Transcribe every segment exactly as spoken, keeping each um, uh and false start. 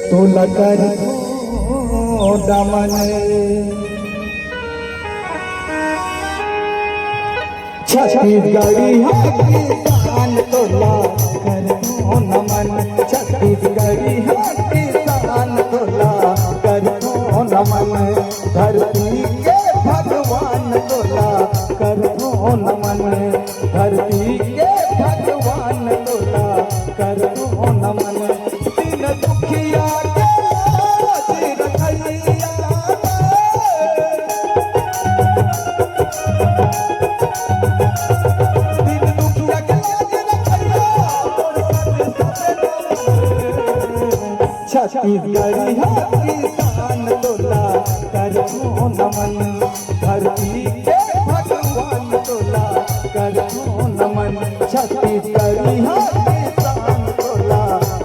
तोला कर दमन। छत्तीसगढ़ी हा किसान तोला करथों नमन। छत्तीसगढ़ी हा किसान तोला करथों नमन। धरती के भगवान तोला करथों नमन। धरती के भगवान तोला करथों नमन। दीन दुखिया के लाज रखइया। छत्तीसगढ़िया किसान तोला करथों नमन। धरती के भगवान तोला करथों नमन। छत्तीसगढ़िया किसान तोला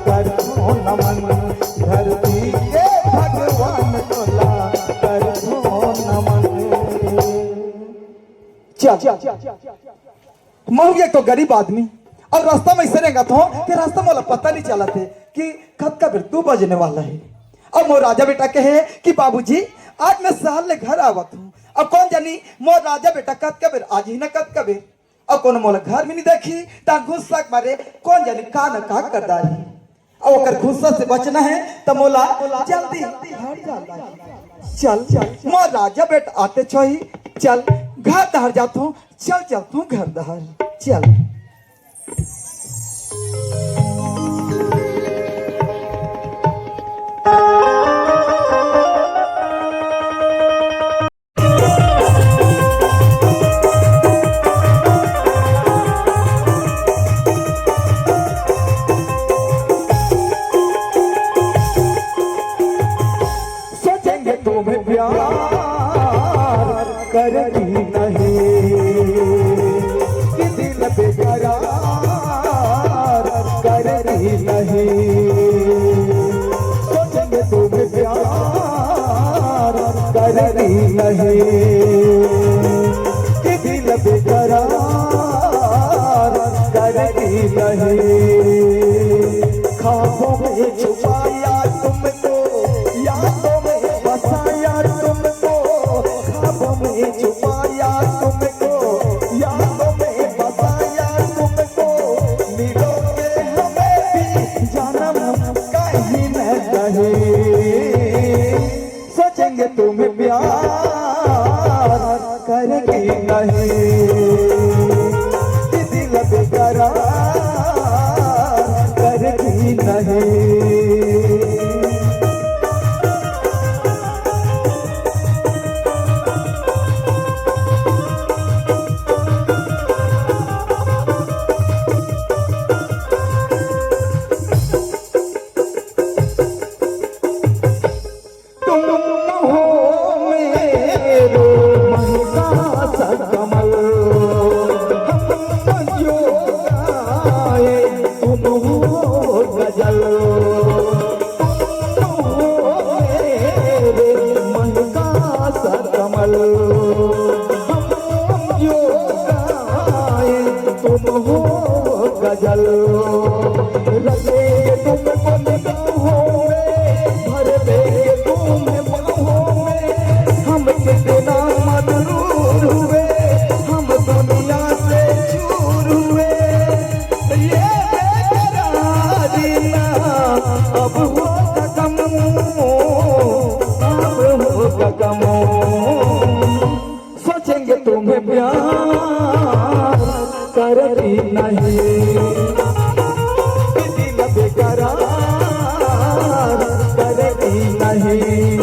करथों नमन। धरती के भगवान तोला करथों नमन। चल, मैं हूँ एक तो गरीब आदमी, अउ रास्ता में अइसे रेंगत हों कि रास्ता मोला पता नइ चलत हे कि कतका बेर दू बजने वाला हे। अब मोर राजा बेटा कहे कि बाबूजी, आज मैं सहर ले घर आवत हों, अब कोन जानी मोर राजा बेटा कतका बेर आही न कतका बेर, अब कोनो मोला घर में नइ देखही, त गुस्सा के मारे कोन जानी का न का कर डारही। अउ ओकर गुस्सा से बचना हे, त मोला जल्दी घर जाना हे। चल, चल, मोर राजा बेटा आतेच होही। चल, घर डहर जाथों। चल, चलथों घर डहर। चल। सोचेंगे तुम्हें प्यार करती नहीं, कि दिल बेकरार करती नहीं। सोचेंगे तुम्हें प्यार करती नहीं, कि दिल बेकरार करती नहीं। ख्वाबों में छुपाया तुमको, यादों में बसाया तुमको। ख्वाबों में छुपाया तुमको, यादों में बसाया तुमको। मिलोगे हमें भी जन्म कहीं न कहीं। सोचेंगे तुम्हें प्यार करती नहीं, कि दिल बेकरार करती नहीं। तुम हो मेरे मन का सरकमल, हम जो गाए तुम हो गजल। तुम हो मेरे मन का सरकमल, हम जो गाए तुम हो गजल। रंगे तुमको निगाहों में, भर देंगे तुम्हें बाहों में। हम कितना मगरूर हुए, हम दुनिया से चूर हुए। ये बेकरारी ना अब होगा कम, अब होगा कम। सोचेंगे तुम्हें प्यार करती नहीं, कि दिल बेकरार करती नहीं।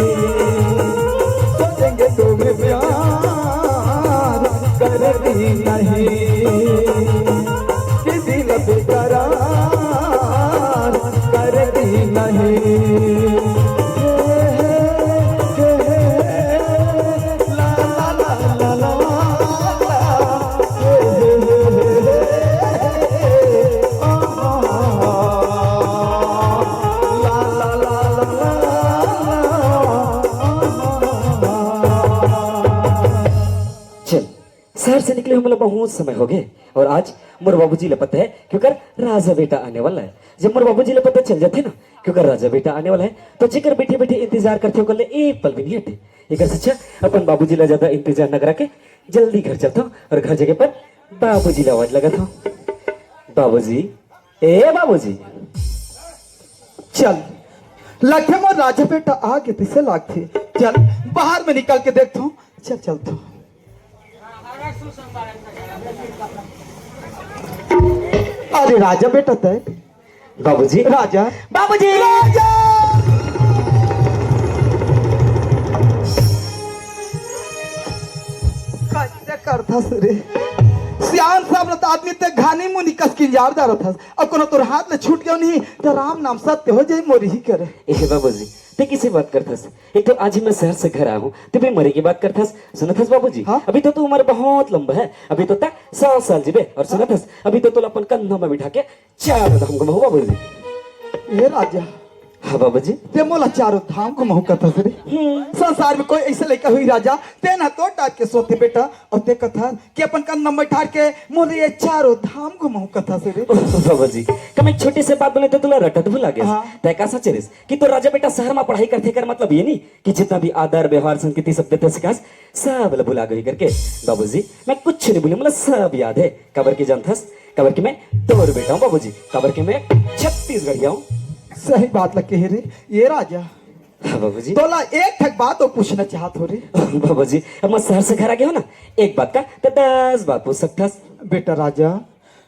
सोचेंगे तुम्हें प्यार करती नहीं, कि दिल बेकरार करती नहीं। चल, शहर से निकले हुए मतलब बहुत समय हो गए और आज मोर बाबूजी ला पता है कि ओकर राजा बेटा आने वाला है। जब मोर बाबूजी ला पता चल जाथे ना कि ओकर राजा बेटा आने वाला है, तो जेकर बैठे बैठे इंतजार करथे, ओकर ले एक पल भी नहीं हटे। एकर से अच्छा अपन बाबूजी ला ज्यादा इंतजार न करा के जल्दी घर चलथों और घर जाके अपन बाबूजी ला आवाज लगाथों, "बाबूजी, ए बाबूजी।" चल, लगथे मोर राजा बेटा आ गे तइसे लागथे। चल, बाहर में निकल के देखथों। चल, चलथों। अरे राजा बेटा तय। बाबूजी। राजा। बाबूजी। राजा। कइसे करथस रे? सियान साहब रत आदमी ते घानी मुनी कस किंजार डारथस। अब कोनो तोर हाथ ले छूट गयो नहीं, तो राम नाम सत्य हो जाए मोर ही करे। ए बाबूजी, ते किसे बात करथस? एक तो आज ही मैं शहर से घर आया हूँ, ते भी मरे की बात करथस। सुनथस बाबूजी, हाँ? अभी तो तू उम्र बहुत लंबा है, अभी तो तक सौ साल जीबे। और सुनथस, अभी तो तोला अपन कंधा में बिठा के चारों धाम घुमाहूँ बाबूजी। ए राजा। हाँ बाबूजी। ते मोला चारों धाम घुमाहूँ कथस रे। हम्म। संसार में कोई ऐसे लइका होही राजा, ते ना तो टाट के सोते बेटा, अउ ते कथस कि अपन कंधा में बिठा के मोला ये चारों धाम घुमाहूँ कथस रे। ओह बाबूजी, का मैं एक छोटी से बात बोले तो तोला रटत भुला गेस। हाँ। ते का सोचे रेस कि तोर राजा बेटा शहर में पढ़ाई करथे, एकर मतलब ये नहीं कि जितना भी आदर, व्यवहार, संस्कृति, सभ्यता सिखास, सब ल भुला गई करके। बाबूजी, मैं कुछ नहीं भूले, मोला सब याद है। काबर के जानथस? काबर के मैं तोर बेटा हूँ बाबूजी, काबर के मैं छत्तीसगढ़िया हूँ। सही बात ल कहे रे, ए राजा। हाँ बाबूजी। तोला एक ठक बात अउ पूछना चाहत हों रे। बाबूजी, अब मैं शहर से घर आ गया हूँ ना, एक बात का तो दस बात पूछ सकथस। बेटा राजा,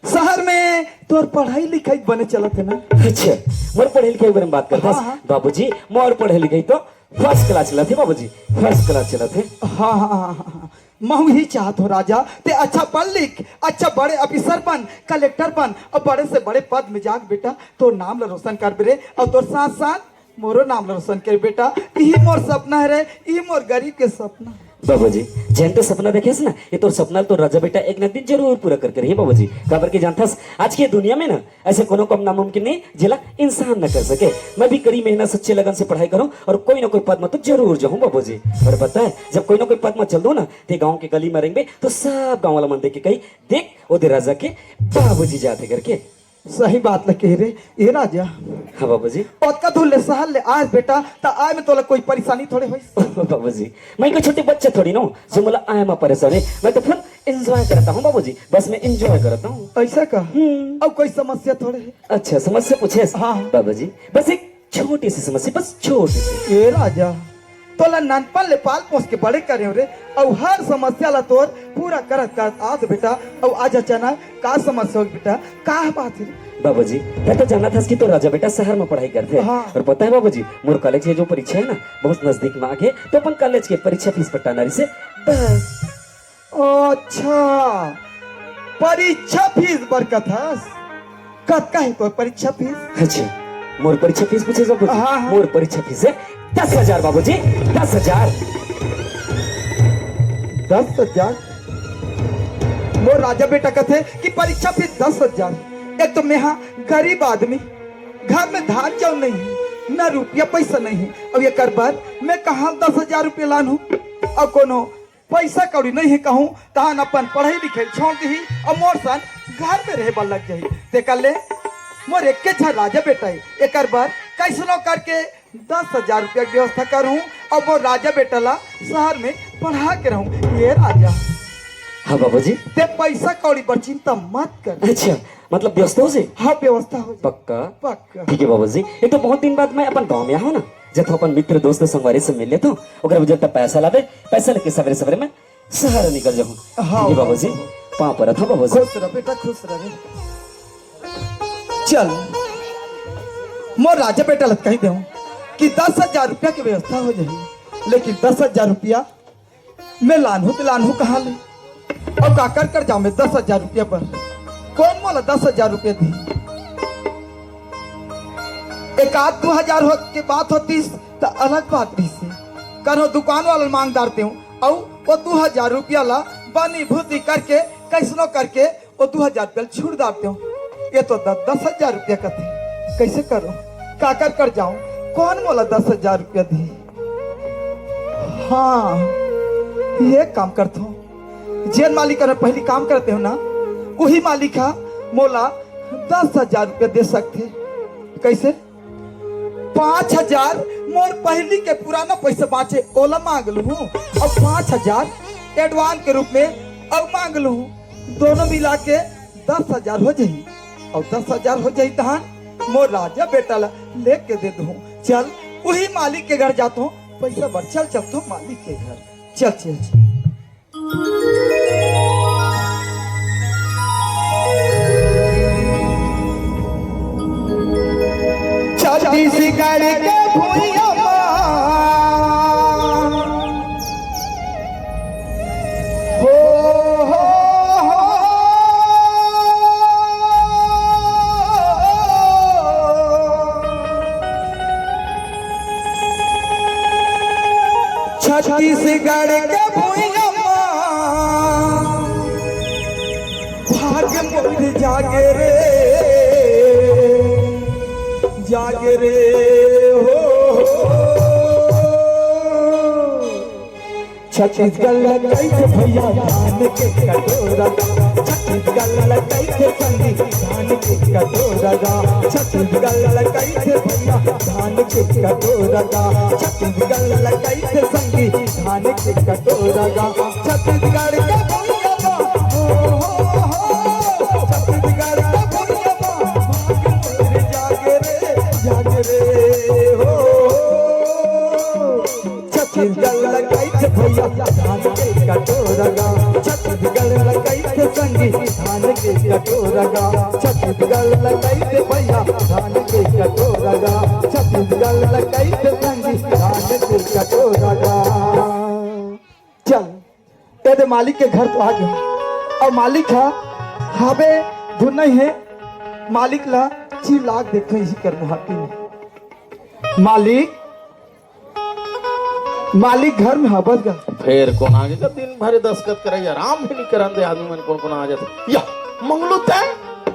शहर में तोर पढ़ाई लिखाई बने चलत हे ना? अच्छा, मोर पढ़ाई लिखाई के बारे में बात करथस? हाँ, हाँ। बाबूजी, मोर पढ़ाई लिखाई तो first class चलत हे बाबूजी, first class चलत हे। हाँ, हाँ, हाँ, हाँ, हाँ। महूँ ही चाहत हों राजा, ते अच्छा पढ़ लिख, अच्छा बड़े officer बन, collector बन, अउ बड़े से बड़े पद में जाके बेटा, तोर नाम ला रोशन करबे रे, अउ तोर साथ साथ मोरो नाम ला रोशन कर बेटा। इही मोर सपना हे रे, इही मोर गरीब के सपना। बाबूजी, जेन तो सपना देखेस ना, ये तोर सपना तो राजा बेटा एक ना एक दिन जरूर पूरा करके रही बाबूजी। काबर के जानथस, आज के दुनिया में ना ऐसे कोनो काम नामुमकिन नहीं जेला इंसान न कर सके। मैं भी कड़ी मेहनत, सच्चे लगन से पढ़ाई करूँ और कोई ना कोई पद में तो जरूर जाऊँ बाबूजी। और पता है, जब कोई ना कोई पद में चल दो ना, ते गाँव के गली में रेंगबे तो सब गाँव वाला मन देख के कही, "देख, ओ दे राजा के बाबूजी जाथे," करके। सही बात ल कहे रे, ए राजा। हाँ बाबूजी। ओतका दूर ले शहर ले आए बेटा, त आए में तोला कोई परेशानी थोड़े होइस? बाबूजी, मैं कोई छोटे बच्चे थोड़ी ना हूँ, जो मोला आए में परेशानी। मैं तो full enjoy करता हूँ बाबूजी, बस मैं enjoy करता हूँ। ऐसा का? हम्म। अब कोई समस्या थोड़े हे? अच्छा, समस्या पूछेस? हाँ। बाबूजी, बस एक छोटी सी समस्या, बस छोटी सी। ए राजा, तोला ननपन ले पाल पोस के बड़े करे हों रे, अउ हर समस्या ला तोर पूरा करत करत आत बेटा, अउ आज अचानक का समस्या होगे बेटा, का बात हे रे? बाबूजी, तैं तो जानथस कि तोर राजा बेटा शहर में पढ़ाई करथे। हाँ। और पता है बाबूजी, मोर college के जो परीक्षा हे ना, बहुत नजदीक में आगे, तो अपन college के परीक्षा fees पटाना रहिसे, बस। अच्छा, परीक्षा fees बर कथस? कतका हे तोर परीक्षा fees? अच्छा, मोर परीक्षा fees पूछे सब कुछ? हाँ, हाँ। मोर परीक्षा fees हे दस हजार बाबूजी, दस हजार। दस हजार? मोर राजा बेटा कथे कि परीक्षा fees दस हजार। एक तो मैं हा गरीब आदमी, घर में धान चाउर नहीं हे, ना रुपया पैसा नहीं हे, अउ एकर बर मैं कहाँ दस हजार रुपया लानहूँ? अउ कोनो पैसा कौड़ी नहीं हे कहूँ, तहन अपन पढ़ाई लिखाई छोड़ दिही अउ मोर सन घर में रहे बर लग जाही। तेकर ले मोर एके झन राजा बेटा हे, एकर बर कैसनो करके दस हजार रुपया के व्यवस्था करहूँ अउ मोर राजा बेटा ला शहर में पढ़ा के रहूँ। ए राजा। हाँ बाबूजी। ते पैसा कौड़ी बर चिंता मत कर। अच्छा, मतलब व्यवस्था हो जाही? हाँ, व्यवस्था हो जाही। पक्का? पक्का। ठीक हे बाबूजी, ये तो बहुत दिन बाद मैं अपन गाँव में आया हूँ ना, जब अपन मित्र दोस्त संगवारी से मिल लेता हूँ, ओकरा वजह तक पैसा लाबे, पैसा लेके सवेरे सवेरे मैं शहर निकल जाऊँ। हाँ, ठीक हे बाबूजी, हाँ। पाँव परत हँव बाबूजी। खुश रह बेटा, खुश रह रे। चल, मोर राजा बेटा ला कहि देहूँ कि दस हजार रुपया के व्यवस्था हो जाही, लेकिन दस हजार रुपया मैं लानहूँ त लानहूँ कहाँ ले? अउ काकर कर जाऊँ मैं दस हजार रुपया बर? कोन मोला दस हजार रुपया दिही? एक आध दू हजार हो के बात होतिस त अलग बात रहिसे। कनो दुकान वाला ल मांग डारतेंव, अउ ओ दू हजार रुपया ला बनी भूती करके, कैसनो करके ओ दू हजार रुपया ल छुड़ डारतेंव। ये तो द-, दस हजार रुपया कथे, कैसे करूँ? काकर कर जाऊँ? कोन मोला दस हजार रुपया दिही? हाँ, ये काम करथों। जेन मालिक करा पहली काम करतेंव ना, उही मालिक हा मोला दस हजार रुपया दे सकथे। कइसे? पाँच हजार मोर पहिली के पुराना पइसा बाँचे, ओला मांग लूहूँ, अउ पाँच हजार advance के रूप में अउ मांग लूहूँ। दोनों मिला के दस हजार हो जाही, अउ दस हजार हो जाही तहान मोर राजा बेटा ला लेके दे दूहूँ। चल, उही मालिक के घर जात हूँ पइसा बर। चल, चलत हूँ मालिक के घर। चल, चल, चल। छत्तीसगढ़ के भुइयां मा हो, हो, हो। छत्तीसगढ़ के भुइयां मा भाग मोर जागे रे, जागे रे हो। छत्तीसगढ़ ला कहिथे भैया धान के कटोरा गा, छत्तीसगढ़ ला कहिथे संगी धान के कटोरा गा, छत्तीसगढ़ ला कहिथे भैया धान के कटोरा गा, छत्तीसगढ़ ला कहिथे संगी धान के कटोरा गा। छत्तीसगढ़ के भैया बा, हो, हो, हो, छत्तीसगढ़ के भैया बा, जागे रे, जागे रे, हो। छत्तीसगढ़ ला कहिथे भैया धान के कटोरा गा, छत्तीसगढ़ ला कहिथे संगी धान के कटोरा गा, छत्तीसगढ़ ला कहिथे भैया धान के कटोरा गा, छत्तीसगढ़ ला कहिथे संगी धान के कटोरा गा। चल, ए दे मालिक के घर तो आ गए। अब मालिक हा हाबे धुन नहीं है, मालिक ला चिल्ला के देखो इही कर मुहाटी में। मालिक, मालिक घर में हबस गा। फेर कोन आगे का? दिन भर दस्खत करे, आराम भी नहीं करन दे आदमी मन, कोन कोन आ जाथे। या, मंगलू तैं?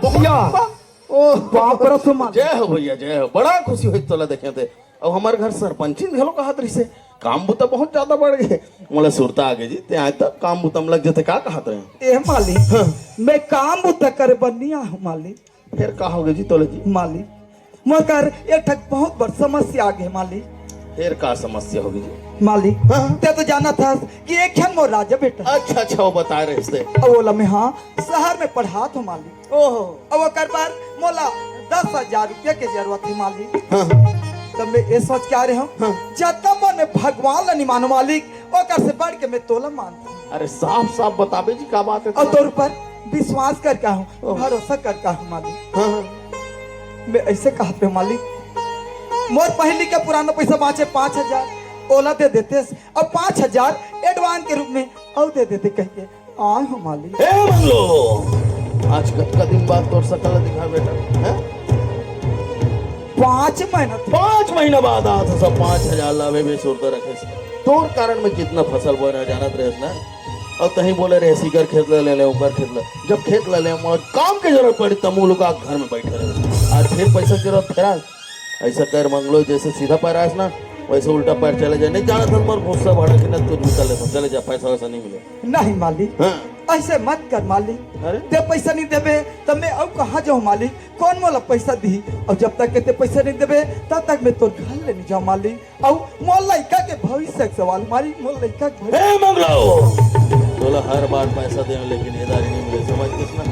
बहुत या। बा-, ओह, बाप रे, सुमन। जय हो भैया, जय हो। बड़ा खुशी होई तोला देखे थे। अब हमर घर सरपंचिन घलो कहत रहिसे, काम बुता बहुत ज्यादा बढ़ गए। मोला सुरता आ गई जी, ते आज तक काम बुता में लग जते, का कहत रहे? ए मालिक, हाँ। मैं काम बुता करे बर नहीं आया हूँ मालिक। फेर का होगे जी तोला जी? मालिक, मोर कर एक ठक बहुत बड़ समस्या आ गए मालिक। फेर का समस्या होगे जी? मालिक, हाँ। ते तो जानत हस कि एक झन मोर राजा बेटा। अच्छा, अच्छा, वो बताए रहिस ते। अउ ओला मैं, हाँ, शहर में पढ़ात हूँ मालिक। ओहो। अउ ओकर बर मोला दस हजार रुपया के जरूरत हे मालिक। हाँ। तब मैं ये सोच के आ रहे हूँ, हाँ। जब तक मैं भगवान ला नहीं मानूं मालिक, ओकर से बढ़ के मैं तोला मानता हूँ। अरे साफ साफ बताबे जी, का बात है? अउ तोर ऊपर विश्वास करके आया हूँ, ओह। भरोसा करके आया हूँ मालिक। हाँ, हाँ। मैं ऐसे कहत रहे हूँ मालिक, मोर पहिली के पुराना पैसा बाँचे पाँच हजार, ओला दे देते, अब पाँच हजार advance के रूप में अउ दे देते कह के आए हूँ मालिक। ए मंगलू, आज कतका दिन बाद तोर सकल ला दिखा बेटा, हैं? पाँच महीना। पाँच महीना बाद आत हस, पाँच हजार लावे बेसुरता रखे से। तोर कारण में कितना फसल बोए रहे जानत रहेस ना? अउ तहीं बोले रहे, "इकर खेत ला ले ले, उकर खेत ला।" जब खेत ला ले, मोला काम के जरूरत पड़ी, तब मुँह लुका के घर में बैठे रहे। आज फिर पैसा के जरूरत फेरा। ऐसा कर मंगलू, जैसे सीधा पैर आयस ना, वैसे उल्टा पैर चले जाए। नहीं जानत हस मोर गुस्सा भड़क के ना, तू निकल ले, चले जा, पैसा वैसा नहीं मिले। नहीं मालिक, हाँ। ऐसे मत कर मालिक। अरे? ते पैसा नहीं देबे, तब मैं अउ कहाँ जाऊँ मालिक? कौन मोला पैसा दी? अउ जब तक के ते पैसा नहीं देबे, तब तक मैं तोर घर ले नहीं जाऊँ मालिक। अउ मोर लइका के भविष्य के सवाल मालिक, मोर लइका के भविष्य। ए मंगलू, तोला हर बार पैसा दे, लेकिन एदारी नहीं मिले, समझ किस ना?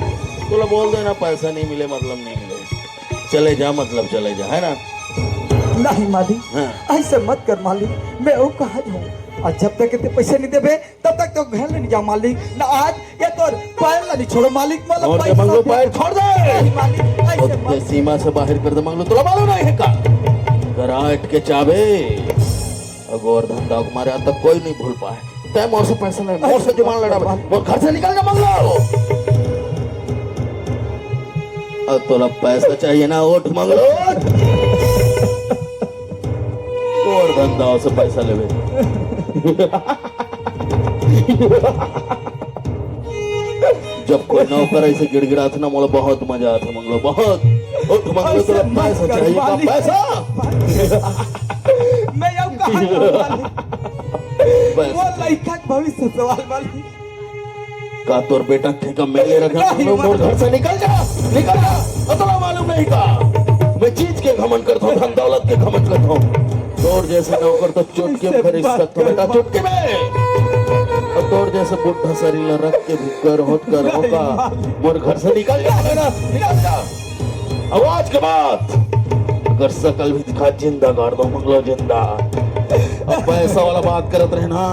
तोला बोल देना, पैसा नहीं मिले, मतलब नहीं मिले। चले जा, मतलब चले जा, है ना? नहीं मालिक, हाँ। ऐसे मत कर मालिक, मैं अउ कहाँ जाऊँ? अउ जब तक के ते पैसा नहीं देबे, तब तक तो घर ले नहीं जाऊँ मालिक। ना आज ये तोर पैर ला नहीं छोड़ो मालिक, मतलब छोड़ दे पैसा मंगलू, दे। पैर छोड़ दे। नहीं मालिक, ऐसे मत। सीमा से बाहर कर दे मंगलू, तोला मालूम नहीं है का? अगर आठ के चाबे अउ गोवर्धन दाऊ के मारे आज तक कोई नहीं भूल पाए। तैं मोर से पैसा ले, मोर से जुबान लड़ाबे, मोर घर से निकल जा मंगलू। अब तोला पैसा चाहिए ना, उठ मंगलू, उठ। गोवर्धन दाऊ से पैसा लेबे। जब कोई नौकर ऐसे गिड़गिड़ाथे ना, मोला बहुत मजा आथे मंगलू, बहुत। उठ मंगलू, ऐसे तोला मत पैसा कर चाहिए का मालिक। पैसा। मैं अउ कहाँ जाऊँ मालिक? पैसा। वो लइका के भविष्य सवाल मालिक। का तोर बेटा ठेका मैं ले रखे हँव? मोर घर से निकल जा, निकल जा। अतना मालूम नहीं का? मैं चीज के घमंड करत हँव, धन दौलत के घमंड करत हँव। तोर जैसे नौकर तो चुटकी में खरीद सकत हँव बेटा, चुटकी में। अउ तोर जैसे बुढ़ा शरीर ला रख के भी कर होत कर होका। मोर घर से निकल जा बेटा, निकल जा। अउ आज के बाद अगर सकल भी दिखा, जिंदा गाड़ दँव मंगलू, जिंदा। अब पैसा वाला बात करत रहे ना,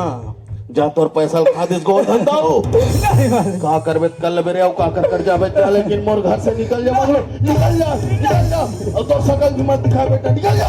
जा तोर पैसा खा दिस गोवर्धन दाऊ। नहीं मालिक। का करबे त कर लेबे रे, अउ का कर कर जाबे जा, लेकिन मोर घर से निकल जा मंगलू, निकल जा, निकल जा। अउ तोर सकल भी मत दिखा बेटा, निकल जा।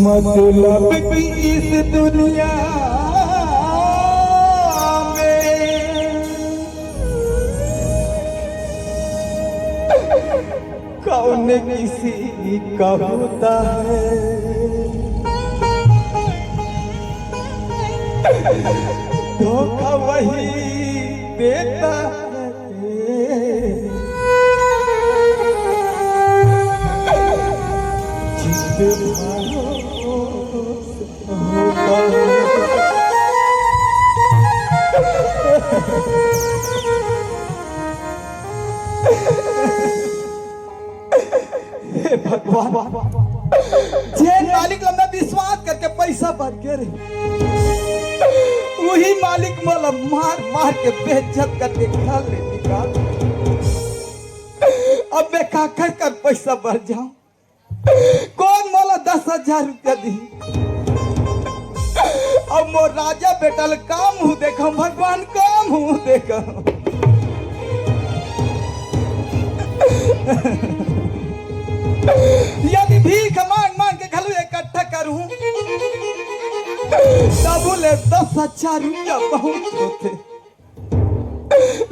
मतलब की इस दुनिया में कौन किसी का होता है, धोखा वही देता है। जिस पे भरोसा होता है। हे भगवान, जेन मालिक ला मैं विश्वास करके पैसा बर गे रहेंव, उही मालिक मोला मार मार के बेइज्जत करके घर ले निकाल दे। अब मैं काकर कर पैसा बर जाऊं? कोन मोला दस हजार रुपया दिही? अब मोर राजा बेटा ल का मुंह देखांव भगवान, का मुंह देखांव? यदि भीख मांग मांग के घलो इकट्ठा करहूं, तभो ले दस हजार रुपया बहुत होथे।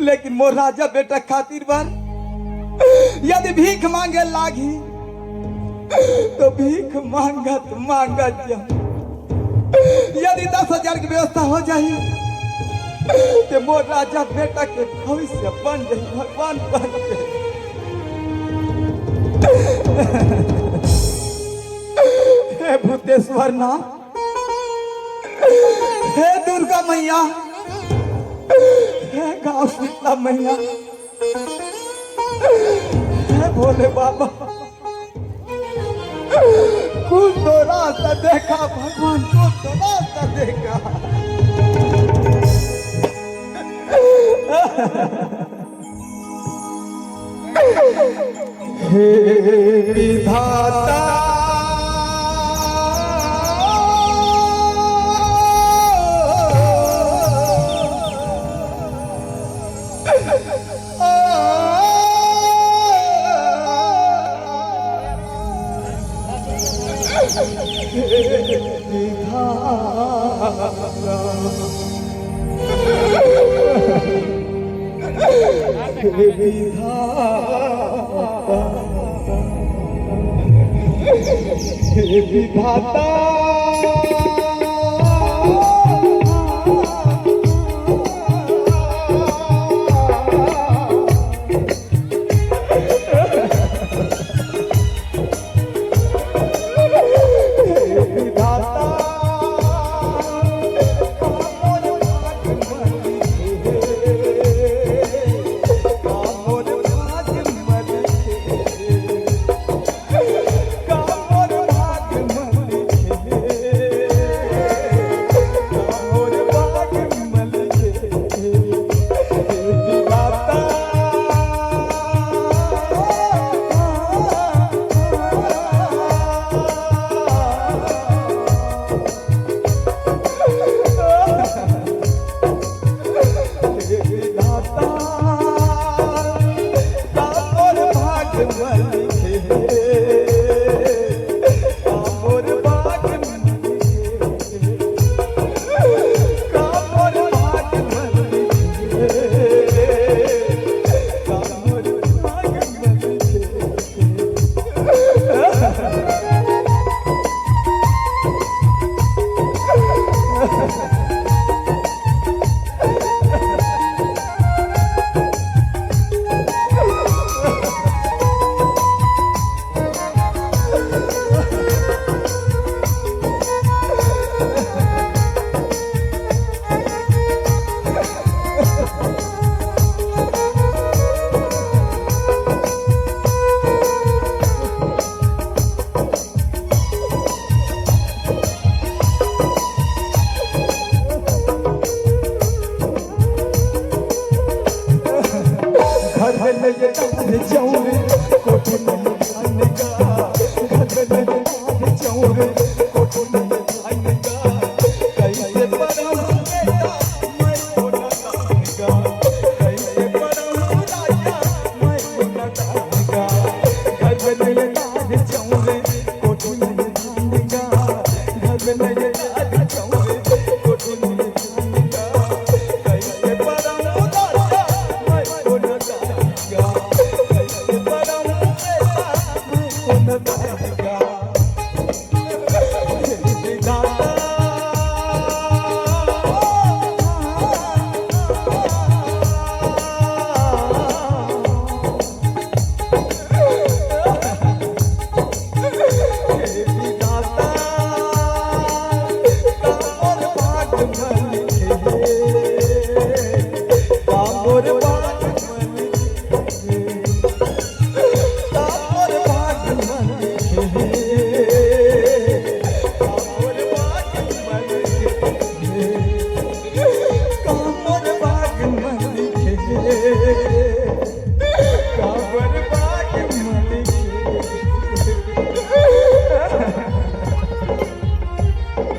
लेकिन मोर राजा बेटा खातिर बर यदि भीख मांगे लागही, तो भीख मांगत मांगत जाहूं। यदि दस हजार के व्यवस्था हो जाही, तो मोर राजा बेटा के भविष्य बन जाही। भगवान बन जाही। हे भूतेश्वर नाथ, हे दुर्गा मैया, हे गांव शीतला मैया, हे भोले बाबा, कुछ तो रास्ता देखा भगवान, कुछ तो रास्ता देखा। हे विधाता,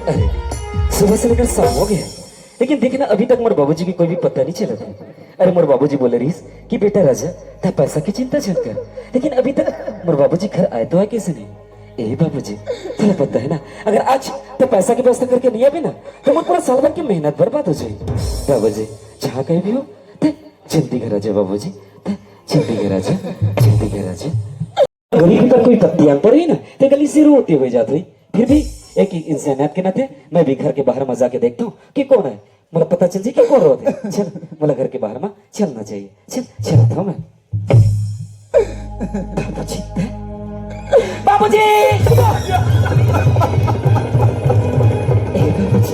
अरे, सुबह से लेकर शाम हो गया, लेकिन देखना, अभी तक मोर बाबूजी के कोई भी पता नहीं चलत हे। अरे, मोर बाबूजी बोले रहिस कि बेटा राजा, तैं पैसा के चिंता झन कर, लेकिन अभी तक मोर बाबूजी घर आए तो आए कइसे नहीं? ए बाबूजी, तोला पता हे ना, अगर आज तैं पैसा के व्यवस्था करके नहीं आबे ना, तो मोर पूरा साल भर के मेहनत बर्बाद हो जाही। बाबूजी, जहाँ कहीं भी हो, तैं जल्दी घर आ जा बाबूजी, तैं जल्दी घर आ जा, जल्दी घर आ जा। गरीब का कोई पत्ती आन पर ही ना, तैं गली से रोते हुए जात हुई। फिर भी एक इंसानियत के नाते मैं भी घर के बाहर में जाके देखता हूँ कि कौन है। मोला पता चल जाही कि कौन रोत हे। चल, मोला घर के बाहर में चलना चाहिए। चल, चलत हँव मैं। बाबूजी, बाबूजी! ए, बाबूजी!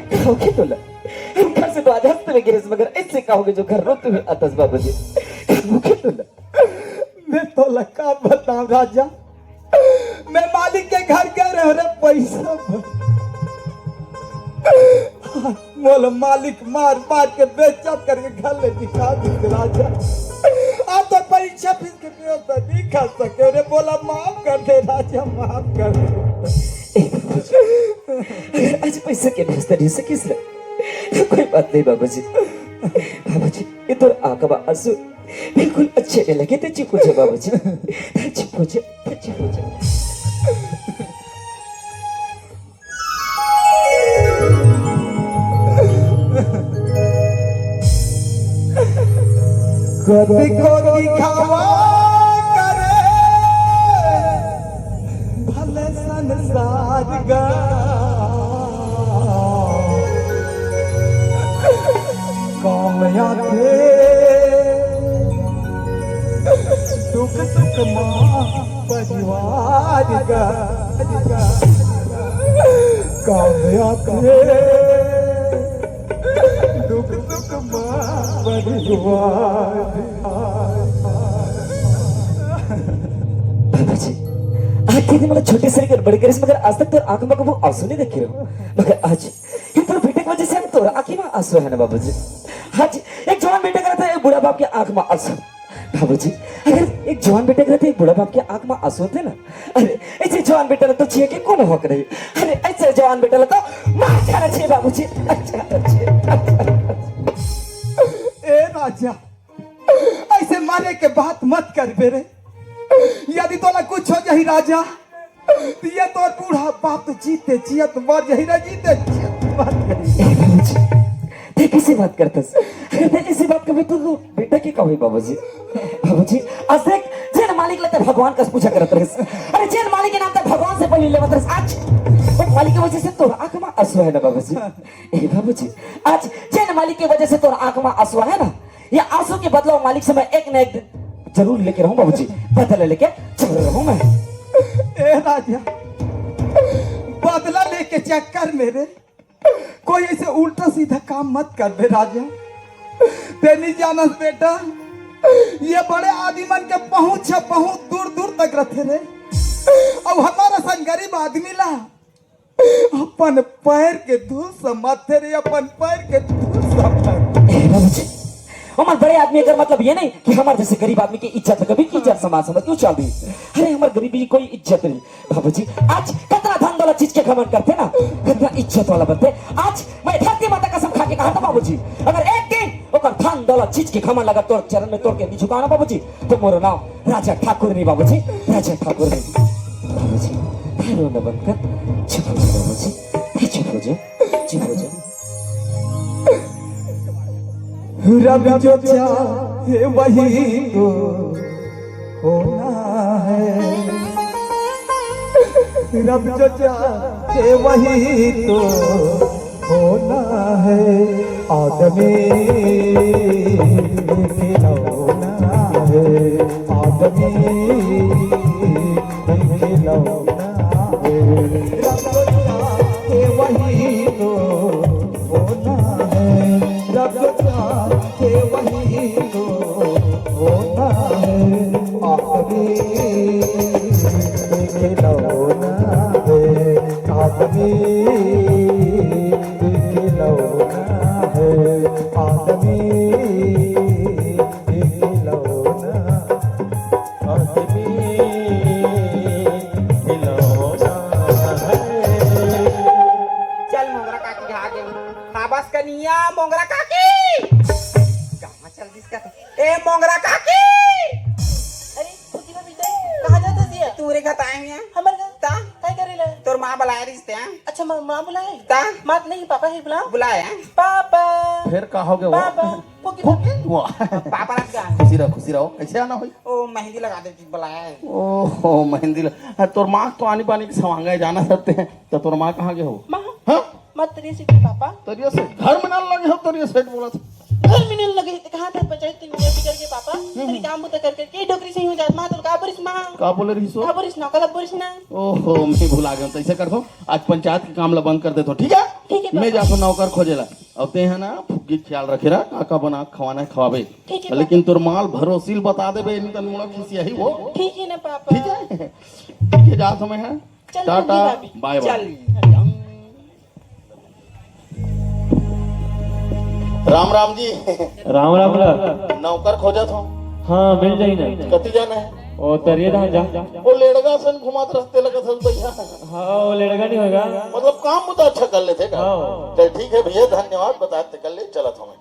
का होगे तोला? घर से तो आज हँसते हुए गिरेस, मगर ऐसे का होगे जो घर रोते हुए आत हस बाबूजी? का होगे तोला? मैं तोला का बतावँव राजा, मैं मालिक के घर गए रहेंव रे पैसा बर। मोला मालिक मार मार के बेइज्जत करके घर ले निकाल दिस राजा। आज तो परीक्षा फीस के व्यवस्था नहीं कर सकेंव रे, मोला माफ कर दे राजा, माफ कर दे। ए बाबूजी, अगर आज पैसा के व्यवस्था नहीं हो सकिस ना, तो कोई बात नहीं बाबूजी। बाबूजी, ये तोर आँख में आँसू बिल्कुल अच्छे नहीं लगे, तैं चुप हो जा बाबूजी, तैं चुप हो जा, तैं चुप हो जा। कतिको दिखावा करे भले संसार गा, काम आथे दुख सुख मा परिवार गा, काम आथे दुख सुख मा परिवार। बाबूजी, आज के दिन मोला छोटे से लेकर बड़े करिस, मगर आज तक तोर आँख में कभू आँसू नहीं देखे रहेंव। मगर आज ये तोर बेटा के वजह से हम तोर आँखी में आँसू हे ना बाबूजी। आज एक जवान बेटा के रहते, एक बूढ़ा बाप के आँख में आँसू। बाबूजी, अगर एक जवान बेटा के रहते, एक बूढ़ा बाप के आँख में आँसू होते ना, अरे, ऐसे जवान बेटा ला तो जिए के कोनो हक नहीं। अरे, ऐसे जवान बेटा ला तो मार जाना चाहिए बाबूजी। अच्छा, अच्छा, अच्छा। ए राजा, ऐसे मारे के बात मत करबे रे। यदि तोला कुछ हो जाही राजा, तो ये तोर बूढ़ा बाप तो जीते जियत मर जाही रे, जीते जियत मर जाही। ए बाबूजी, तैं कइसे बात करत हस? अगर तैं अइसे बात करबे तो, तो बेटा के का होही बाबूजी? बाबूजी, आज देख, जेन मालिक ला तैं भगवान कस पूजा करत रहिस, अरे जेन मालिक के नाम तैं भगवान से पहिली लेवत रहिस, आज वो मालिक के वजह से तोर आँख में आँसू हे ना बाबूजी। ए बाबूजी, आज जेन मालिक के वजह से तोर आँख में आँसू हे ना, ये आँसू के बदला मालिक से मैं एक ना एक दिन जरूर लेके रहूँ बाबूजी, बदला लेके जरूर रहूँ मैं। ए राजा, बदला लेके चक्कर में रे कोई ऐसे उल्टा सीधा काम मत करबे राजा। तैं नहीं जानस बेटा, ये बड़े आदमी मन के पहुँच ह बहुत दूर दूर तक रथे रे। अउ हमर असन गरीब आदमी ला अपन पैर के धूल समाथे रे, अपन पैर के धूल समाथे। ए बाबूजी, हमर बड़े आदमी अगर मतलब ये नहीं कि हमर जैसे गरीब आदमी के इज्जत है, कभी की इज्जत समाज समझ क्यों चल रही? अरे, हमर गरीबी कोई इज्जत नहीं बाबूजी। आज कतना धन दौलत चीज के घमंड करथे ना, कतना इज्जत वाला बनथे। आज मैं धरती माता कसम खा के कहा था बाबूजी, अगर एक दिन ओकर धन दौलत चीज के घमंड लगा तोर चरण में तोड़ के नहीं झुकाना बाबूजी, तो मोर नाम राजा ठाकुर नहीं बाबूजी, राजा ठाकुर नहीं। बाबूजी, हे रोना बंद कर, चुप हो जा बाबूजी, हे चुप हो जा, चुप हो जा। रब जो चाहे वही तो होना है, रब जो चाहे वही तो होना है। आदमी खिलौना है, आदमी खिलौना है। रब जो चाहे वही तो होना है, रब जो चाहे वही तो होना है। आदमी खिलौना है, आदमी खिलौना है, आदमी खिलौना, आदमी खिलौना है। चल मोंगरा काकी आ गे। हाँ बस कनिया मोंगरा काकी। कहाँ चल दिस का? ए मोंगरा काकी। अरे फुकरी बेटा, कहाँ जात हस? तू रे घर आए हैं। हमर घर? ता? काय करे ला? तोर माँ बुलाए रहिस ते, हाँ? अच्छा, माँ, माँ बुलाए? ता? माँ नहीं, पापा ही बुलाओ। बुलाए, हाँ? पापा। फिर का हो गया वो? पापा। फुकरी फुक-, बेटा। वाह। पापा रख गया। खुशी रहो, खुशी रहो। कैसे आना होई? ओ मेहंदी लगा दे, बुलाया है। ओहो, मेहंदी ल-, हाँ, तोर माँ तो आनी बानी के सवांगा है, जाना सकते हैं। तो तोर माँ कहाँ गे हो? माँ? हाँ? माँ तरिया से गे पापा। तरिया से? घर में ना लगे हो, तरिया से बोला था। घर में नहीं लगे, तो कहाँ था पंचायत के मुझे बिगड़ के पापा? हम्म। तेरी काम बुता कर करके डोकरी से ही हो जात, माँ तो का बोलिस माँ? का बोले रहिस हो? का बोलिस ना, कल बोलिस ना। ओहो, मैं भुला गया हूँ, तो ऐसे कर दो, आज पंचायत के काम ला बंद कर दे तो, ठीक है? ठीक है, मैं पापा। जाता हूँ नौकर खोजे ला। अब ते है ना, फुग्गी ख्याल रखे रहा, का का बना खवाना है खवाबे। ठीक है, लेकिन पापा। तोर माल भरोसील बता देबे, नहीं तो मुड़ा खिसियाही वो। ठीक है ना पापा। ठीक है? ठीक है, जा समय है। चल, टाटा, भाभी। बाय बाय। चल। राम राम जी। राम राम ला। नौकर खोजत हो? हाँ, मिल जाई ना। कति जाना है? ओ, तरिया धान जा। वो लेड़गा सन घुमात रहते लगा सन भैया। हाँ, वो लेड़गा नहीं होगा। मतलब काम तो अच्छा कर लेते का? हाँ। चल ठीक है भैया, धन्यवाद, बताते कर ले, चलत हूँ मैं।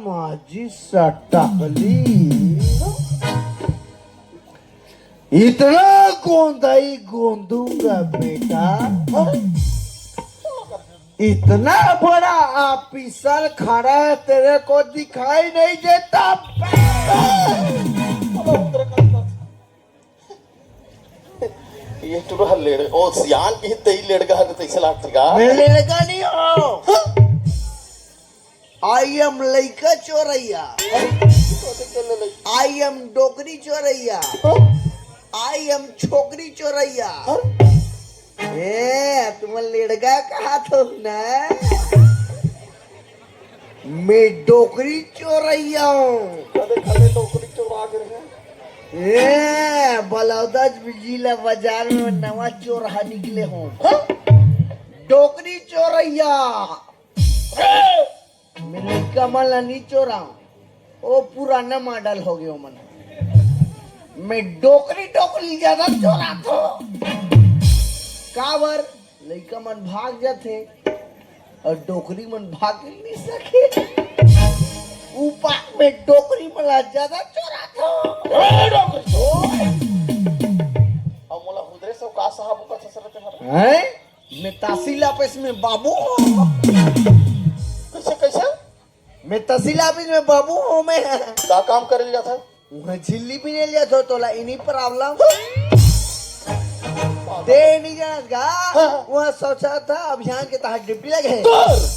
माझी सटकली, इतना गोंदई गोंदूंगा बेटा, इतना बड़ा ऑफिसर खड़ा है, तेरे को दिखाई नहीं देता? ये टुरा लेड़, ओ सियान की तई लेड़गा है, तैसे लागत का? मैं लेड़गा नहीं हूँ। I am लइका चोरैया। I am डोकरी चोरैया। I am छोकरी चोरैया। ए, तुम लेड़गा कहा तो ना? मैं डोकरी चोरैया हूँ। कदे कदे डोकरी चोरा के रहे। ए, बलौदा जिला बाजार में नवा चोरहा निकले हूँ। डोकरी चोरैया। मैं लइका मन ला नी चोराऊं, ओ पुराना मॉडल हो गयो मन। मैं डोकरी डोकरी ज्यादा चोराथो। काबर? लइका मन भाग जाथे और डोकरी मन भाग नहीं सके। ऊपर में डोकरी मन ला ज्यादा चोराथो। ए, डोकरी। अब मोला हुदरे से का साहब का ससुर के हर। हैं? मैं तहसील ऑफिस में बाबू हूँ। कैसे, कैसे? मैं तहसील ऑफिस में बाबू हूँ मैं। का काम करे लिया था? वहाँ झिल्ली भी नहीं लिया था, तोला इन्हीं प्रॉब्लम। दे नहीं जाएगा। हाँ। वहाँ स्वच्छता अभियान के तहत ड्यूटी लगे है। तो?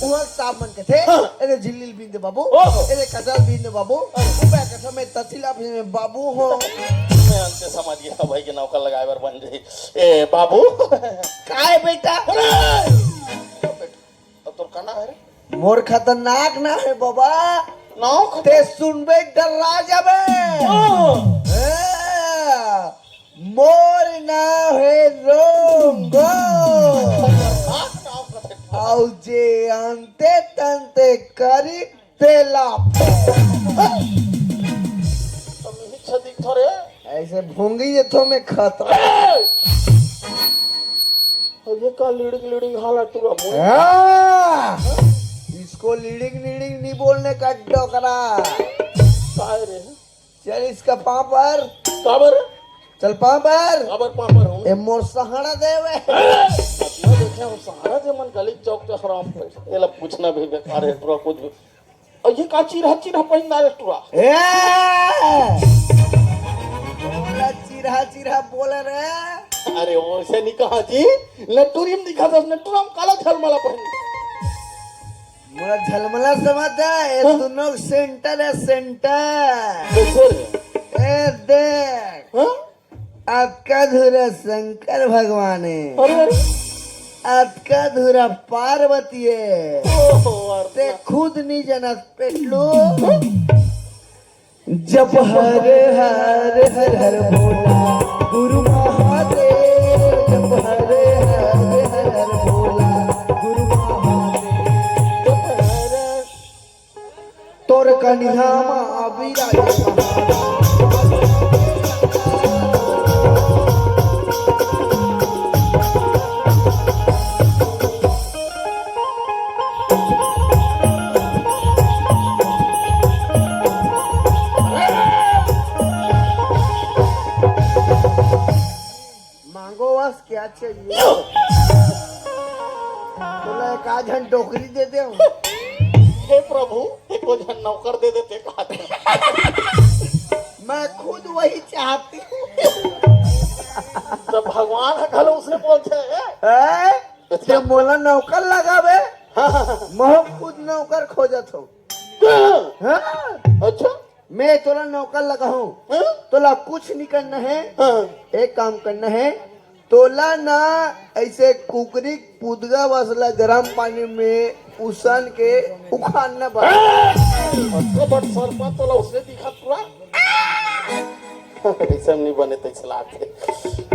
वहाँ स्टाफ मन के थे। हाँ। अरे झिल्ली बीन दे बाबू। ओहो। अरे कचरा बीन दे बाबू। हाँ। ऊपर कसम मैं तहसील ऑफिस में बाबू हूँ। मैं अंत समझ गया भाई के नौकर लगाए बर बन जाई। ए बाबू। काय बेटा? अरे! अब तोर का नाम है रे? मोर खतरनाक नाम है बाबा। नाम खतर- ते सुनबे डर्रा जाबे। हाँ। ए, मोर नाम है रोंगो। खतरनाक नाम खतर- अउ जे अंते तंते करी तेला। तो मिहिक छदिक थोरे। ऐसे भोंगी ये थो मैं खतरा। ए! अरे का लीडिंग लीडिंग हाला टुरा मोर। हाँ। इसको लीडिंग लीडिंग नहीं बोलने का डोकरा। काय रे? चल इसका पाँव पर। काबर? चल पाँव पर। काबर पाँव पर हूँ? ए मोर सहारा देवे। ए, अपना देखे हम सहारा दे मन गली चौक के हराम पे। एला पूछना भी बेकार है टुरा कुछ भी। अउ ये का चिरहा चिरहा पहिन डारे टुरा? ए! बोला चिरहा चिरहा बोले रे। अरे ओइसे नहीं कहा जी, नटुरी में दिखा दस नटुरा में काला झलमला पहिन। मोला झलमला समझ है, ये हाँ। दोनों सेंटर है, सेंटर। बिल्कुल। ए देख। हाँ? अतका धुरा शंकर भगवान है। अरे, अरे। अतका धुरा पार्वती है। ओहो, अरे। ते खुद नहीं जानत पेटलू। जप हरे हरे हर हर भोला गुरु महादेव। जप हरे हरे हर हर भोला गुरु महादेव। जप हरे तोर कनिहा म अबीरा। मांगो बस क्या चाहिए? तोला एक आध झन डोकरी दे दे। हे प्रभु, एको झन नौकर दे देते का। मैं खुद वही चाहती हूँ। तो भगवान ह घलो उसने बोलते हैं। हैं? ते मोला नौकर लगावे? हाँ, हाँ, हाँ। मैं खुद नौकर खोजत हूँ। हाँ। हाँ। अच्छा। मैं तोला नौकर लगाहूं। हाँ? तोला कुछ नहीं करना है। हाँ। एक काम करना है, तोला ना ऐसे कुकरी पुदगा वसला गरम पानी में उसन के उखाड़ना पड़ा। हाँ! अतका बड़ सरपा तोला उसने दिखा पूरा। ऐसे नहीं बने तो इस लाख के।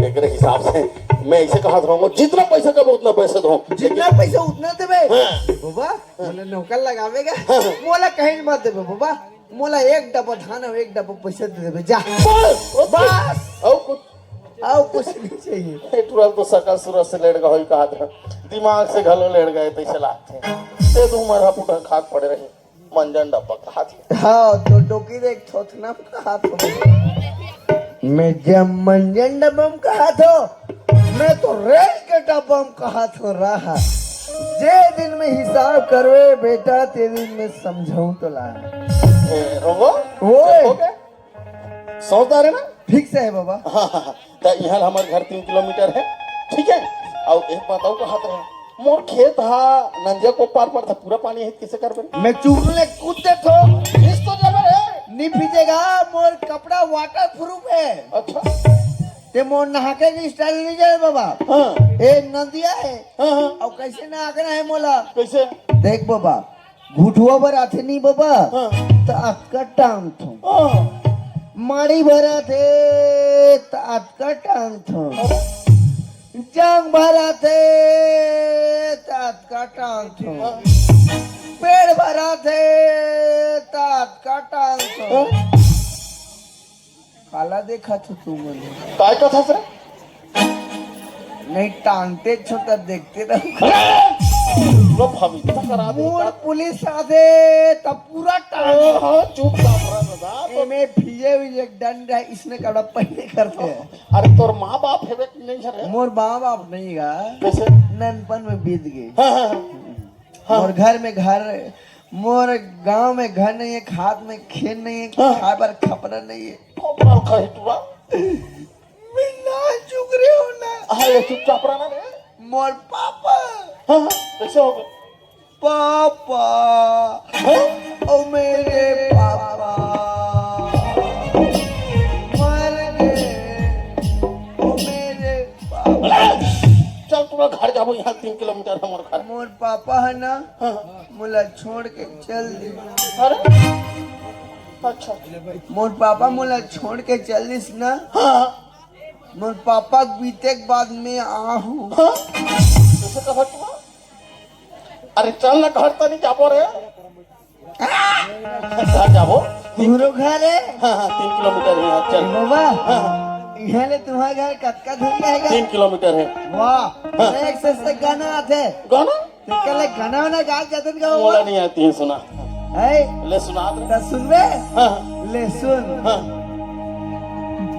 एकरे हिसाब से मैं ऐसे कहा था, जितना पैसा कब उतना पैसा दो। जितना पैसा उतना देबे। हाँ। बाबा, मोला नौकर लगावेगा। हाँ। मोला कहीं मत देबे बाबा। मोला एक डब्बा धान अउ एक डब्बा पैसा दे देबे, जा। बस, ओके। बस। अउ कुछ? अउ कुछ नहीं चाहिए। ए, टुरा तो सकल सूरत से लेड़ गए होई कहा था। दिमाग से घलो लेड़ गए, तैसे लागथे। ए, दू मरहा पुटा खात पड़े रहे। मंजन डब्बा कहाथे। हाँ, तो डोकी देख, थोथना म कहाथों। मैं जब मंजन डब्बा म कहाथों, मैं तो रेल के डब्बा म कहाथों रहा। जे दिन में हिसाब करवे बेटा, ते दिन में समझाऊं तोला। ए, रोगो? ओए। हो गया? समझदार है ना? ठीक से है बाबा। हाँ, हाँ, हाँ। त इहाँ ले हमर घर तीन किलोमीटर है, ठीक है? अउ एक बात अउ कहत रहे, मोर खेत हा नंदिया के ओ पार परथे, पूरा पानी है, कइसे करबे? मैं चूरू ले कूद देथों। भीज तो जाबे रे। नहीं भीजेगा, मोर कपड़ा वाटर प्रूफ है। अच्छा। ते मोर नहाके के स्टाइल नहीं जाए बाबा। हाँ। ए नंदिया है। हाँ, हाँ। अउ कइसे नहाके ना है मोला? कइसे? देख बाबा, घुटवा भर आथे नहीं बाबा, हाँ। त अतका टांगथों। हाँ। माड़ी भर आथे त अतका टांगथों। हाँ। जांग भर आथे त अतका टांगथों। हाँ। पेट भर आथे त अतका टांगथों। हाँ। काला देखथो तुमन? काय कथस रे? नहीं, टांगते छो त देखते रहो। अरे! लो भाभी, इतना करा दे। मोर पुलिस आथे त पूरा टांग। ओहो, चुपचाप रह दादा। तो एमे भीजे हुए एक डंड है, इसने कपड़ा पहने करते हैं। अरे तोर माँ बाप है कि नहीं है रे? मोर माँ बाप नहीं गा। कइसे? ननपन में बीत गे। हाँ, हाँ, हाँ। हाँ। मोर घर में घर, मोर गांव में घर नहीं है, खात में खेत नहीं है, हाँ। खाए बर खपरा नहीं है। खपरा खाए तू बा? मैं ना चुक रहे हो ना। हाँ, ये चुपचाप रहना रे। मोर पापा। हाँ, हाँ, कइसे हो गए? पापा। हाँ? ओ मेरे पापा। मर गए। ओ मेरे पापा। चल, तोर घर जाबो, इहाँ तीन किलोमीटर हमर घर। मोर पापा है ना, हाँ। मोला छोड़ के चल दे। अरे, अच्छा। मोर पापा मोला छोड़ के चल दिस ना। हाँ। मोर पापा के बीते के बाद में आहूँ। हाँ? कइसे कहत तू? अरे चल ना, घर तनी जाबो रे। घर जाबो। तोरो घर है? हाँ, हाँ, तीन किलोमीटर है, चल। बाबा, हाँ, हाँ। इहाँ ले तुम्हार घर कतका दूरी है गा? तीन किलोमीटर है। वाह, हाँ। एक से, से गाना आथे। गाना? ते कल गाना वाना गा, जतन गाओ। मोला नहीं आती है सुना। है? ले सुना दे। त सुनबे? हाँ। ले सुन। हाँ।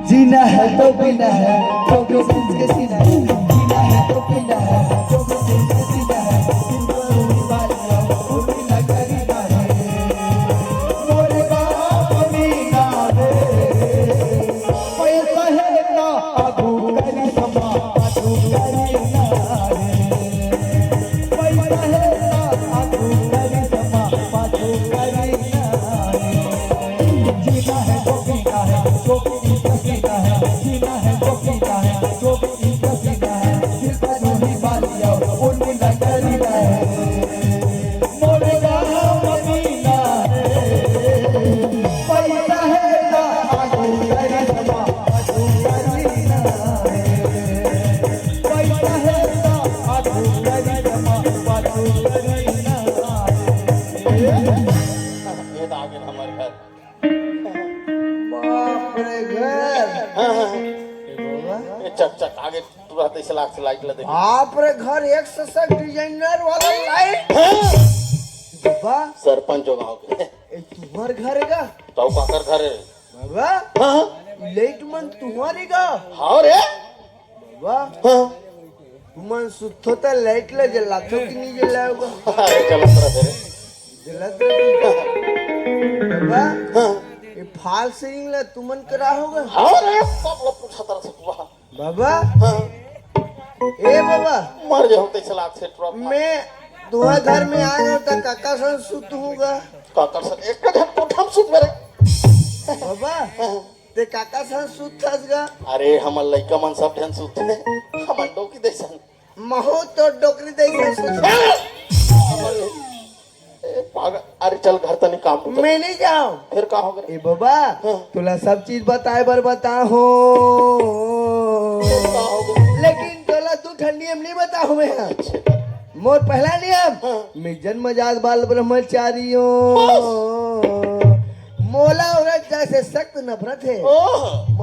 जीना है तो पीना है, तो भी समझ के जीना है। जीना है तो पीना है, तो भी समझ के जीना है। जिंदगी वाली आओ, उठी ना करी ना है। मोरे बाप मीना रे। पैसा है ना आगू करी समा, आगू करी ना रे। पैसा है ना आगू करी समा, पाछू करी ना रे। जीना है तो पीना है, जो भी इनका सीना है। जीना है तो पीना है, जो भी इनका सीना है। सिर्फ जो ही बालिया, उर्मिला करी ना है। मोरे गाँव मीना रे, पैसा है ना आगू करी समा, पाछू करी ना रे। पैसा है ना आगू करी समा, पाछू करी ना रे। ये तो आ गए हमारे घर। बाप रे घर। हाँ, हाँ। ये चक चक आगे तुरंत ऐसे लाग से लाइट ला दे। बाप रे घर, एक से एक डिजाइनर वाला लाइट। हाँ। बाबा। सरपंच हो गाँव के। ए, तुम्हार घर है का? तो काकर घर है? बाबा। हाँ, हाँ। लाइट मन तुम्हारी का? हाँ रे। बाबा। हाँ। तुमन सुत्थो त लाइट ला जलाथो कि नहीं जलाओगा? अरे चलो तरह से। जलाते हो। बाबा। हाँ। ये फॉल्स सीलिंग ला तुमन करा होगा? हाँ रे, सब लोग पूछा तरह से हुआ। बाबा। हाँ। ए बाबा। मर जाओ तैसे लाग से ट्रक में। मैं तुम्हारे घर में आ जाऊँ तो काका सन सुत हूँगा। काका सन एक का घर कोठा में सुत मेरे। बाबा। हाँ। ते काका सन सुत थस गा? अरे हमर लइका मन सब झन सुत थे। हमर डोकी दे सन। महू तो डोकरी दे सन सुत। ए, पागल। अरे चल घर तनी काम तो कर। मैं नहीं जाऊँ। फिर का हो गया? ए बाबा, हाँ। तोला सब चीज बताए बर बता हो। फिर का हो गया? लेकिन तोला दू ठन नियम नहीं बता हूँ मैं। अच्छा। मोर पहला नियम, हाँ। मैं जन्मजात बाल ब्रह्मचारी हूँ। बस। मोला औरत जात से सख्त नफरत है। ओह।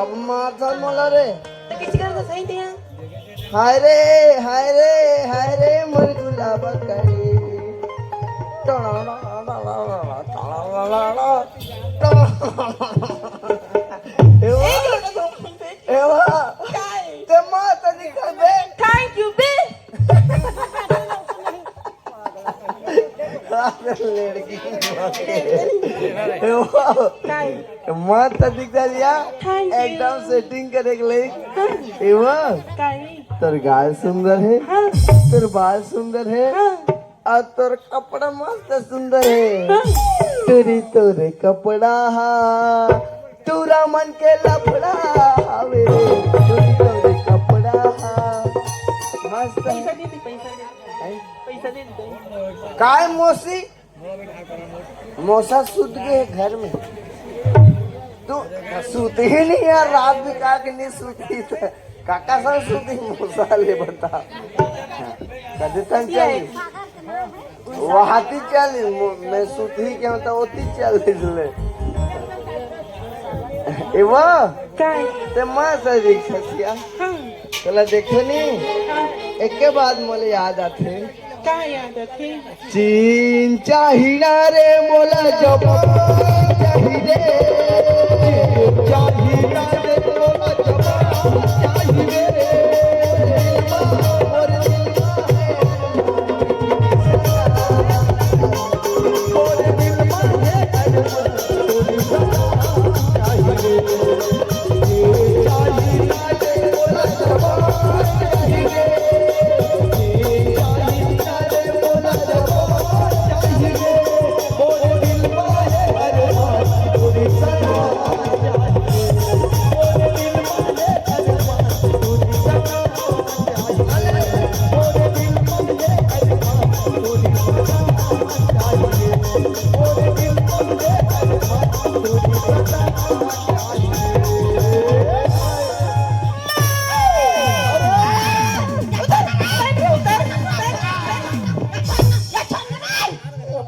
अब मार साथ मोला रे। तो किसी का तो सही दिया। हाय रे, हाय रे, हाय रे, मोर गुलाब कली। एवा, एवा, काय? ते माता दिखा दे। Thank you, बे। लड़की। एवा। काय? मस्त दिखता लिया। Thank you। एकदम setting करे के लई। हाँ। एवा। काय? तोर गाल सुंदर है। हाँ। तोर बाल सुंदर है। हाँ। अउ तोर कपड़ा मस्त सुंदर हे। हाँ। टूरी तोरे कपड़ा हा, टूरा मन के लफड़ा हावे रे। टूरी तोरे कपड़ा हा, मस्त हे। पैसा दे दे, पैसा दे दे। हैं? पैसा दे दे। काय मौसी? मौसा सुत गे हे घर में। तू सुत ही नहीं यार, रात भी का के नहीं सुती त काका सा सुती मौसा ले बता। कदे तक चली? वहाती चली, मो-, मैं सुती के मतलब ओती चली ले। ए वो? काय? ते माँ सा देख ससिया। हाँ। तोला देखे नहीं? हाँ। एक के बाद मोले याद आथे। का याद आथे? चीन चाहिना रे मोला जब चाहिए। चीन चाहिना रे मोला जब चाहिए।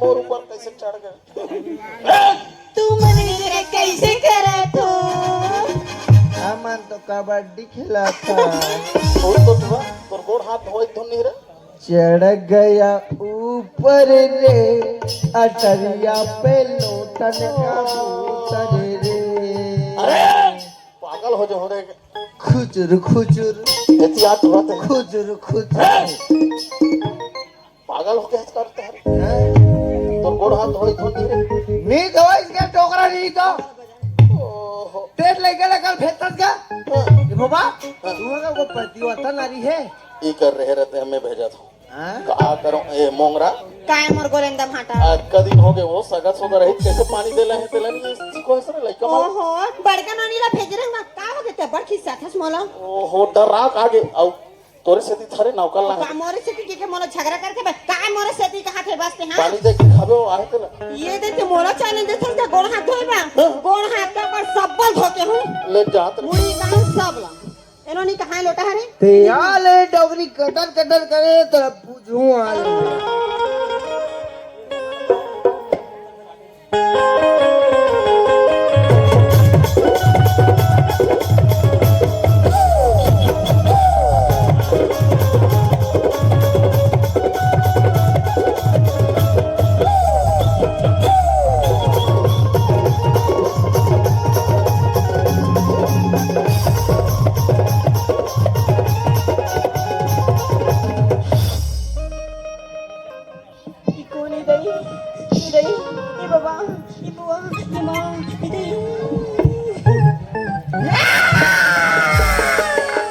मोर ऊपर कैसे चढ़ गए? तू मन मेरे कैसे करत हो? हमन तो कबड्डी खेलत हन। ओ तो तुआ, तोर गोड़ हाथ धोए धुन नहीं रे। चढ़ गया ऊपर रे, अटरिया पे लोटन कबूतर रे। अरे, पागल हो जाओ रे। खुजुर खुजुर। एती हाथ धोते। खुजुर खुजुर। ए! पागल होके हंस करते हैं। हैं? तोर गोड़ हाथ धोई धोई रे। नहीं धोई इसके टोकरा नहीं तो। ओहो। तेज लगे लगल फेंकत का? हाँ। ए बाबा, हाँ। तू का वो पतिव्रता नारी है? ई कर रहे रहते हमें भेजा था। हाँ? का करो ए मोंगरा? काय मोर गोरेंदा भाटा? आज का दिन हो गए वो सगा सोगा रहित कैसे पानी देला है तेला नहीं सीखो है सर लइका मार। ओहो, बड़का नानी ला भेज रहे ना, का हो गए ते बड़ खिस्सा थस मोला? ओहो, डर राख आगे, आउ तोरे सेती थारे नौकर ला का है। मोरे सेती के, के मोला झगड़ा करके बस, का मोरे सेती कहा थे बस ते, हाँ? पानी दे के खाबे वो आहे तेला। ये दे ते मोला challenge दे सकता गोड़ हाथ धोए बा। हाँ। गोड़ हाथ का पर सब्बल धो के हूँ। ले जात रे। मुड़ी कान सब ला। एनो नहीं कहाँ लोटा हरे? ते आ ले डोगरी कटर कटर करे तो पूछूं आ ले। ई कोन ए दई? ई दई? ई बाबा? ई बुआ? ई माँ? ई दई?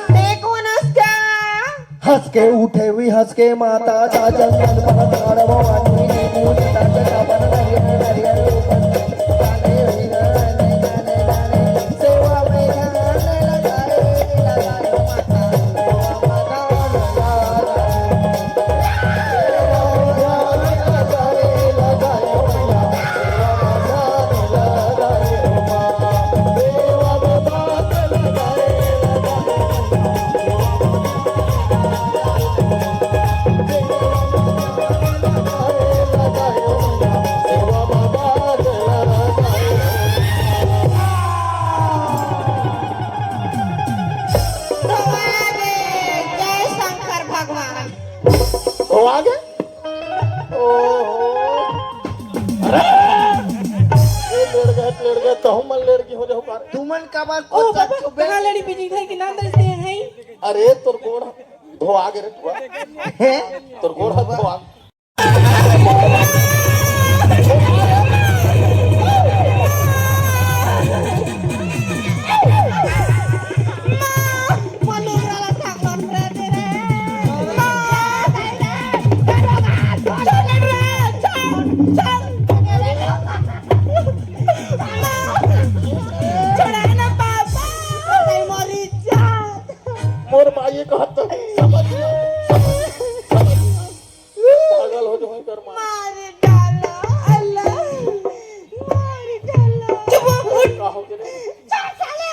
ते कोन अस का? हंस के उठे हुई, हंस के माता ता जंगल पर ताड़ भवानी ने पूरी ताकत अपन नरियर नरियर ऊपर। तुमन काबर ओ बाबा, कहाँ लड़ी बिजली घर के नाम दर्ज दे हैं? अरे, तोर गोड़ धोआ गे रे टुरा। हैं? तोर गोड़ हाथ धोआ। मोर माई कहत समझ, समझ, समझ। पागल हो जाऊं कर मार। मार डाला, अल्लाह, मार डाला। चुप हो, उठ। का हो गे रे? चल साले।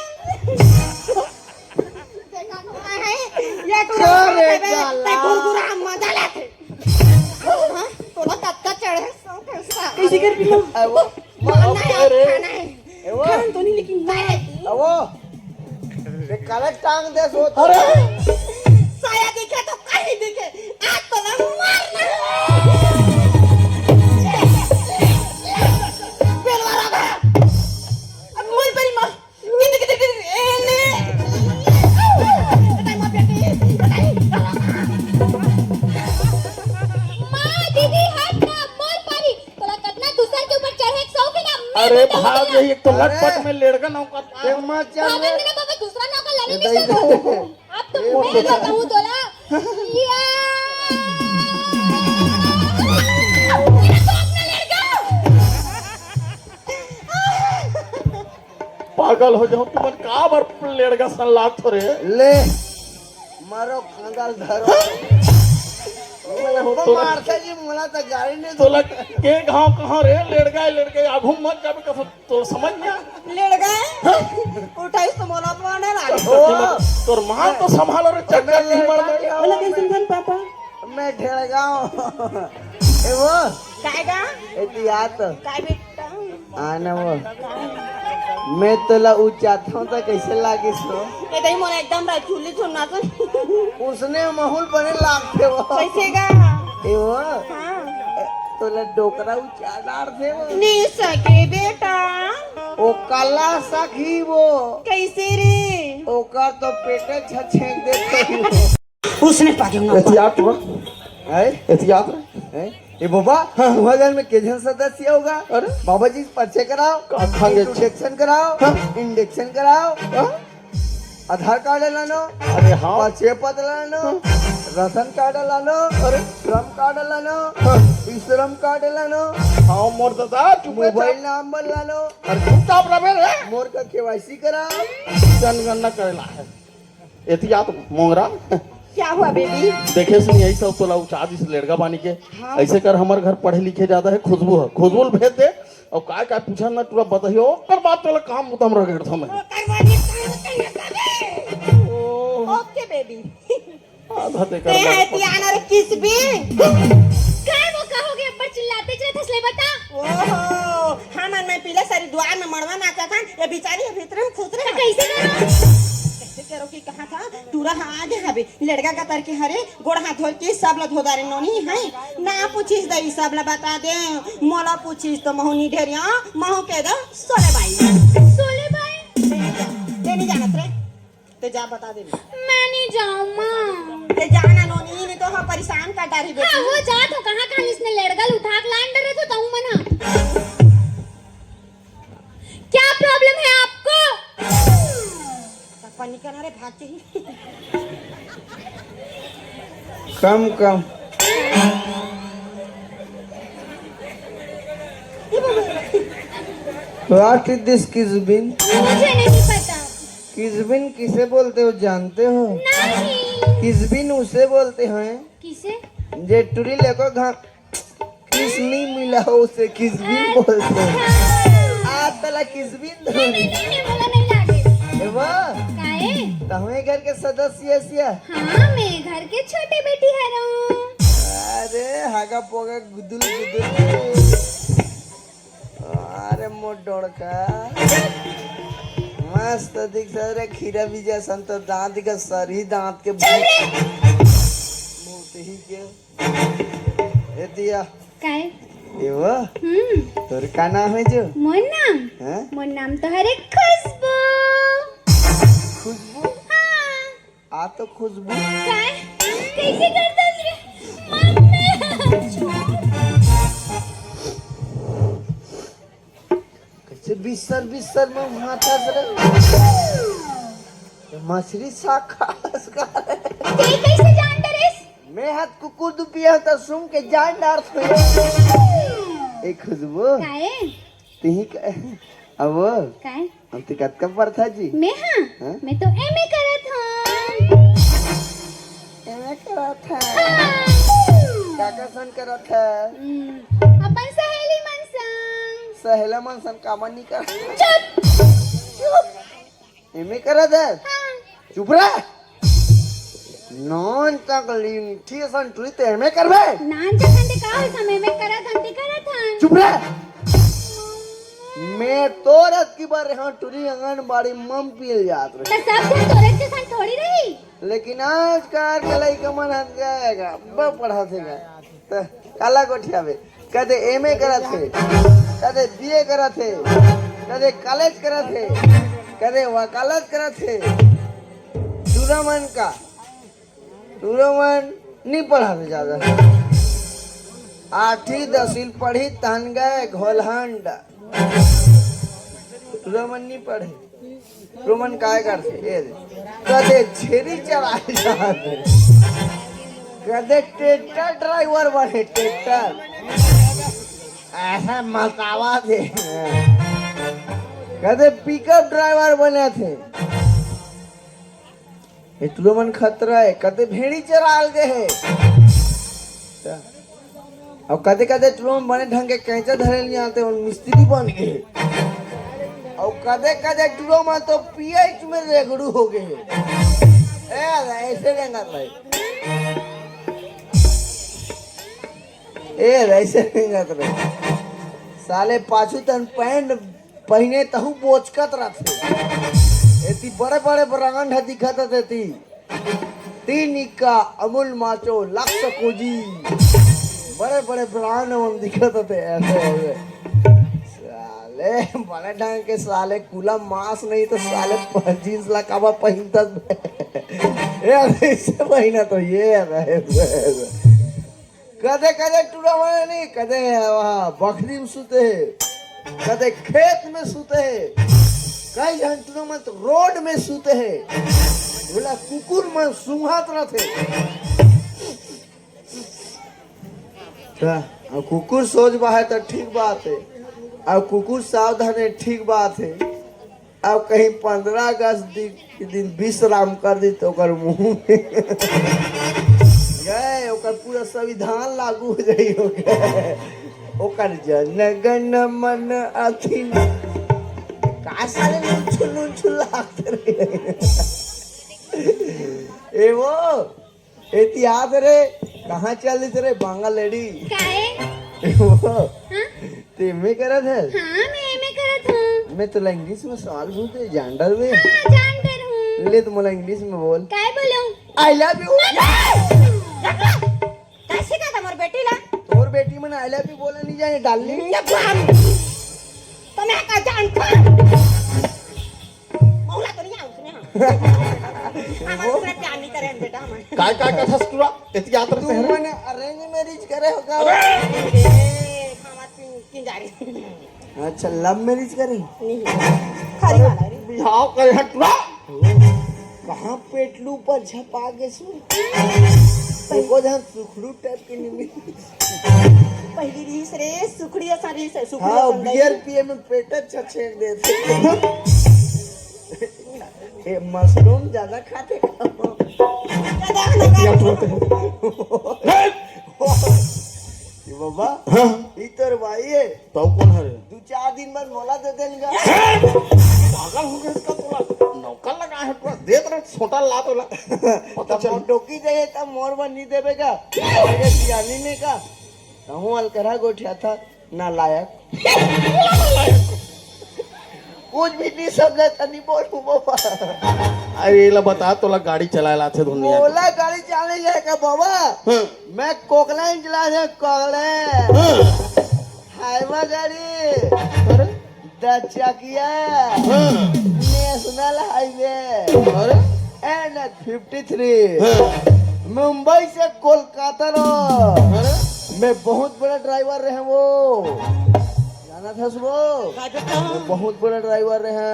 देखा कौन है? ये तो अरे ते, डाला। ते गुरगुरा मजा लेथे। हाँ? तोला कतका चढ़े, सौ पैसा। कैसे कर पी लो? अब मारना है, अरे। खाना है। ए वो, खान तो नहीं, लेकिन मार। ए वो, ते काला टांग दे सो। अरे! साया दिखे तो कहीं दिखे, आज तो ना मारना। बेलवा रहा। अब मोर परी माँ, किंद किंद किंद, ए, ले। बताई माँ बेटी, बताई। माँ, दीदी, हट ना, मोर परी। तोला कतना दूसर के ऊपर चढ़े के शौक हे ना, मैं अरे बताऊं भाग तोला। यही, एक तो अरे। लटपट में लेड़गा नौकर। ते मत चल भागन रे। देना बाबा, दूसरा नौकर लाने ए, नहीं दई सकता। दे। अब तो ए, मैं दे। बताऊं तोला। या। मेरा बाप ना लेड़गा। पागल हो जाऊं, तुमन काबर लेड़गा सन लागथो रे? ले, मारो कांदा ल धरो। तोला मारथे जी, मोला त गाड़ी नहीं तोला के घाव कहाँ रे? लेड़गा, लेड़गा, आघू मत जाबे कसम, तोला समझ में आ? लेड़गा? हाँ? उठाई तो मोला पाने लागे। तोर माँ तो संभालो रे, चक्कर नहीं मार दे। बोला कैसे धन पापा? मैं ढेड़गांव। ए वो, काय गा? एती आ तो। काय बेटा? आना वो। मैं तोला उचाथों त कैसे लागिस हो? ए दई मोर एकदम रचुली चुन्ना से। उसने माहौल बने लागथे वो। कैसे गा? ए वो। हाँ। तोला डोकरा उचा डारथे वो। नी सके बेटा। ओ काला सखी वो। कैसे रे? ओकर तो पेटे छछेक देथे। उसने पाके ना एहतियात बा। हैं? एहतियात रे। हैं? ए बाबा, हाँ। तुहर घर में के झन सदस्य होगा? अरे। बाबा जी, पर्चे कराओ। का खांगे? इंट्रोडक्शन कराओ। हाँ। इंजेक्शन कराओ। हाँ। आधार कार्ड लानो। अरे हाँ। परिचय पत्र लानो। हाँ। राशन कार्ड लानो। अरे। श्रम कार्ड लानो। हाँ। ई श्रम कार्ड लानो। हाँ, मोर दादा, चुप रह। मोबाइल नंबर लानो। अरे चुपचाप रह बे रे। मोर का केवाईसी कराओ। जनगणना करेला है। एहतियात मोंगरा। क्या हुआ बेबी? देखे सुन यही सब तोला उचा दिस लेड़गा बानी के। हाँ। ऐसे कर हमर घर पढ़े लिखे ज्यादा है, खुशबू है। खुशबू ल भेज दे। अउ काय काय पूछा ना टुरा बताही, ओकर बाद तोला काम उतम रगड़ था मैं। ओकर बाद ये काम उतम रगड़ था। ओके बेबी। आधा ते कर ते है बात। तियाना रे किसबी। काय वो कहोगे, अब्बड़ चिल्लाते चले थसले बता। ओहो, हमन में पीले सरी दुआर में मड़वा नाचत हन, ये बिचारी ये भीतरे में खुसरे तो हन। कैसे करो? कैसे करो कि कहा था, टूरा हा आगे हवे, लेड़गा कतर के हरे, गोड़ हाथ धोए के सब ला धो डारे नोनी है, ना पूछिस दई सब ला बता दे, मोला पूछिस तो महू नी ढेरिया, महू के दो सोले बाई। सोले बाई? ते नहीं जानत रे, ते जा बता दे। मैं नहीं जाऊँ माँ। ते जा ना नोनी, नहीं तो हम परेशान कर डारी बेटी। हाँ, वो जा तो कहाँ कहाँ इसने लेड़गा ल उठा के लान डरे तो तहूँ मना। क्या प्रॉब्लम है आपको? पन्नी का ना रे, भाग के ही। कम, कम। What is this किसबिन? मुझे नहीं पता। किसबिन किसे बोलते हो, जानते हो? नहीं। किसबिन उसे बोलते हैं किसे? जे टुरी लेको घा-, किस नहीं मिला हो उसे किसबिन बोलते हैं। अच्छा। आज तला किसबिन नहीं, नहीं, नहीं, नहीं, बोला नहीं लागे। ए वाह। काहे? तो हमें घर के सदस्य ऐसी है। हाँ, मैं घर के छोटे बेटी है रहूं। अरे, हागा पोगा गुदुल गुदुल। अरे, मोर डोड़का। मस्त दिख रे, खीरा बीजा सन तो दांत के सरही दांत के भूत। भूत ही के। ए दिया। काय? ए वो? हम्म। तोर का नाम है जो? मोर नाम? हाँ? मोर नाम तो हरे खुशबू। खुशबू? हाँ। आ तो खुशबू। काय? कैसे करता रे? मम्मी। कैसे बिस्तर बिस्तर में भांटा करे? ये मछली साग खास का? ते कैसे जान डरेस? मैं हाथ कुकुर दुपिया त सुन के जान डार थो। ए खुशबू। काय? तिही का? अब काय? हम तो कतका पढ़था जी? मैं हाँ? हाँ? मैं तो एमए करत हूँ। एमए करत है। हाँ। काका सन करत है? हम्म, अपन सहेली मन संग। सहेला मन सन कामन नहीं कर। चुप। चुप। एमए करत है? हाँ। चुप रह। नॉन तक लिंठी सन टुरी ते एमए करबे? नान जखन ते का होइस, हम एमए करत हन, ते करत हन। चुप रह। मैं तो रत की बार यहाँ टुरी आंगनबाड़ी मम पील जात रहे। त सब जन तोरे जैसन थोड़ी रही। लेकिन आजकल के लइका मन हन गए गा, ब पढ़त हे गा। त काला गोठियाबे, कदे एमए करत हे, कदे बीए करत हे, कदे कॉलेज करत हे, कदे वकालत करत हे। टूरा मन का, टूरा मन नहीं पढ़ाते ज्यादा। आठवीं दसवीं पढ़ी तहन गए घोलहंड। टूरा मन नहीं पढ़े। टूरा मन काय करथे? ए दे। कदे छेरी चराए जाथे, कदे ट्रैक्टर ड्राइवर बने, ट्रैक्टर। ऐसा मतावा थे। कदे पिकअप ड्राइवर बने थे। ए टूरा मन खतरा है, कदे भेड़ी चराल गए है। अउ कदे कदे टूरा मन बने ढंग के कैंचा धरे नहीं आते, उन मिस्त्री बन गए। अउ कदे कदे टूरा मन तो पीएच में रेगड़ू हो गए। ए, ऐसे रेंगत रहे। ए, ऐसे रेंगत रहे। साले पाछू तन पैंट पहिने तहू बोचकत रथे। एती बड़े-बड़े ब्रांड ह दिखत हे तेती। तीन इक्का अमूल माचो, लक्स कोजी। बड़े-बड़े ब्रांड मन दिखत हे ऐसे, ऐसे। साले बड़े ढंग के साले कुला मास नहीं तो साले प-, जींस ला काबर पहिनत हे? ए, ऐसे पहिना तो ये रहे। कदे कदे टूरा मन नहीं, कदे वहाँ बखरी में सुते हे, कदे खेत में सुते हे, कई झन टूरा मन तो रोड में सुते हे। बोला कुकुर मन सूंघत रथे। त अब कुकुर सोच बा है तो ठीक बात है, अब कुकुर सावधान है, ठीक बात है। अब कहीं पंद्रह अगस्त दि-, के दिन विश्राम कर दी तो ओकर मुंह में गए, ओकर पूरा संविधान लागू हो जाई, ओकर, ओकर जन गण मन अथी। का साले लुनछुल लुनछुल लागत रहे? ए वो, एती आत रे, कहाँ चलिस रे बांगा लेडी? काहे? वो, हाँ? ते एमए करत हस? हाँ, मैं एमए करत हूँ। मैं तोला इंग्लिश में सवाल पूछते, जान डरबे? हाँ, जान डरहूँ। ले तो मोला इंग्लिश में बोल। काय बोलूँ? I love you। कैसे कहा था मोर बेटी ला? तोर बेटी मन I love you बोला नहीं जाने डालनी। ये बाप। तो मैं का जानता? मौला तो नहीं आऊँ उसने, हाँ। हमारे साथ प्यार नहीं करे हम बेटा, हमारे। काय, काय कथस टूरा? एती आत तू रहते हैं? मने arrange marriage करे हो का? अरे! ए, खावा तीन, तीन जा रही। अच्छा, love marriage करी? नहीं। खाली वाला रे। बिहाव करे हट टूरा। कहाँ पेटलू पर झपा के सुन। एको जहाँ सुखड़ू type के नहीं मिली। पहली रीस रे, सुखड़ी असन रीस है, सुखड़ी हाँ, असन दही। बियर पिए में पेट अच्छा छेक देते। ए, मशरूम ज्यादा खाते का? ज्यादा खाते का? या तो होते हैं। ए बाबा, हाँ? ई तोर भाई है। तो कौन है रे? दू चार दिन बाद मोला दे देन गा। पागल हो गया इसका तोला। नौकर लगा है पूरा। दे तेरा छोटा ला तोला। पता तब चल। मोर डोकी दे, तब मोर बर नहीं देबे का? अरे सियानी ने का? कहूँ अलकरहा गोठिया था, नालायक। कुछ भी नहीं समझा था, नहीं बोलूँ बाबा। अरे, एला बता, तोला गाड़ी चलाए ला आथे धुन नहीं आथे? मोला गाड़ी चलाने जाए का बाबा? हाँ। मैं कोकला ही चला था, कोकला। हाँ। हाईवा गाड़ी। अरे? दस चकिया। हाँ। मैं नेशनल हाईवे। अरे? N H fifty three. हाँ। मुंबई से कोलकाता रो। अरे? मैं बहुत बड़ा ड्राइवर रहे वो। जानत हस वो? मैं बहुत बड़ा ड्राइवर रहे।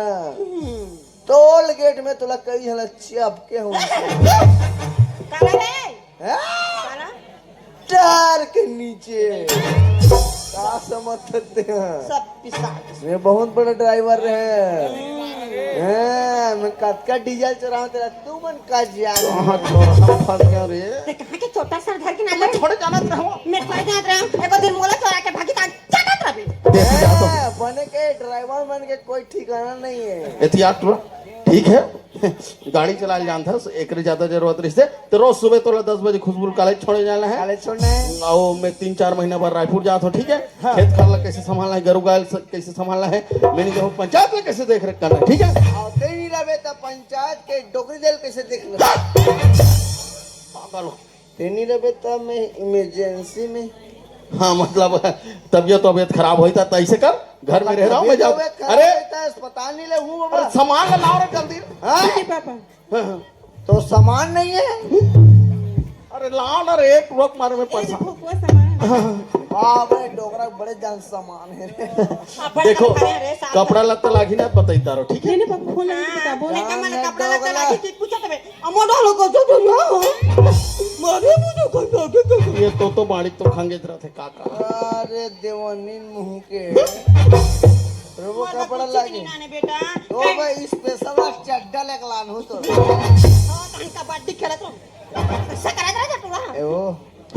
टोल गेट में तोला कई झन ल चपके हो। काला रे? हैं? काला? टायर के नीचे। का समझ सकते हैं? सब पिसा। मैं बहुत बड़ा ड्राइवर रहे। हैं, मैं कतका डीजल चोराहूं तेला तुमन का जान। कहाँ चोरा फंस गया रे? ते कहाँ के छोटा सर धर के ना मैं ले? थोड़े जानत रहूं। मैं थोड़े जानत रहूं। एको दिन मोला चोरा के भागी ता चटत रबे। देख जा तो। हैं, बने के ड्राइवर बने के कोई ठिकाना नहीं है। एतियात टुरा, ठीक है। गाड़ी चलाए जानत हस, एकरे ज्यादा जरूरत रहिस ते, तो रोज सुबह तोला दस बजे खुशबू कॉलेज छोड़े जाना है। कॉलेज छोड़ना है। अउ मैं तीन चार महीना बाद रायपुर जात हूँ, ठीक है? हाँ। खेत खार ला कैसे संभालना है, गरु गाय ला कैसे संभालना है, मैंने कहूँ पंचायत ला कैसे देख रेख करना है, ठीक है? अउ ते नहीं रहे तो पंचायत के डोकरी दे ल कैसे देखना? पागल हो। ते नहीं रहे तो मैं इमरजेंसी में। हाँ, मतलब, तबियत तबियत खराब होई ता, तो ऐसे कर, घर में रह रहा हूँ मैं, जाओ। तबियत खराब अरे, होई ता, अस्पताल नहीं ले हूँ बाबा। अरे, सामान ला लाओ रे जल्दी। हाँ? जी पापा। हाँ, हाँ। तो सामान नहीं है? अरे, लाओ ना रे, एक रोक मारे में ए, पैसा। देखो, वो सामान। हाँ, भाई, डोकरा बड़े जान सामान है। देखो, कपड़ा लत्ता लागी ना, बताई तारो, ठीक है? नहीं, नहीं, पापा, फोन लगी, बता, बोल। हाँ, कपड़ा लत्ता लागी, ठीक पूछो तो मैं। अमो डालो को जो जो यो। मारे मुझे को जो जो जो। ये तो तो बाड़ी तो खांगे जरा थे काका। अरे देवानीन मुंह के। रोबो कपड़ा लागे। नाने बेटा। तो भाई स्पेशल चड्डा लेके लान हो तो। हां, कहीं कबड्डी खेलत रहो। ऐसा करा करा टूरा। ए वो।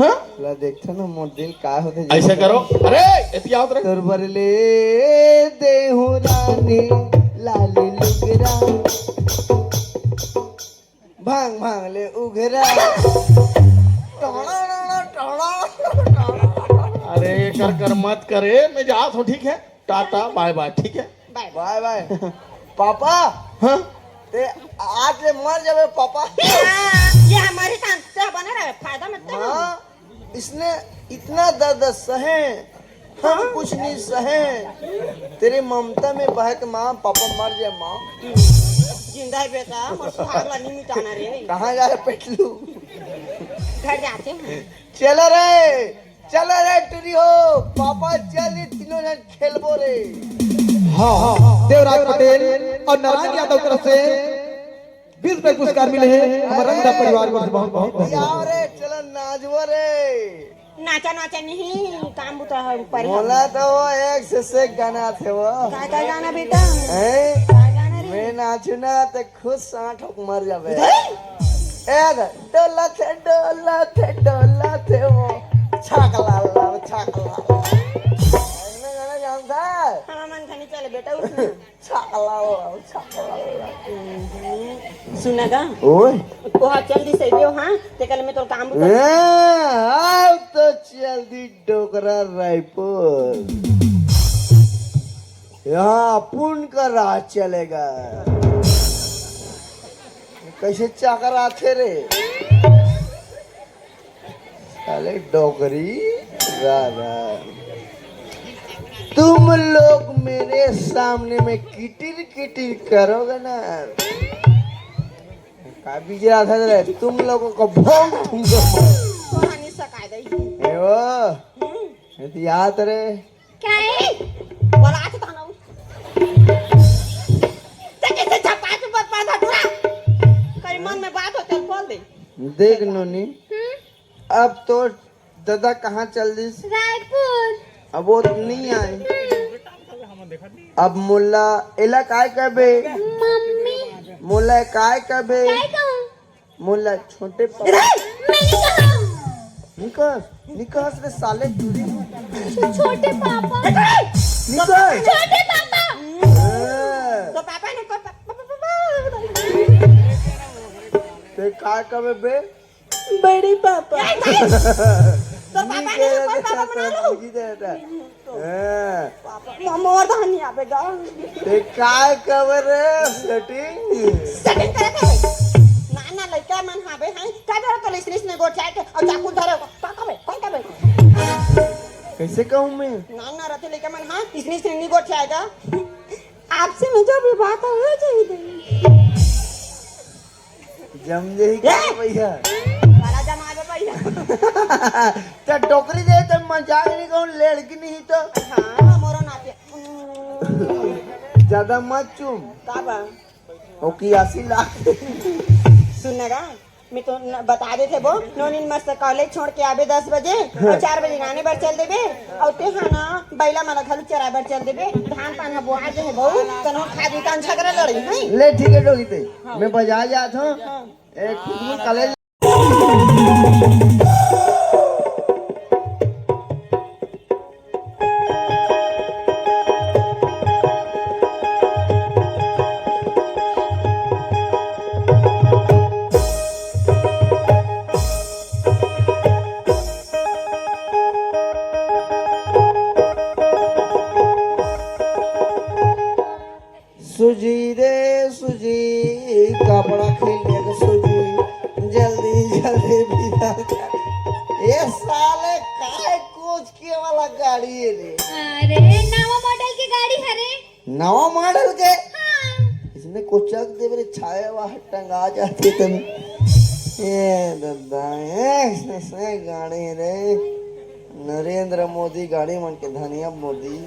हां? ला देखते ना मोर दिल का होते ऐसा करो। अरे, एतिया उतरे। तोर बर ले देहु रानी लाली लुगरा। भांग भांग ले उघरा। टोड़ा, टोड़ा, टोड़ा। अरे, कर कर मत करे, मैं जात हूँ, ठीक है? टाटा, बाय बाय, ठीक है? बाय बाय। पापा। हाँ? ते आज ले मर जावे पापा। हाँ, ये हमारी शान, ते बने रहे, फायदा मत कर। हाँ, इसने इतना दर्द सहे, हम कुछ नहीं सहे। तेरी ममता में बहक माँ, पापा मर जाए माँ। जिंदा है बेटा, मर सुहाग ला नहीं मिटाना रे। कहाँ जा रहे पेटलू? घर जाते हैं। चलो रे, चलो रे टुरी हो, पापा चल रे, तीनों जन खेलबो रे। हाँ, हाँ, देवराज पटेल और नारायण यादव तरफ से बीस रुपए पुरस्कार मिले हैं हमारे रंगदा परिवार को, बहुत बहुत धन्यवाद। रे, चलो नाचबो रे। नाचा नाचा नहीं, काम बुता है ऊपर है। बोला तो वो एक से से गाना थे वो। काय काय गाना बेटा? हैं? काय गाना रे? मैं नाचू ना ते खुद सांठ होक मर जावे। ए दे, डोला थे, डोला थे, डोला थे वो। छाकला ला, छाकला। इतना गाना जानता है? हाँ, मन खानी चले बेटा उसमें। छाकला ला, छाकला ला। सुना गा? ओए। कोहा चल दी सही हो, हाँ? ते कल मैं तोर काम बुता। हाँ, आओ तो चल दी डोकरा रायपुर। यहाँ पुन का राज चलेगा। कैसे चाकर आथे रे? साले डोकरी राधा। तुम लोग मेरे सामने में किटिर किटिर करोगे ना? का बीजे आधा जरा, तुम लोगों को भोंग दूंगा। तोरा नहीं सकाय दे। ए वो, हम्म। ये तो याद रे। क्या है? बोला तो था ना। ते कैसे झपा के पर पर्दा टूरा? कहीं मन में बात हो, चल बोल दे। देख नोनी, हम्म? अब तो दादा कहाँ चल दिस? रायपुर। अब वो नहीं आए। हम्म। अब मोला एला काय कहबे? मम्मी। मोला काय कहबे? काय कहूँ? मोला छोटे पापा। मैं नहीं कहूँ। निकस, निकस रे साले टुरी। छोटे पापा। निकस। छोटे पापा। हाँ। तो पापा ने को पापा, पापा, पापा। ते काय कहबे बे? बड़े पापा। तो पापा ने को पापा बना लो। हाँ। पापा, म-, मोर धान नहीं आवेगा। ते काय कबर रे सेटिंग? सेटिंग करे थे। ना, ना, लइका मन हावे हैं। का जरूरत तो इसने, इसने गोठिया के और चाकू धरे हो। का कबे? कौन कबे? कैसे कहूँ मैं? ना, ना, रहते लइका मन, हाँ, इसने, इसने नहीं गोठियाएगा। आपसे में जो भी बात है, हो जाई दे। जम जाई का ए! भैया? बड़ा जमावे भैया। त डोकरी दे, त मजाक नहीं कहूँ, लड़की नहीं तो। हाँ, मोरो नाते। ज्यादा मत चूम। का बा? ओकी आसी लाख। सुन ना गा, मैं तो न-, बता देथे बो, नोनिन मस्त कॉलेज छोड़ के आबे दस बजे, हाँ। और चार बजे गाने बर चल देबे, और तेहा ना बैला मन घलू चराए बर चल देबे, धान पान ह बोआ गे हे बहू, तनो खा दी तन झगड़ा लड़ी, हैं? ले ठीक है डोगी ते, हाँ। मैं बाजार जात हूँ, हाँ। एक खुशबू कॉलेज सुजी रे सुजी, कपड़ा खींच के सुजी, जल्दी जल्दी बिदा कर। ए साले काय कोच के वाला गाड़ी है रे? अरे नवा मॉडल के गाड़ी हरे। नवा मॉडल के? हाँ। इसने कोचक दे मेरे छाया हुआ टंगा जाते तुम। ए दादा, ए, ऐसे गाड़ी रे। नरेंद्र मोदी गाड़ी मन के धनिया मोदी।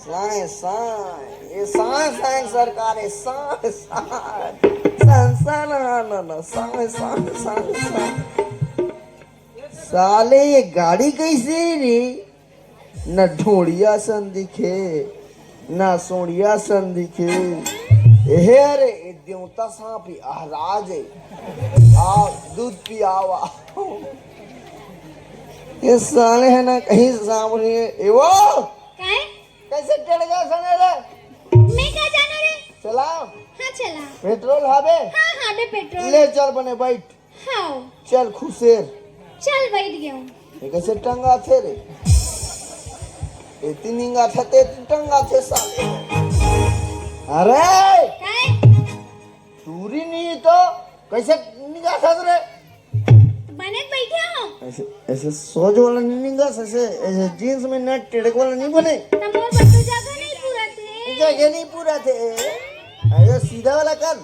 साए, साए, ये साए, साए सरकार है, साए, साए। सन, सन, ना, ना, ना, साए, साए, साए, साए। साले ये गाड़ी कैसे है रे? न ढोड़िया सन दिखे, न सोड़िया सन दिखे। एहे रे, ये देवता सांप ही महाराज है। आओ, दूध पियावा। ये साले है ना कहीं सांप नहीं है। ए वो! काय? कैसे टेढ़ गया सने रे? मैं का जाना रे? चला। हाँ, चला। पेट्रोल हावे? हाँ, हावे पेट्रोल। ले चल बने बैठ। हाँ। चल खुशेर। चल बैठ गया हूँ। ये कैसे टंगा थे रे? इतनी निंगा था ते टंगा थे साले। अरे! काय? चूरी नहीं तो कैसे निंगा था रे? बने बैठे हो। ऐसे, ऐसे सोच वाला नहीं निंगा, ऐसे, ऐसे जींस में नेट टेढ़क वाला नहीं बने। तब मोर बस तो जगह नहीं पूरा थे। जगह नहीं पूरा थे। ऐसे सीधा वाला कर।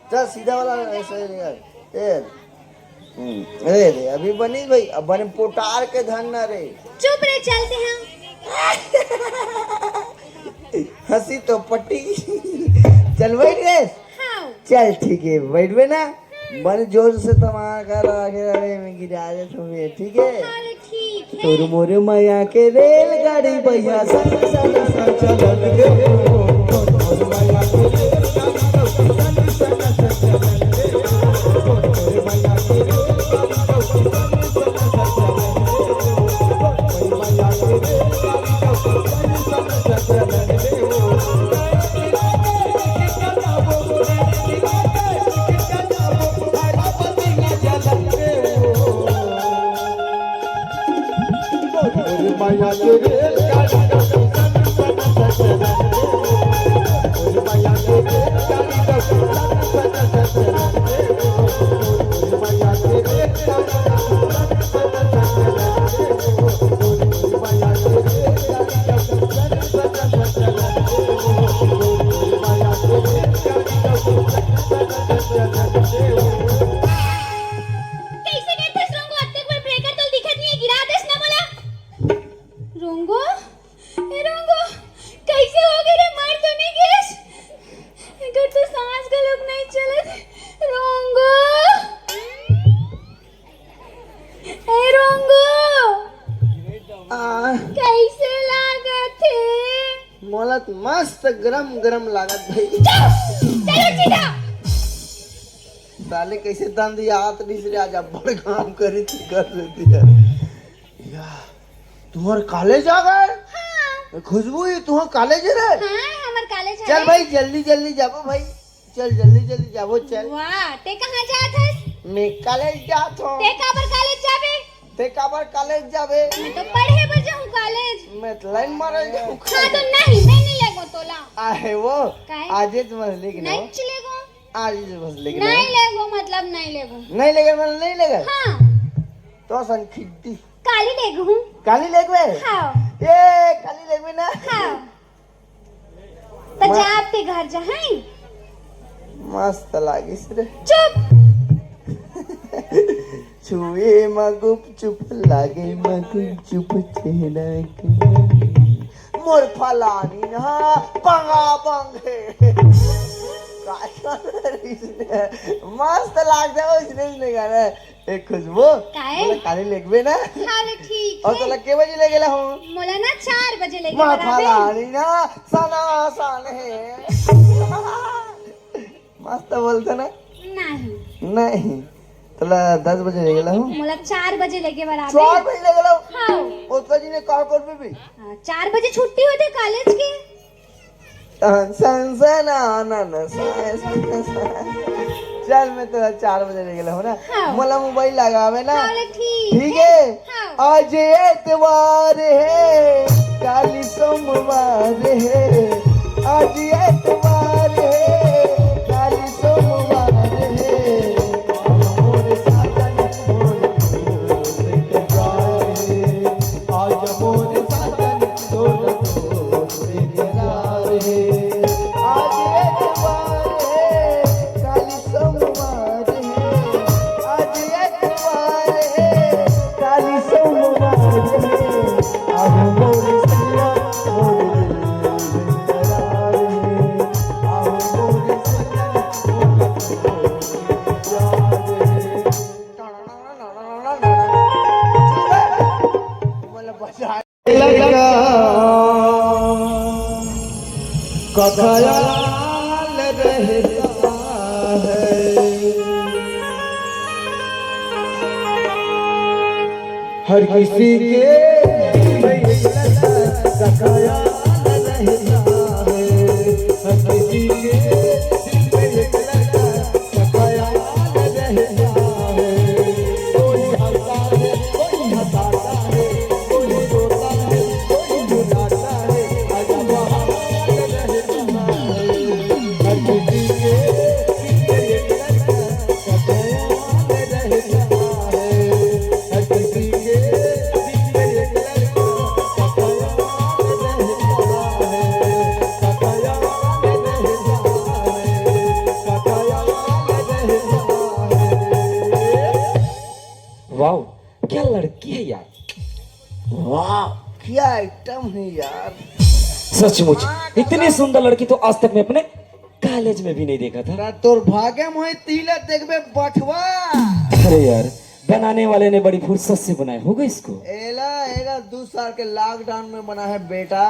चल सीधा वाला ऐसे निंगा। ए, हम्म, अरे रे, अभी बनी भाई, अब बने पोटार के धरना रे। चुप रे, चलते हैं। हंसी तो पट्टी। चल बैठ गए? हाँ। चल ठीक है, बैठबे ना? बड़ जोर से धमाका लगा के अरे मैं गिरा दे तुम्हें, ठीक है? अरे ठीक है। तोर मोर मया के रेलगाड़ी भैया सन सन सन चलत रे। तोर मोर मया के रेलगाड़ी भैया सन सन सन चलत रे। तोर मोर मया के रेलगाड़ी भैया सन सन सन चलत रे। कैसे करथस रोंगो? अतेक बड़ breaker तोल दिखत नहीं है, गिरा देस ना मोला। रोंगो, ए रोंगो, कैसे हो गे रे? मर तो नहीं गेस? एकर तो सांस घलोक नहीं चलत। रोंगो, ए रोंगो, आ। कैसे लागत हे? मोला तो मस्त गरम गरम लागत भाई। चलो सीधा। साले कैसे दंद याद नहीं से आज अब्बड़ काम करी थी कर लेती है। या, तुम्हार कॉलेज आ गए? हाँ। खुशबू, ये तुम्हार कॉलेज है रे? हाँ, हमार कॉलेज है। चल भाई, जल्दी जल्दी जाबो भाई, चल जल्दी जल्दी जाबो, चल। वाह, ते कहाँ जात हस? मैं कॉलेज जात हूँ। ते काबर कॉलेज जाबे? ते काबर कॉलेज जाबे? मैं तो पढ़े बर जाऊँ कॉलेज। मैं तो लाइन मारे जाऊँ। हाँ, तो नहीं, मैं नहीं लेगो तोला। आहे वो, काहे? आजे तो मसले की नहीं ना। चलेगो। आज ही बस लेके नहीं लेगो, मतलब नहीं लेगो। नहीं लेगे, मतलब नहीं लेगे। हाँ। तो सन खिद्दी। काली लेगो हूँ। काली लेगवे? हाँ। ए, काली लेगवे ना? हाँ। घर जाहैं। मस्त लागिस रे। चुप। छुए म गुपचुप लागे म गुपचुप चेहरा के। मोर फलानी ना पंगा बंग हे। का कर रहिस रे? मस्त लागथे वो इसने इसने गाना। ए खुशबू, काहे? मोला काली लेगबे ना? हाँ ले ठीक और है। तोला के बजे लेगेला हूँ? मोला ना चार बजे लेगे माँ बराबर। फलानी ना सना सन हे। मस्त बोलथे ना? नहीं। नहीं, तोला दस बजे लेगेला हूँ। मोला चार बजे लेगे बराबर। चार बजे लेगेला हूँ। हाँ। ओतका जी ने का करबे भी? हाँ, चार बजे छुट्टी होथे कॉलेज के। तहन सन सन आनन सन सन सन। चल, मैं तोला चार बजे लेगेला हूँ ना। हाँ। मोला मोबाइल लगावे ना। हाँ ले ठीक। ठीक है। हाँ। आज एतवार है, काली सोमवार है। आज एतवार है, काली सोमवार है। मोर साजन, मोर दोस्त के प्यार है। आज मोर साजन, मोर दोस्त के प्यार है। आज एतवार है, काली सोमवार है। आज एतवार है, काली सोमवार है। आहो मोर सैया, मोर दिल बेकरार है। आहो मोर सैया, मोर दिल बेकरार है। लड़का का ख्याल रहता है। हर किसी के दिल में एक लड़का का ख्याल रहता है। हर किसी के दिल में एक लड़का का ख्याल रहता है। कोई हंसता है, कोई हंसाता है, कोई रोता है, कोई रुलाता है। अजब हाल रहता है। हर किसी के दिल में एक लड़का का ख्याल रहता है। हर किसी के दिल में एक लड़का का ख्याल रहता है। का ख्याल रहता है। का ख्याल रहता है। वाह, क्या लड़की है यार। वाह, क्या आइटम है यार। सचमुच, इतनी सुंदर लड़की तो आज तक मैं अपने कॉलेज में भी नहीं देखा था। ना तोर भागे मोहे तीला देखबे बठवा। अरे यार, बनाने वाले ने बड़ी फुर्सत से बनाया होगा इसको। एला एला दो साल के लॉकडाउन में बना है बेटा।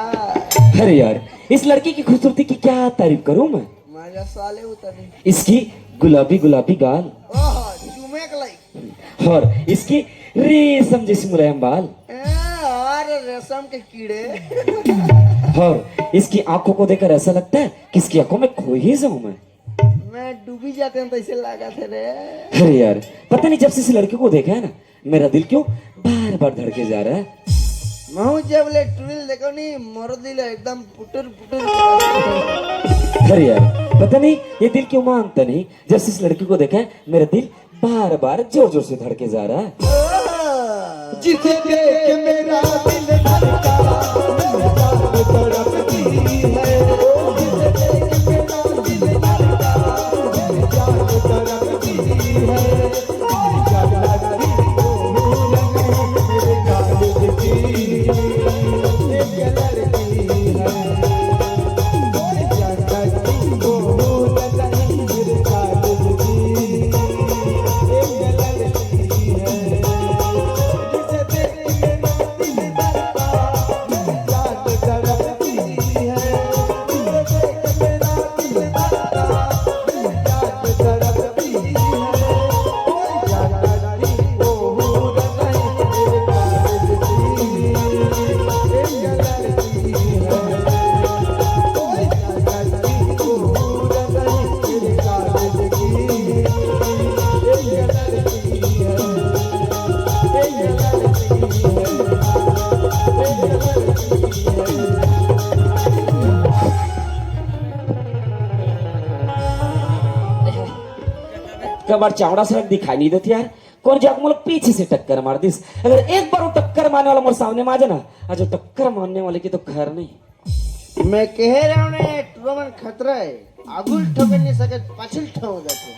अरे यार, इस लड़की की खूबसूरती की क्या तारीफ करूं मैं। मजा साले उतनी। इसकी गुलाबी गुलाबी गाल ओह, चुमे के लाई। और इसकी रेशम जैसी मुलायम बाल ए, और रेशम के कीड़े। और इसकी आंखों को देखकर ऐसा लगता है कि इसकी आंखों में खो ही जाऊं मैं। मैं डूबी जाते हैं तो ऐसे लगा थे रे। अरे यार, पता नहीं जब से इस लड़की को देखा है ना, मेरा दिल क्यों बार बार धड़के जा रहा है। महू जब ले टुरिल देखो नी, मोरो दिल एकदम पुटुर पुटुर। अरे यार, पता नहीं ये दिल क्यों मानता नहीं। जब से इस लड़की को देखा है, मेरा दिल बार बार जोर जोर से धड़के जा रहा है। जिसे देख मेरा दिल धड़का, मेरी जान तड़पती है। जिसे देख मेरा दिल धड़का, मेरी जान तड़पती है। मेरी जान लगती वो रंग मेरे काजल की, एक लड़की है। कमर चावड़ा सड़क दिखाई नहीं देती यार। कौन जाके मोला पीछे से टक्कर मार दिस। अगर एक बार वो टक्कर मारने वाला मोर सामने में आ जाए ना, आज वो टक्कर मारने वाले की तो खैर नहीं। मैं कहे रहे हूँ ना, टुरा मन खतरा है। आगुल ठोके नहीं सके, पाछिल ठोक देते।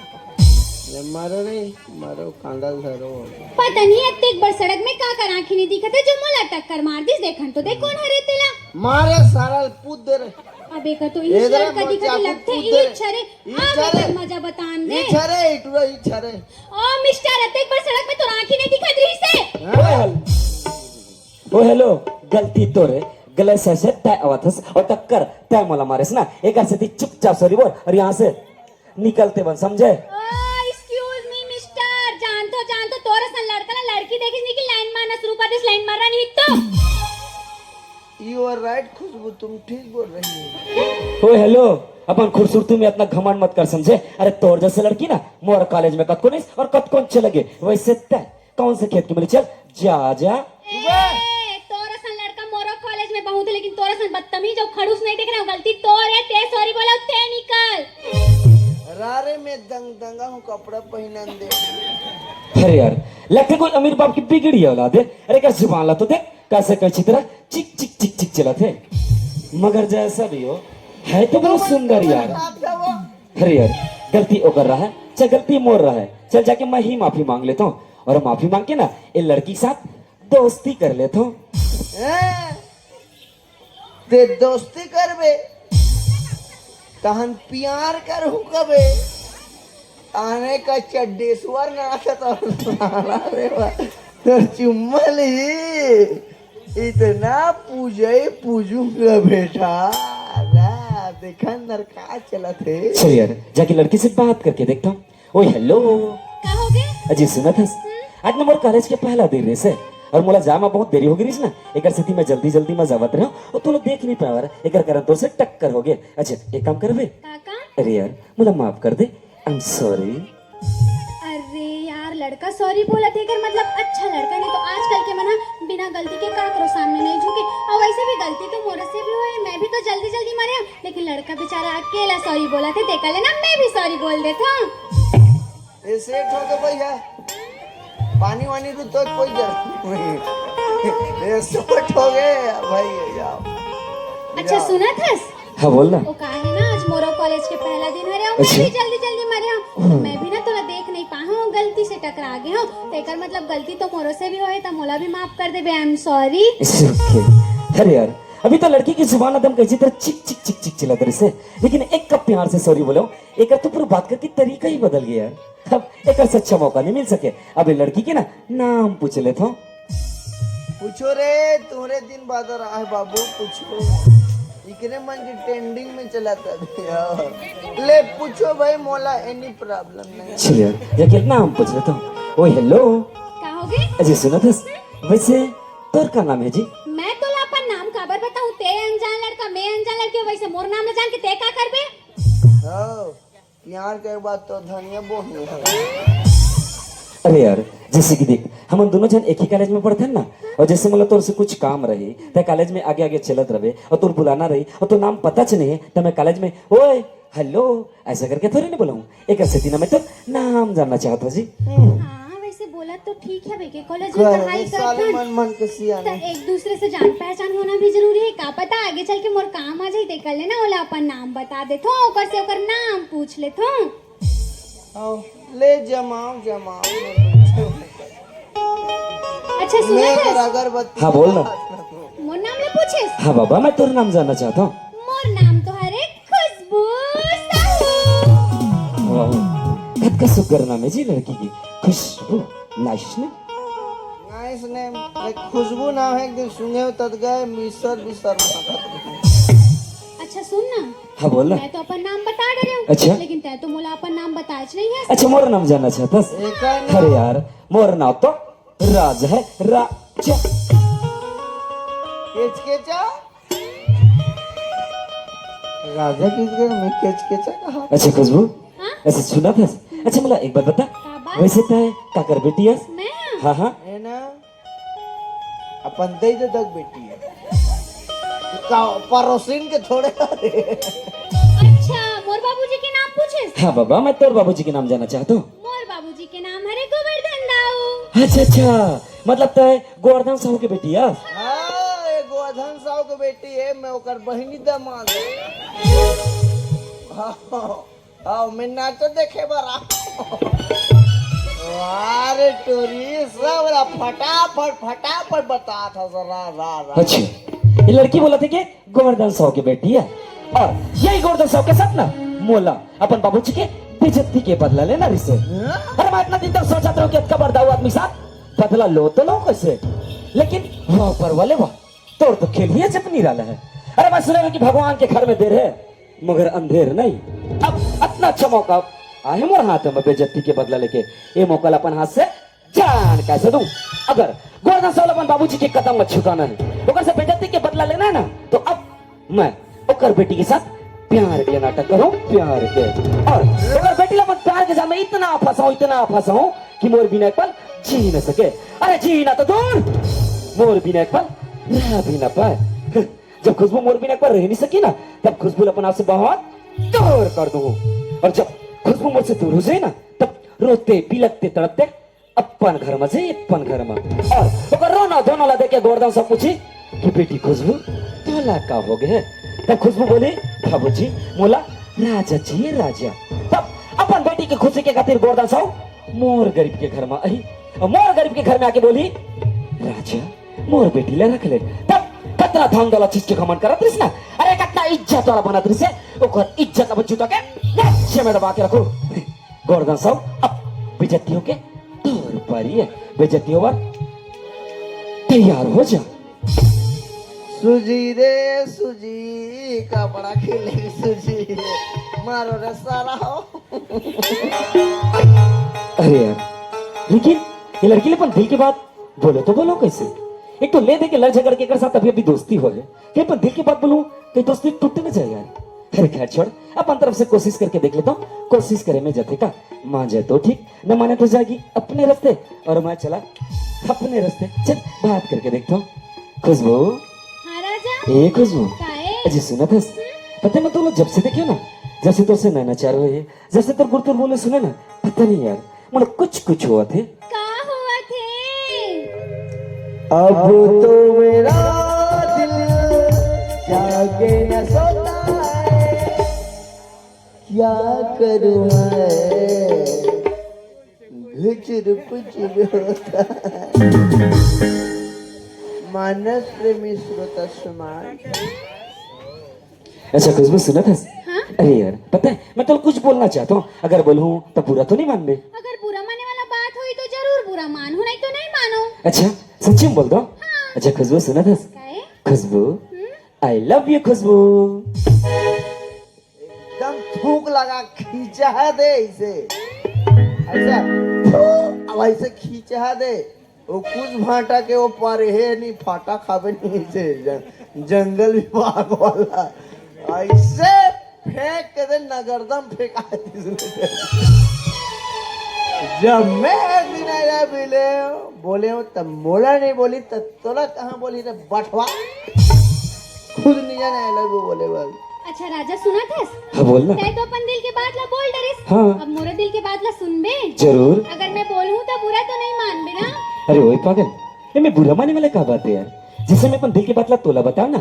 ले मारो रे, मारो, कांडल धरो। पता नहीं अतेक बड़ सड़क में का कर आँखी नहीं दिखत है जो मोला टक्कर मार दिस। देखन तो देख कोन हरे तेला। मारे सारा ल पूत दे रे। अब एकर तो इही लड़का दिखत लगथे, इही छरे। आगे मजा बतान दे। इही छरे, इही टुरा, इही छरे। ओ मिस्टर, अतेक बड़ सड़क में तोर आँखी नहीं दिखत रहिस हे? हाँ। ओ हेलो, गलती तोरे, गलत सड़क से तय आवत हस अउ टक्कर तय मोला मारेस ना, एकर सेती चुपचाप सॉरी बोल अउ यहाँ से निकलते बन, समझे? ओ, excuse me, mister, जानथों, जानथों, तोर असन लड़का ला लड़की देखे नहीं कि लाइन मारना शुरू कर देस, लाइन मारना नहीं तो। You are right, खुशबू, तुम ठीक बोल रही हो। ओ हेलो, अपन खूबसूरती में इतना घमंड मत कर, समझे? अरे तोर जैसे लड़की ना मोर कॉलेज में कतको नहीं अउ कतको चले गे। वैसे तय कौन से खेत की मिली? चल जा, जा। ए, तोर असन लड़का मोरो कॉलेज में बहुत है, लेकिन तोर असन बदतमीज अउ खड़ूस नहीं देखे रहे हूँ। गलती तोर है, तय सॉरी बोला, तय निकल। रारे में दंग दंगा हूँ, कपड़ा पहनन दे। अरे यार, लगथे कोई अमीर बाप की बिगड़ी औलाद है। अरे एकर जुबान ला तो देख, कैसे कैंची तरह चिक चिक चिक चिक चलत हे। मगर जैसा भी हो, है तो बहुत सुंदर यार। अरे यार, गलती ओकर रहा है, चाहे गलती मोर रहा है, चल जाके मैं ही माफी मांग लेता हूँ अउ माफी मांग के ना ए लड़की के साथ दोस्ती कर लेता हूँ। हैं? ते दोस्ती करबे, तहन प्यार करहूँ कबे। आने का चड्डेश्वर नाथ तो साला रे बा, तोर चुम्मा ली। इतना पूजे पूजूंगा बेटा। ला, देखा अंदर का चलत हे। चल यार, जाके लड़की से बात करके देखता हूँ। ओए हेलो। का हो गे? अजी सुनत हस? हम्म? आज ना मोर कॉलेज के पहला दिन रहिस हे अउ मोला जाए में बहुत देरी हो गे रहिस ना, एकर सेती मैं जल्दी जल्दी में जावत रहे हूँ अउ तू लोग देख नहीं पाए, एकर कारण तोर से टक्कर हो गे। अच्छा एक काम करबे? का काम? अरे यार, मोला माफ कर दे, I'm sorry। अरे यार, लड़का सॉरी बोलत हे, एकर मतलब अच्छा लड़का नहीं तो आजकल के मन ह बिना गलती के काकरो सामने नहीं झुके। अउ वैसे भी गलती तो मोरे से भी होए, मैं भी तो जल्दी जल्दी मरे हूँ, लेकिन लड़का बेचारा अकेला सॉरी बोलत हे, तेकर ले ना मैं भी सॉरी बोल देथों। ए सेठ हो गे भैया, पानी वानी तो, तो कोई जरूरत नहीं। ए सेठ हो गे भाई, जाओ। अच्छा, सुनत हस? हाँ, बोल ना। वो का हे ना, आज मोरो कॉलेज के पहला दिन हरे, अउ मैं अच्छा। भी जल्दी जल्दी मरे हूँ, तो मैं भी ना तोला देख नहीं पाए हूँ, गलती से टकरा गे हूँ, तेकर मतलब गलती तो मोरो से भी होए, त मोला भी माफ कर देबे, I'm sorry। It's okay। अरे यार, अभी तो लड़की की जुबान एकदम कैंची तरह चिक चिक चिक चिक चलत रहिस हे, लेकिन एक कप प्यार से सॉरी बोले हूँ, एकर तो पूरा बात करके तरीका ही बदल गया यार। अब एकर से अच्छा मौका नहीं मिल सके। अब ए लड़की के ना नाम पूछ लेथों। पूछो रे, तोरे दिन बाद आ रहा है बाबू, पूछो। इकरे मन की ट्रेंडिंग में चला था भैया। ले पूछो भाई, मोला any problem नहीं। चलिए, ये कितना हम पूछ लेथों। ओ हेलो। का हो गे? अजी सुनत हस? वैसे तोर का नाम है जी? मैं तोला अपन नाम काबर बताऊं? ते अनजान लड़का, मैं अनजान लड़की, वैसे मोर नाम ल जान के ते का करबे? हाँ। प्यार के बाद तो धनिया बोही है। अरे यार, जैसे कि देख, हमन दोनों झन एक ही कॉलेज में पढ़थन ना, अउ जैसे मतलब तोर से कुछ काम रही, तैं कॉलेज में आगे आगे चलत रहे, अउ तोर बुलाना रही, अउ तोर नाम पता च नहीं है, त मैं कॉलेज में, "ओए, हेलो," ऐसा करके थोड़ी ना बुलाऊं। एकर सेती ना मैं तोर नाम जानना चाहत हूँ जी। हाँ, वैसे बोला तो ठीक है, बेके कॉलेज में पढ़ाई करथन, मन मन के सियाने। त एक दूसरे से जान पहचान होना भी जरूरी है। का पता आगे चल के मोर काम आ जाई, तेकर ले ना ओला अपन नाम बता देथों, ओकर से ओकर नाम पूछ लेथों। आओ, ले जमाओ, जमाओ। अच्छा, सुनत हस? अगरबत्ती हाँ, बोल ना। मोर नाम ला पूछिस? हाँ बाबा, मैं तोर नाम जानना चाहत हूँ। मोर नाम तो हरे खुशबू साहू। वाह, कतका सुग्घर नाम है जी लड़की की, खुशबू। Nice name। Nice name। एक खुशबू नाम है, एक दिन सुने हो तद गए मिसर बिसर। अच्छा सुन ना। हाँ बोल ना। मैं तो अपन नाम बता डरे हूँ। अच्छा। लेकिन तैं तो मोला अपन नाम बताएच नहीं है। अच्छा, मोर नाम जानना चाहत हस? अरे यार, मोर नाम तो राज है, राज। केचकेचा? राजा किस घर में केचकेचा कहा? अच्छा खुशबू, हाँ? अच्छा सुनत हस? अच्छा मोला एक बात बता, का बात? वैसे तैं काकर बेटी हस? मैं? हाँ हाँ। है ना, अपन दई ददा के बेटी है। का पड़ोसिन के थोड़े हरे। अच्छा, मोर बाबूजी के नाम पूछिस? हाँ बाबा, मैं तोर बाबूजी के नाम जानना चाहत हूँ। मोर बाबूजी के नाम हरे गोवर्धन दाऊ। अच्छा अच्छा, मतलब तैं गोवर्धन साहू के बेटी हस? हाँ, ये गोवर्धन साहू के बेटी हे, मैं ओकर बहिनी दमाद। हाँ, हाँ, मैं नाच देखे बर आ। वाह रे टूरी, सब ला फटाफट, फटाफट बता था सर, रा, रा, रा। अच्छा, ये लड़की बोला थी कि गोवर्धन साहू के बेटी है, और यही गोवर्धन साहू के साथ ना मोला अपन बाबूजी के बेइज्जती के बदला लेना रिसे। हाँ? अरे, मैं इतना दिन तक सोचत रहूं कि अतका बड़ दाऊ आदमी साथ बदला लो तो लो कैसे, लेकिन वाह, ऊपर वाले वाह, तोर तो खेल ही अजब निराला है। अरे, मैं सुने कि भगवान के घर में देर है, मगर अंधेर नहीं। अब अतना अच्छा मौका आहे मोर हाथ में बेइज्जती के बदला लेके, ये मौका ला अपन हाथ से जान कैसे दूं? अगर गोवर्धन साहू ला अपन बाबूजी के कदम में झुकाना है, ओकर से बेइज्जती के बदला लेना है ना, तो अब मैं ओकर बेटी के साथ प्यार के नाटक करूं, प्यार के। और ओकर बेटी ला अपन प्यार के जाल में इतना फंसाऊं, इतना फंसाऊं कि मोर बिना एक पल जी न सके। अरे, जीना तो दूर, मोर बिना एक पल रह भी ना पाए। जब खुशबू मोर बिना एक पल रह नहीं सकी ना, तब खुशबू ला अपन आप से बहुत दूर कर दूं। और जब खुशबू मोर से दूर हो जाए ना, तब रोते, बिलखते, तड़पते अपन घर में जाए, अपन घर में। और ओकर रोना धोना ला देख के गोवर्धन साहू पूछी कि बेटी खुशबू, तोला का हो गए? तब खुशबू बोली, बाबूजी, मोला राजा चाहिए, राजा। तब अपन बेटी की खुशी के खातिर गोवर्धन साहू मोर गरीब के घर में आई, और मोर गरीब के घर में आके बोली, राजा, मोर बेटी ला रख ले। तब कतना धन दौलत चीज के घमंड करत रहिस ना, अरे, कतना इज्जत वाला बनत रहिस हे, ओकर इज्जत अब जूता के नीचे में दबा के रखो। गोवर्धन साहू, अब बेइज्जती होके तोर पारी है, बेइज्जती होवर तैयार हो जा। सूजी रे सूजी, कपड़ा खिले सूजी, मारो रे सारा हो। अरे यार, लेकिन ये लड़की ले अपन दिल की बात बोलो तो बोलो कैसे? एक तो ले दे के लड़ झगड़ के एकर साथ अभी अभी दोस्ती हो है, कि अपन दिल की बात बोलूं, कहीं दोस्ती टूट न जाए यार। अरे खैर छोड़, अपन तरफ से कोशिश करके देख लेता हूँ। कोशिश करे में जथे का, मान जाए तो ठीक, न माने तो जाएगी अपने रास्ते, और मैं चला अपने रास्ते। चल, बात करके देखता हूँ। खुशबू, हाँ राजा। ए खुशबू, काहे? अजी सुनत हस? हम्म? पता है, मैं तो जब से देखियो ना, जब से तोसे नैना चार हुए है, जैसे तोर गुरतुर बोले सुने ना, पता नहीं यार, मोला कुछ कुछ होवत हे। का होवत हे? अब तो मेरा दिल जागे न सोता है, क्या करूं मैं, घुचुर पुचुर होता है। मानस प्रेमी श्रोता समाज, अच्छा खुशबू, सुनत हस? हाँ? अरे यार, पता है, मैं तो कुछ बोलना चाहता हूँ। अगर बोलूँ तो बुरा तो नहीं मानबे? अगर बुरा माने वाला बात होई तो जरूर बुरा मानहूँ, नहीं तो नहीं मानहूँ। अच्छा, सच्ची में बोल दो। हाँ। अच्छा खुशबू, सुनत हस? काहे? खुशबू, हम्म? I love you खुशबू। एकदम थूक लगा खींचा दे इसे, ऐसा थू, अब ऐसे खींचा दे। वो कुछ भाटा के वो परे हे नहीं, फाटा खाबे नहीं से जं-, जंगल विभाग वाला ऐसे फेंक के दे, नगरदम फेंका दे। जब मैं एक दिन आया मिले, बोले हो तब मोला नहीं बोली, तब तोला कहाँ बोली रे बठवा? खुद नहीं जाने आई लव यू बोले बस। अच्छा राजा, सुनत हस? हाँ, बोल ना। तै तो अपन दिल के बात ला बोल डरिस। हाँ। अब मोरे दिल के बात ला सुनबे? जरूर। अगर मैं बोलूँ तो बुरा तो नहीं मानबे ना? अरे ओए पागल, एमे बुरा माने वाला का बात है यार? जैसे मैं अपन दिल के बात ला तोला बताओ ना,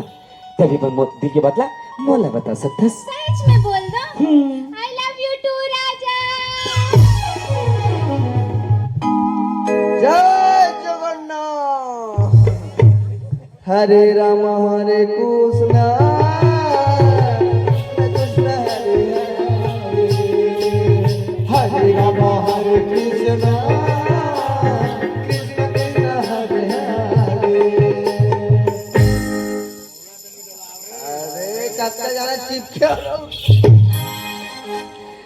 तभी अपन मो-, दिल के बात ला मोला बता सकथस। सच में बोल दो। हम्म। I love you too राजा। जय जगन्नाथ। हरे राम हरे कृष्णा, कृष्णा हरे हरे, हरे राम हरे कृष्णा, कृष्णा कृष्णा हरे हरे। अरे कत्ता जाना चिपके हो।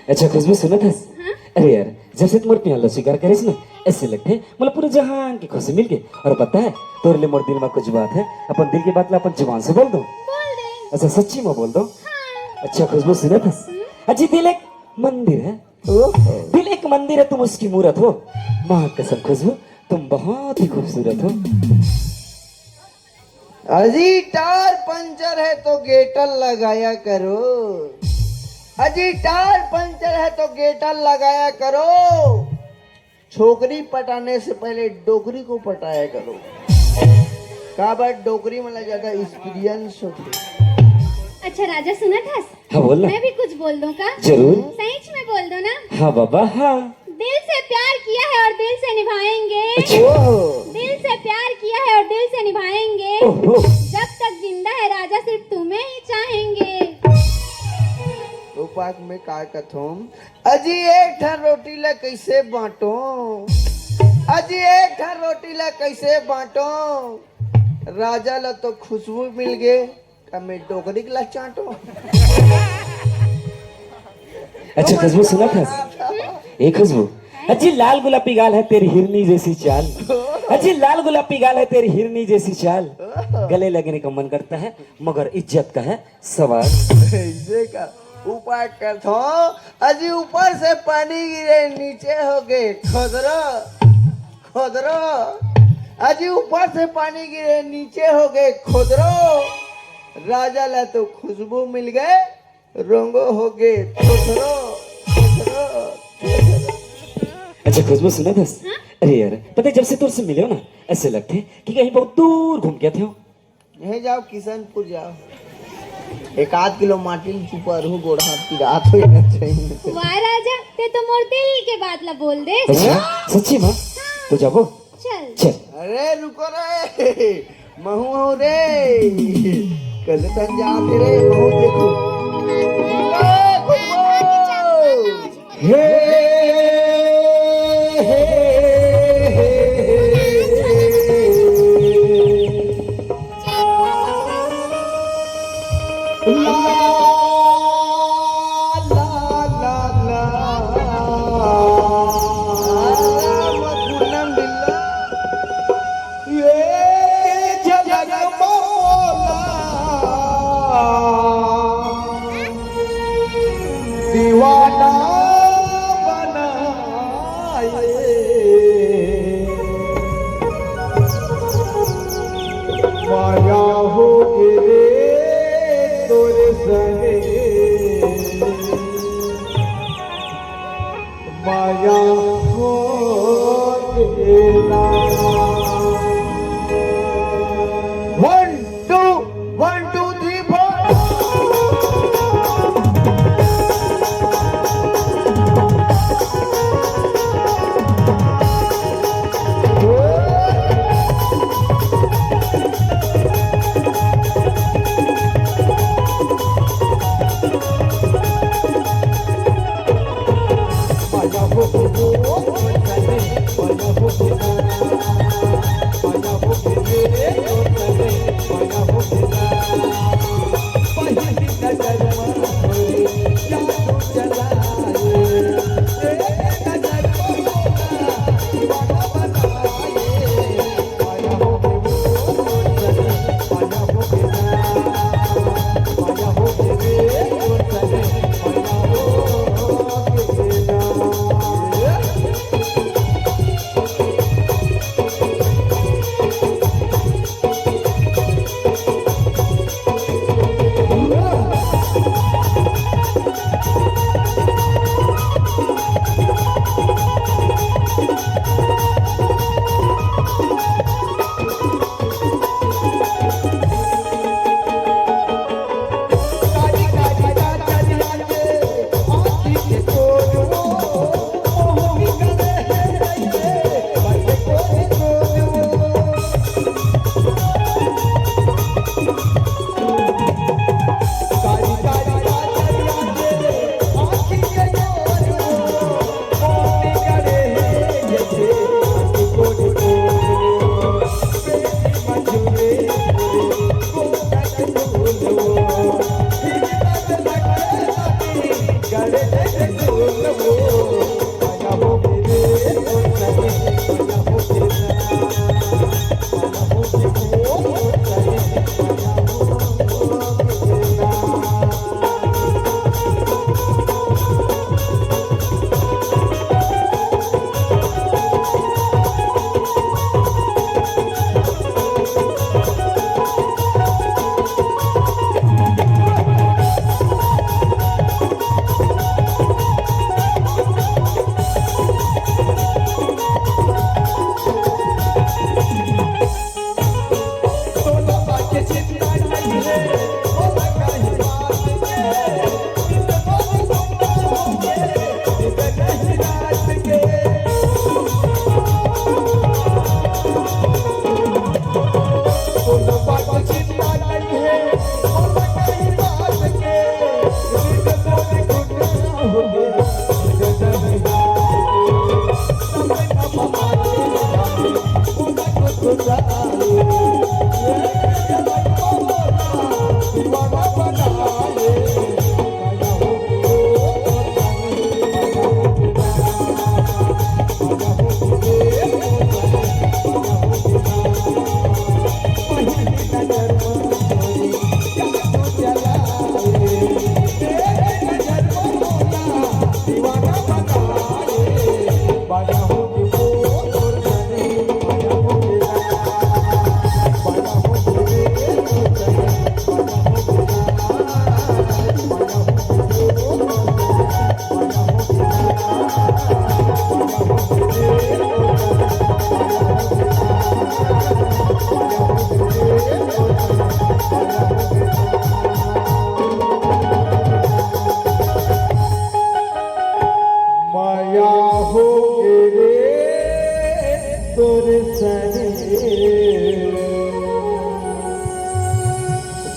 अच्छा खुशबू, सुनत हस? हाँ? अरे यार, जैसे तुम्हारे प्यार ला स्वीकार करिस ना, ऐसे लगथे मोला पूरे जहान के खुशी मिल गए। और पता है, तोर ले मोर दिल में कुछ बात है, अपन दिल की बात ला अपन जुबान से बोल दो। बोल दे। अच्छा सच्ची में बोल दो। हाँ। अच्छा खुशबू, सुनत हस? हम्म। अजी दिल एक मंदिर है। ओहो। दिल एक मंदिर है, तुम उसकी मूरत हो। माँ कसम खुशबू, तुम बहुत ही खूबसूरत हो। अजी टायर पंचर है तो गेटर लगाया करो। अजी टायर पंचर है तो गेटर लगाया करो। छोकरी पटाने से पहले डोकरी को पटाया करो। काबर डोकरी मन ला ज्यादा एक्सपीरियंस होथे। अच्छा राजा, सुनत हस? हाँ, बोल ना। मैं भी कुछ बोल दूं का? जरूर। सहीच में बोल दो ना। हाँ बाबा, हाँ। दिल से प्यार किया है और दिल से निभाएंगे। अच्छा। ओहो। दिल से प्यार किया है और दिल से निभाएंगे। ओहो। जब तक जिंदा है राजा, सिर्फ तुम्हें ही चाहेंगे। उपाक में का कथों, अजी एक ठन रोटी ला कैसे बांटो, अजी एक ठन रोटी ला कैसे बांटो, राजा ला तो खुशबू मिल गे, का मैं डोकरी ला चांटो। अच्छा खुशबू, सुनत हस? ए खुशबू, अजी लाल गुलाबी गाल है तेरी हिरनी जैसी चाल, अजी लाल गुलाबी गाल है तेरी हिरनी जैसी चाल, गले लगने का मन करता है मगर इज्जत का है सवाल। ऐसे का उपाय करथो, अजी ऊपर से पानी गिरे नीचे हो गए खोदरो, खोदरो। अजी ऊपर से पानी गिरे नीचे हो गए खोदरो, राजा ला तो खुशबू मिल गए, रोंगो हो गए थोथरो, थोथरो, थोथरो। अच्छा खुशबू, सुनत हस? हाँ? अरे यार, पता है, जब से तोर से मिले हो ना, ऐसे लगथे कि कहीं बहुत दूर घूम के आथे हो। यहीं जाओ, किशनपुर जाओ, एक आध किलो माटी चुपा रहू, गोड़ हाथ पिरात हो जाना चाहिए। वाह राजा, ते तो मोर दिल के बात ला बोल दे। अच्छा, सच्ची में? तो जाबो। चल। चल। अरे रुको रे, महू हो रे, कल तन जाते रे, महू देखो। ए, खुशबू। हे, हे, हे, हे, हे। ला, ला, ला, ला। ये जग मोला दीवाना बनाए। माया हो गे रे तोर संगे, माया हो गे ना। One, two, one, two, three, four.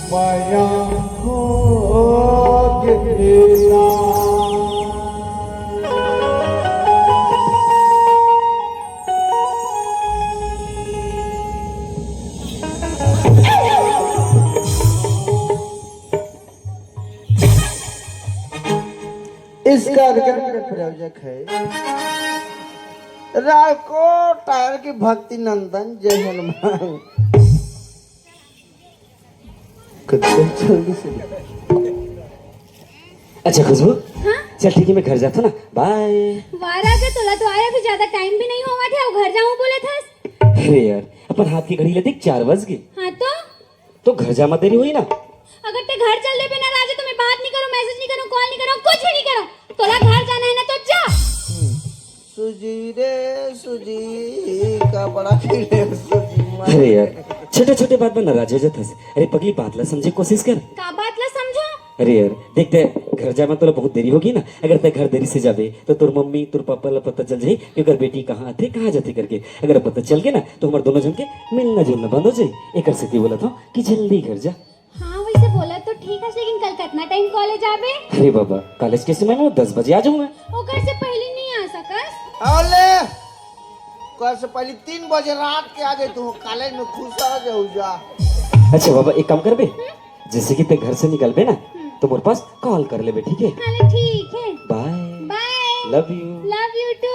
पाया हो गेला। इस कार्यक्रम के प्रायोजक है राजकोट टायर की भक्ति नंदन। जय हनुमान। कतका जल्दी से। अच्छा खुशबू, हाँ? चल ठीक है, मैं घर जाता हूँ ना, बाय। वारा के तोला तो आया भी ज्यादा टाइम भी नहीं होवत हे, अउ घर जाऊँ बोलत हस। अरे यार, अपन हाथ की घड़ी ले देख, चार बज गए। हाँ तो? तो घर जा, मत देरी होही ना। अगर ते घर चल देबे ना राजू, तो मैं बात नहीं करूँ, मैसेज नहीं करूँ, कॉल नहीं करूँ, कुछ भी नहीं करूँ। तोला घर जाना है ना तो जा। सूजी रे सूजी, कपड़ा किने सूजी मार। अरे यार, छोटे छोटे बात में नाराज हो जाथस। अरे पगली, बात ला समझे कोशिश कर। का बात ला समझो? अरे यार, देख ते घर जाए में तोला बहुत देरी होगी ना। अगर ते घर देरी से जाबे तो तोर मम्मी तोर पापा ला पता चल जाही कि ओकर बेटी कहाँ आथे, कहाँ जाथे करके। अगर पता चल गे ना तो हमर दोनों झन के मिलना जुलना बंद हो जाही। एकर सेती बोलत हूँ कि जल्दी घर जा। हाँ, वैसे बोला तो ठीक है, लेकिन कल कितना टाइम कॉलेज आबे? अरे बाबा, कॉलेज के समय में दस बजे आ जाऊँ मैं। ओकर से पहले नहीं आ सकस? अरे, कल से पहले तीन बजे रात के आ जाए तू, कॉलेज में घुस आ जाऊ जा। अच्छा बाबा, एक काम करबे, जैसे कि ते घर से निकलबे ना, हम्म। तो मोर पास कॉल कर लेबे, ठीक है? अरे ठीक है। Bye. Bye. Love you. Love you too.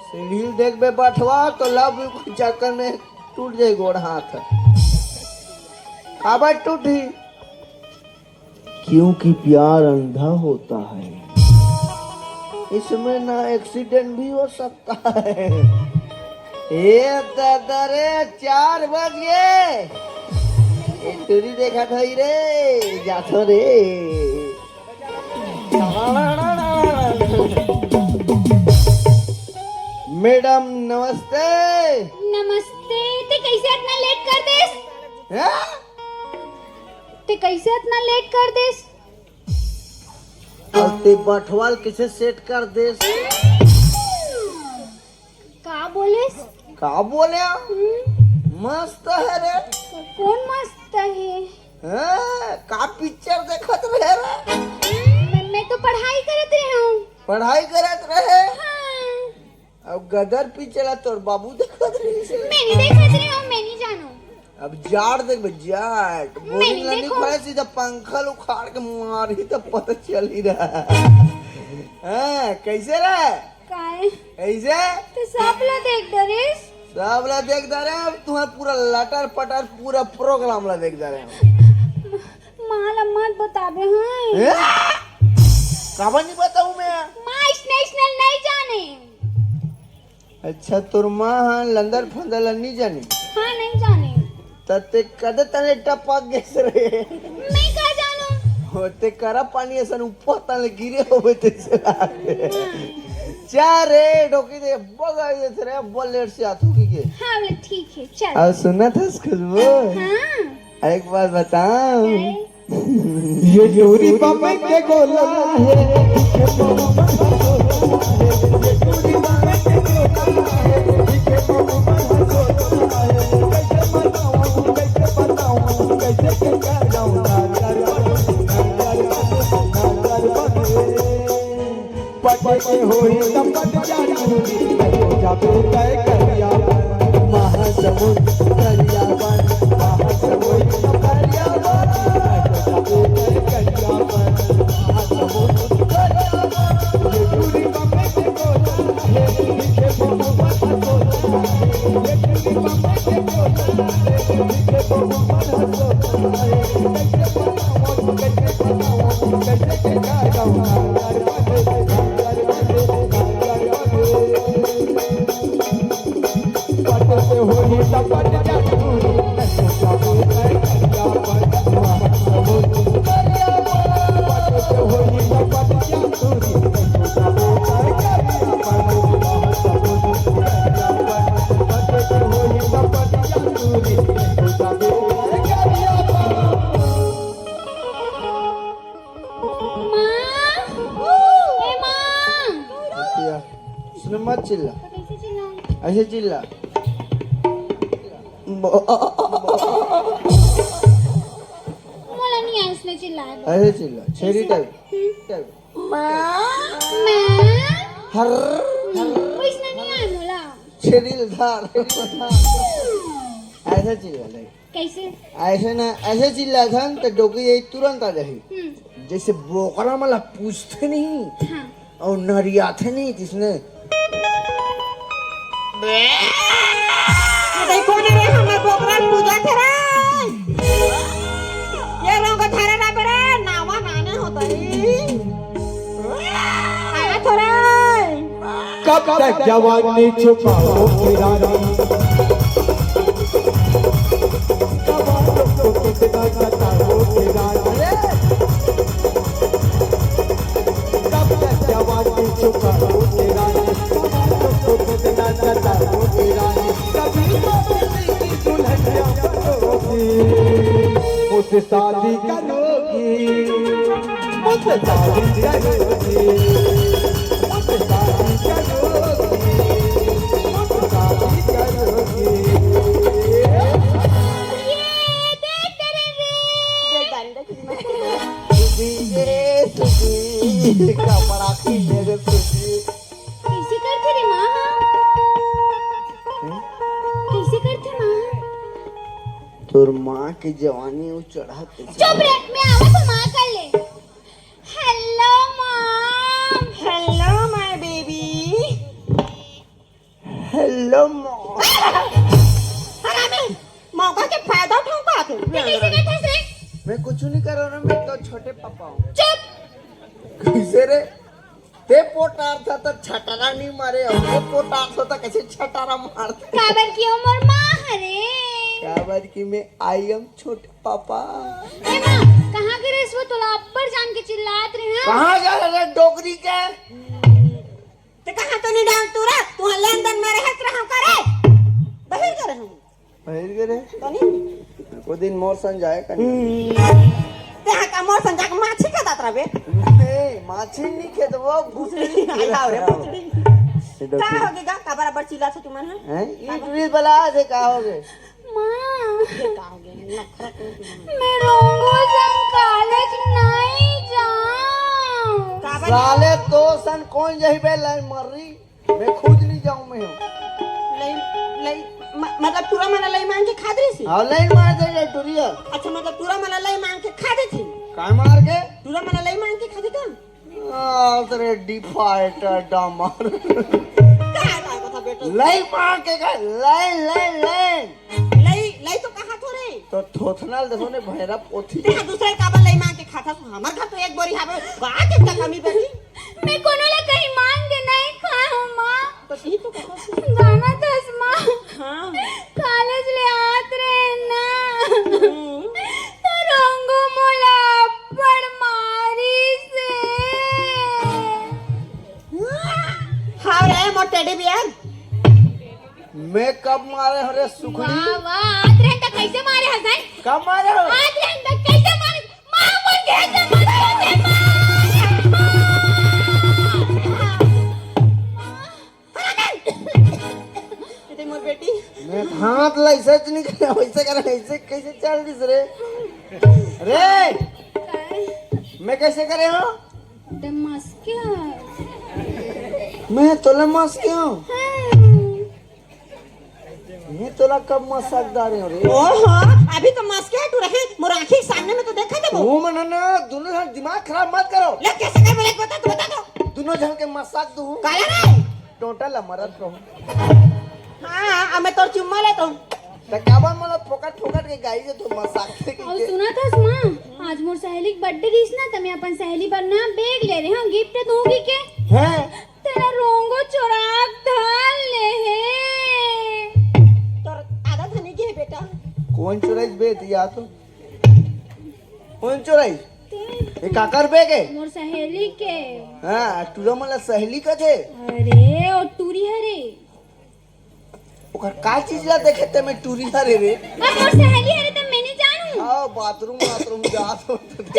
सीढ़ी देखबे बठवा तो लव यू के चक्कर में टूट जाए गोड़ हाथ। काबर टूटी? क्योंकि प्यार अंधा होता है, इसमें ना एक्सीडेंट भी हो सकता है। ए दादा रे, चार बज गए। ए टूरी देखा था रे, जाथो रे। मैडम नमस्ते। नमस्ते। ते कैसे इतना लेट कर देस? हैं? ते कैसे इतना लेट कर देस? अउ ते बठवा ल कैसे सेट कर देस? का बोलेस? का बोले? हम्म। मस्त है रे। कौन मस्त है? हाँ, का पिक्चर देखत रहे रे? मैं, मैं तो पढ़ाई करत रहे हूँ। पढ़ाई करत रहे? हाँ। अब गदर पीछे ला तोर बाबू देखत रहिस हे। मैं नहीं देखत रहे हूँ, मैं नहीं जानू। अब जाड़ देख बे, जाड़। मैं बोरिंग नहीं ला नहीं देखो। खोले, सीधा पंखा ल उखाड़ के मारही, तब पता चल ही रहा। हाँ, कैसे रे? काय? कैसे? तो सब ला देख डरिस। सब ला देख डरे, अब तुम्हारा पूरा लटर पटर, पूरा प्रोग्राम ला देख डरे। माँ ला मत बताबे, हाँ। ए? काबर नहीं बताऊँ मैं? माँ इंटरनेशनल नहीं जाने। अच्छा, तोर माँ हा लंदर फंदर ला नहीं जाने? हाँ, नहीं जाने। त ते कदे तने टपक गेस रे? मैं का जानू? होते करा पानी असन ऊपर तले गिरे होबे तइसे लागे। हाँ। जा रे, ढोकी दे, बगाई देथे रे, बोल लेट से आथू की के। हाँ, बोले, ठीक है, चल। अब सुनत हस खुशबू? हाँ। एक बात बताऊं? ये टूरी बम के गोला है। पट के होई त पट जा टूरी, जाबे तय करिया बन, महासमुंद दरिया बन, महासमुंद दरिया बन, जाबे तय करिया बन, महासमुंद दरिया बन। ये टूरी बम के गोला है, पीछे बम बम गोला है। ये टूरी बम के गोला है, पीछे बम बम गोला है। कैसे बताऊं, कैसे बताऊं, कैसे के गाऊं? माँ, ए माँ। बिटिया, उसने मत चिल्ला। तो कैसे चिल्लाऊं? ऐसे चिल्ला। चिल्लाए बर। ऐसे चिल्ला, छेरी टाइप। हम्म। माँ। हर। हम्म, वैसना नहीं आए मोला। छेरी ल धार। ऐसे चिल्ला ले। कैसे? ऐसे ना, ऐसे चिल्लाथन त डोकरी जाई तुरंत आ जाही। हम्म। जैसे बोकरा मन ला पूछथे नहीं हाँ। अउ नरियाथे नहीं तिसने। ये देखो ना रे, हमर बोकरा पूजा करे। ये लोग थारे ना बरे, नावा नाने होता ही। आया थोड़ा। कब तक जवानी छुपाओगे रानी? जवानों को कितना सताओगे रानी? कब तक जवानी छुपाओगे रानी? जवानों को कितना सताओगे रानी? कभी तो दिल की दुल्हनिया बनोगी, मुझसे शादी करोगी। मुझसे शादी करोगी, मुझसे शादी करोगी, मुझसे शादी करोगी। ये देख तेरे रे। देख डाली ना कितना। सुधी, ए सुधी, कपड़ा खींचे रे सुधी। कैसे करथे रे माँ? हम्म? कैसे करथे माँ? तोर माँ के जवानी उ चढ़त हे। चुप रे, मैं आवा तो माँ कर ले। Hello mom। Hello my baby। Hello mom। हरामी, मौका के फायदा उठाओ का तू? तू कैसे करथस रे? मैं कुछ नहीं कर रहा हूँ, मैं तो छोटे पापा हूँ। चुप। कैसे रे? ते पोटार था तो छटारा नहीं मारे, और वो पोटार था तो कैसे छटारा मारते? काबर कि ओ मोर माँ हरे। काबर कि मैं I am छोटे पापा। ए माँ, कहाँ गे रेहेस वो? तोला अब्बड़ जान के चिल्लात रहे हैं। कहाँ जा रहे डोकरी के? ते कहाँ तो नहीं डाल तू रे? तू लेन देन में रहत रहा करे। बहिर करे हूँ। पहिर के रे। तनी? ओ दिन मोर संग जाए कनी। हम्म। तेहा का मोर संग जाके माछी खेदत रहबे? नहीं, माछी नहीं खेदबो, भुसड़ी खेदत रहबो। भुसड़ी। ये डोकरी। का होगे गा? का बराबर चिल्लाथो तुमन ह? हैं? ई टुरी बला से का होगे? माँ, का होगे? नखरा कर तुमन। मैं रोंगो संग कॉलेज नहीं जाऊँ। का बराबर? साले तो सन कौन जही बे लाई मर्री? मैं खुद नहीं जाऊँ मैं हूँ। लई, लई, म-, मतलब टूरा मन ला लई मांग के खा दे सी? हाँ, लई मार दे रे टुरिया। अच्छा, मतलब टूरा मन ला लई मांग के खा दे सी? काय मार के? टूरा मन ला लई मांग के खा दे का? आ, तेरे डिफाइटर डामर। का, का कथा बेटा? लई मांग के खा, लई, लई, लई। लई, लई तो कहा थो रे? तो थोथना ल देखो ने भैरा पोथी। तेहा दूसरे काबर लई मांग के खाता सु? हमर घर तो एक बोरी हावे, का के त कमी बेटी? मैं कोनो ला कहीं मांग के नहीं खाए हूँ, माँ। तो यही तो कहा सु। जाना थस, माँ। हाँ। कॉलेज ले आत रहे ना। हम्म। तो रोंगो मोला अब्बड़ मारी से। हाँ रे, मोर टेडी बियर। मैं कब मारे हरे सुखड़ी? वाह, वाह, आत रहन त कैसे मारे हसन? कब मारे हो? आत रहन त कैसे मारे? माँ, मोर कैसे मारे हसन? माँ! माँ! ये मोर बेटी। मैं हाथ ला ऐसे च नहीं करे, वैसे करे, ऐसे कैसे चल दिस रे? रे! काय? मैं कैसे करे हो? ते मस्के हो। मैं तोला मस्के हो? हाँ। मैं तोला कब मसकदार हो रे? ओहो, अभी तो मस्के हटू रहे, मोर आँखी के सामने में तो देखा देबो। वो मन ना, दोनों झन दिमाग खराब मत करो। ले, कैसे कर बोले, बता तो, बता तो। दोनों झन के मसक दूँ। काला रे? टोंटा ला मरत रहो। हाँ, अब मैं तोर चुम्मा लेता हूँ। त काबर मोला फोकट फोकट के गाई जे तो मसक के अउ के। सुना थस माँ, आज मोर सहेली के birthday रहिस ना, त मैं अपन सहेली बर ना bag ले रहे हूँ, gift दूंगी के। हैं? तेला रोंगो चोराक धर ले हे। तोर आधा धनी के हे बेटा। कौन चोराइस बे? या तो कौन चोराइस? ते ये काकर bag हे? मोर सहेली के। हाँ, टूरा मन ला सहेली कथे। अरे, ओ टूरी हरे। ओकर का चीज ला देखे ते मैं टूरी हरे रे? अब मोर सहेली हरे त मैं नहीं जानू। हाँ, bathroom, bathroom जात हो तो चुप।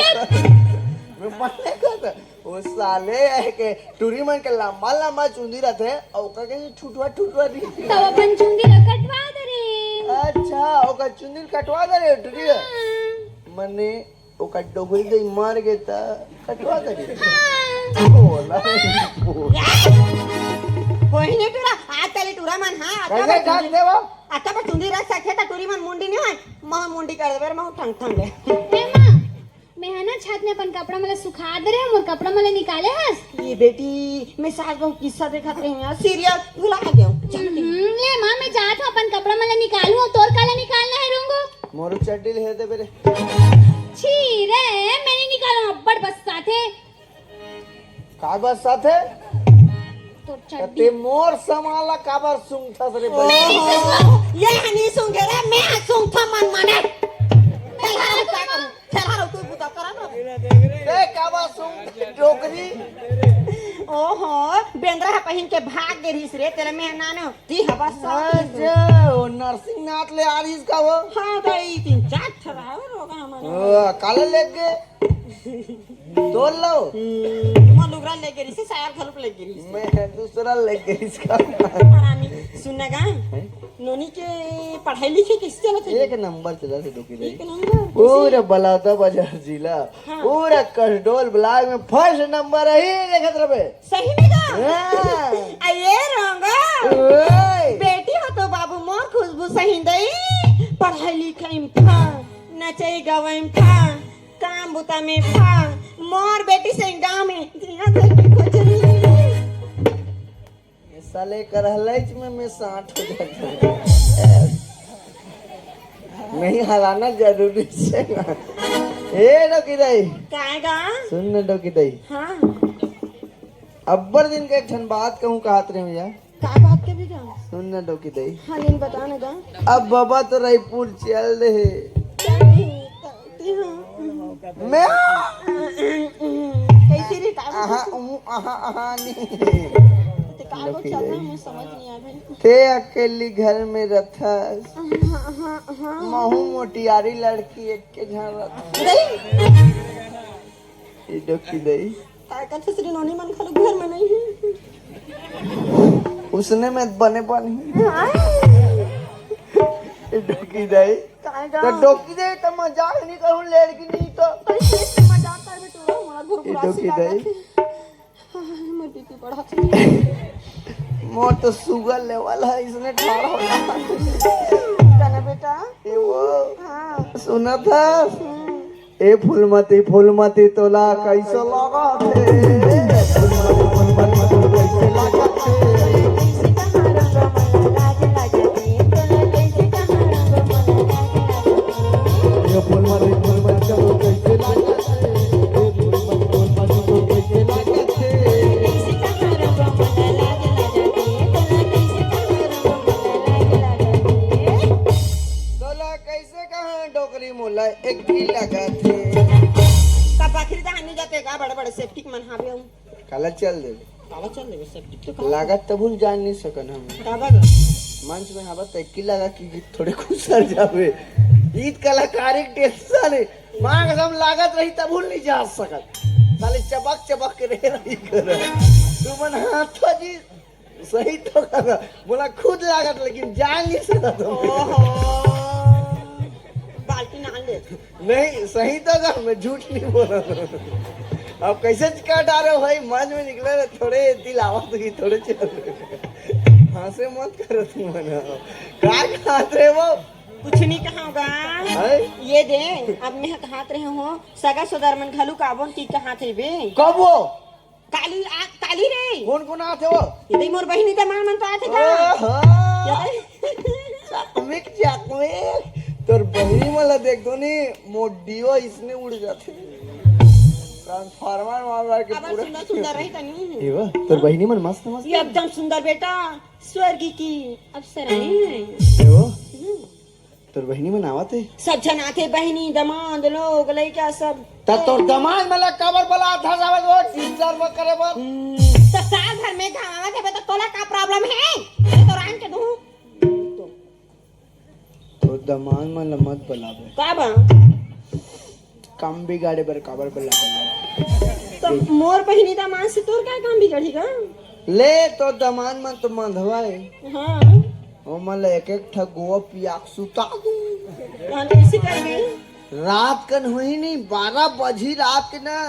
मैं मना करता। वो साले है के टूरी मन के लंबा लंबा चुंदी रहते, अउ ओकर के ठुटवा ठुटवा रही। तब अपन चुंदी ला कटवा दे रे। अच्छा, ओकर चुंदी कटवा दे रे टूरी। हाँ। मने ओकर डोकरी दे मर गे त कटवा दे। बोला, बोला। कोई नहीं टूरा, आज तले टूरा मन, हाँ, कैसे अतका ढाक चुंदी, देवा? अतका चुंदी रख सके त टूरी मन मुंडी नहीं होय, महा मुंडी कर देबे, महा ठंग ठंग ले। ए माँ, मैं है ना छत में अपन कपड़ा मला सुखा दे रहे, मोर कपड़ा मला निकाले हस। ये बेटी, मैं सास बहू किस्सा देखत रही हूँ यार, सीरियल भुला गया हूँ। चल। हम्म, ले माँ, मैं जात हूँ, अपन कपड़ा मला निकालू, तोर काला निकालना है, रोंगो। मोर चड्डी ले दे बेरे। छी रे, मैं नहीं निकालूं, अब्बड़ बस्साथे। का बस्साथे? तोर त चड्डी। ते मोर सामान ला काबर सूंघथस रे बच्ची? ओहो, ये हनी सूंघे रे, मैं सूंघथों मन माने। चल हरो, का करूं? चल हरो, तू बुता करा ना। ते काबर सूंघ डोकरी? ओहो, बेंदरा ह पहिन के भाग गे रहिस रे, तेला मैं नानो। ती हवा साथ अच्छा, ओ नरसिंहनाथ ले आ रहिस का वो? हाँ, तो ई तीन चार ठो रहा वो रोगा हमारा। ओ, काला लेके? तोल लो। हम्म, मोर लुगरा लेके रहिस, साया घलो लेके रहिस। मैं दूसरा लेके रहिस का। हरामी, सुन ना गा। हैं? नोनी के पढ़ाई लिखाई कैसे चलत हे? एक नंबर चलत हे डोकरी दई। एक नंबर? पूरा बलौदा बाजार जिला, हाँ। पूरा कसडोल ब्लॉक में फर्स्ट नंबर ही देखत रहे। सही में गा? हाँ। आ ये रंगा। ओए। बेटी हो तो बाबू मोर खुशबू सही दई। पढ़ाई लिखाई में फा, नचई गवई में फा, काम बुता में फा। मोर बेटी से गाँव में जिया घर की खोजनी। ये साले कर हलैच में मैं सांठ हो जाता। नहीं हलाना जरूरी से ना। ए डोकी दई। काय गा? सुन ना डोकी दई। हाँ। अब्बड़ दिन के एक ठन बात कहूँ कहत रहे हूँ यार। का बात के भी गा? सुन ना डोकी दई। हाँ, लेकिन बता ना गा। अब बाबा तो रायपुर चल दे हे। चल दे हे, त-, ते हाँ। मैं कैसे रे, का आहा, बोलत हस? ऊ, आहा, आहा, नहीं। ते का बोलत हस, मैं समझ नहीं आवे। ते अकेली घर में रहथस। हाँ, हाँ, हाँ। महू मोटियारी लड़की एक के झन रहथस। नहीं। ये डोकी दई। का कथे श्री नोनी मन घलो घर में नहीं है। उसने में बने बन ही। हाँ। ये डोकी दई। काय गा? तो डोकी दई तो मजाक नहीं करूँ, लड़की नहीं तो। कैसे मजाक कर बेटू, हमारा ये घुरघुरासी डोकी दई। लागत है। हाँ, मैं बीपी बढ़त है। मोर तो शुगर लेवल है, इसने ठाढ़ हो गया। गाना बेटा। ये वो। हाँ। सुनत हस? हम्म। ए फूलमती, फूलमती तोला कैसे लागत हे? फूलमती, फूलमती तोला कैसे लागत हे? ए फूलमती, फूलमती तोला कैसे लागत हे? ए फूलमती, फूलमती तोला कैसे लागत हे? तोला कैसे कहाँ डोकरी मोला एक भी लागत हे। का बखरी दहानी जाते का बड़े बड़े सेप्टिक मन हावे हूँ। काला चल देबे। काला चल देबे सेप्टिक तो का? लागत तभुल जान नहीं सकन हम। का बात? मंच में हावत त एक ही लगा कि गीत थोड़े खुसर जावे। गीत कलाकारी टेंशन है। मांग हम लागत रही तभुल नहीं जा सकत। साले चबक चबक के रह रही कर। तू मन हाथ जी सही तो कहा, मोला खुद लागत, लेकिन जान नहीं सकत हम। ओहो, बाल्टी ना ले। नहीं, सही तो कहा, मैं झूठ नहीं बोला। अब कैसे कट आ रहे हो भाई, मंच में निकले रहे, थोड़े दिल आवा तो ये थोड़े चल। हंसे मत करो तुम मन। काय कहत रहे वो? कुछ नहीं कहाऊंगा। हैं? ये दे, अब मैं कहत रहे हो, सगा सोदर मन घलू काबोन की कहत हे बे। कब वो? काली आ, काली रे। कोन कोन आथे वो? ये देख मोर बहिनी त मन मन तो आथे का? ओहो। ये देख। चकमिक चकमिक। तोर बहिनी मन ला देख दो नी, मोर डीओ इसने उड़ जाथे। ट्रांसफार्मर मार मार के अब पूरा सुंदर सुंदर रही तनी। ये वो, तोर बहिनी मन मस्त मस्त। ये एकदम सुंदर बेटा, स्वर्ग की अप्सरा है। ये वो? हम्म। तोर बहिनी मन आवत हे? सब झन आथे, बहिनी, दमांद लोग, लइका सब। त तोर दमांद मन ला काबर बलात हस आवत वो डिस्टर्ब करे बर? हम्म, त साल भर में घाम आवत हे, त तोला का प्रॉब्लम हे? मैं तो रान के दूं। तोर दमांद मन ला मत बलाबे। का बा? काम बिगाड़े बर काबर बलाबे? त मोर बहिनी दमांद से तोर का काम बिगड़ही गा? ले, तोर दमांद मन तो मंधवा हे। हाँ। ओमन ला एक एक ठा गोवा पिया के सुता दूं। हाँ, तो इसी कर गई। रात कन होही नहीं, बारह बजी रात के ना,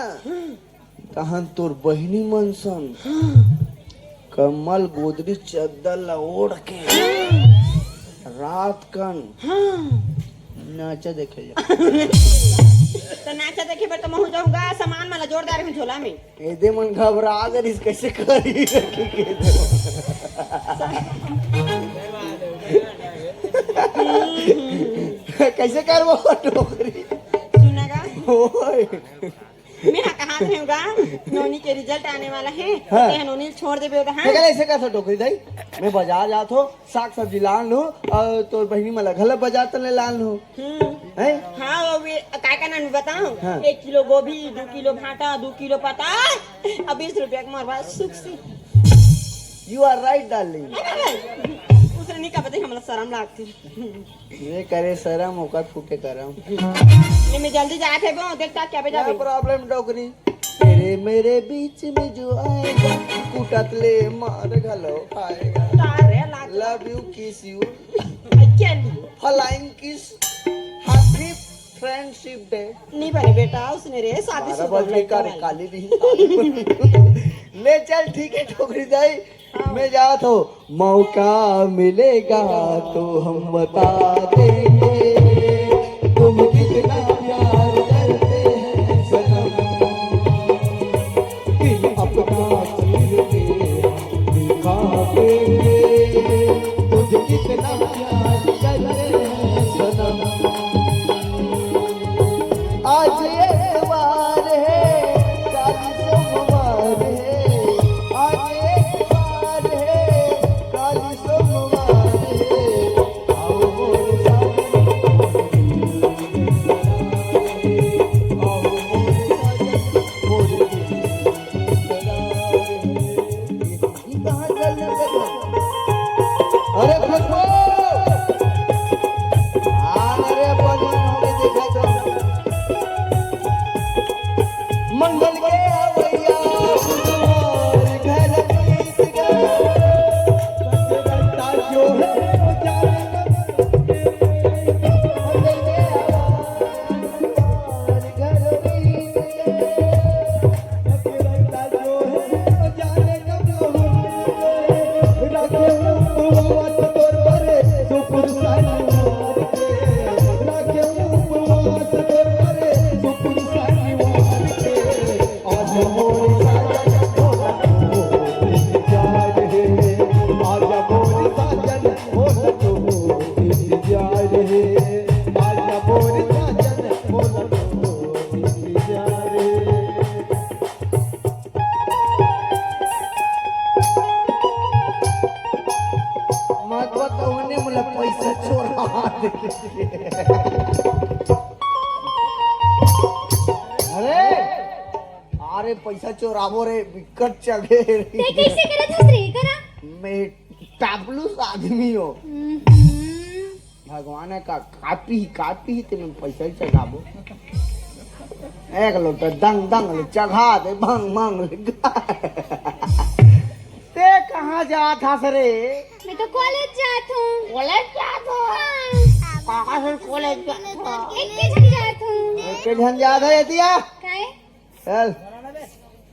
तहन तोर बहिनी मन सन कम्बल गोदरी चद्दर ला ओढ़ के रात कन नाचा देखे जा। त नाचा देखे बर त महूं जाहूं गा, सामान मन ला जोरदार हूं झोला में। एदे मन घबरा गरिस, कैसे करी? कैसे करबो टोकरी? सुना गा? ओए। मैं हा कहा थे गा, नोनी के रिजल्ट आने वाला है, हाँ। ते नोनी छोड़ देबे उधर, हाँ? देखा, ऐसे कैसे टोकरी दाई? मैं बाजार जात हो, साग सब्जी लान लूं, और तोर बहिनी मन ला घला बाजार तले लान लूं। हम्म। हैं? हाँ, वो भी, काय का नाम बताऊं? हाँ। एक किलो गोभी, दो किलो भाटा, दो किलो पताल, अब बीस रुपया के मरवा सुख से। You are right, darling. उसने नहीं कहा, पता ही हमला शर्म लागती। ये करे शर्म, ओकर फूटे करम। ले, मैं जल्दी जात हे वो, देखता क्या बजा क्या भी। प्रॉब्लम डोकरी? तेरे मेरे बीच में जो आएगा, कुटत ले मार घलो खाएगा। तारे लाग। Love you, kiss you. I can. Flying kiss. Happy friendship day. नहीं बने बेटा, उसने रे शादी बारह शुदा बज गई लड़का का रे, वाला। काली भी। ले चल, ठीक है, डोकरी दाई, हाँ। मैं जात हो। मौका मिलेगा तो हम बता देंगे, तुम कितना प्यार करते हैं सनम। दिल अपना चीर के दिखा देंगे, तुझ कितना प्यार करते हैं सनम। आज एतवार है, काल सोमवार है। आज एतवार है, काल सोमवार है। आओ मोर साजन, आओ मोर साजन, मोर दिल। अरे फुलबो! हाँ, अरे बनियान होके देखा तो। मंगल के भैया, बुधवार घर बीत गए। जो है, वो जाने मत बताओ ने मोला पैसा चोरा दे। अरे, अरे पैसा चोराबो रे, बिकट चघे रे। ते कैसे करत हस रे, करा? मैं टापलूस आदमी हो। हम्म। भगवान हे का, कापी ही, कापी ही ते में पैसा ही चघाबो। एक लोटा दंग दंग ले चघा दे, भंग भंग ले गा। ते कहाँ जात हस रे? मैं तो कॉलेज जात हूँ। कॉलेज जात हो? हाँ। काका से कॉलेज जात हो? एक के झन जात हूँ। एक के झन जात हो, एतिया? काहे? चल,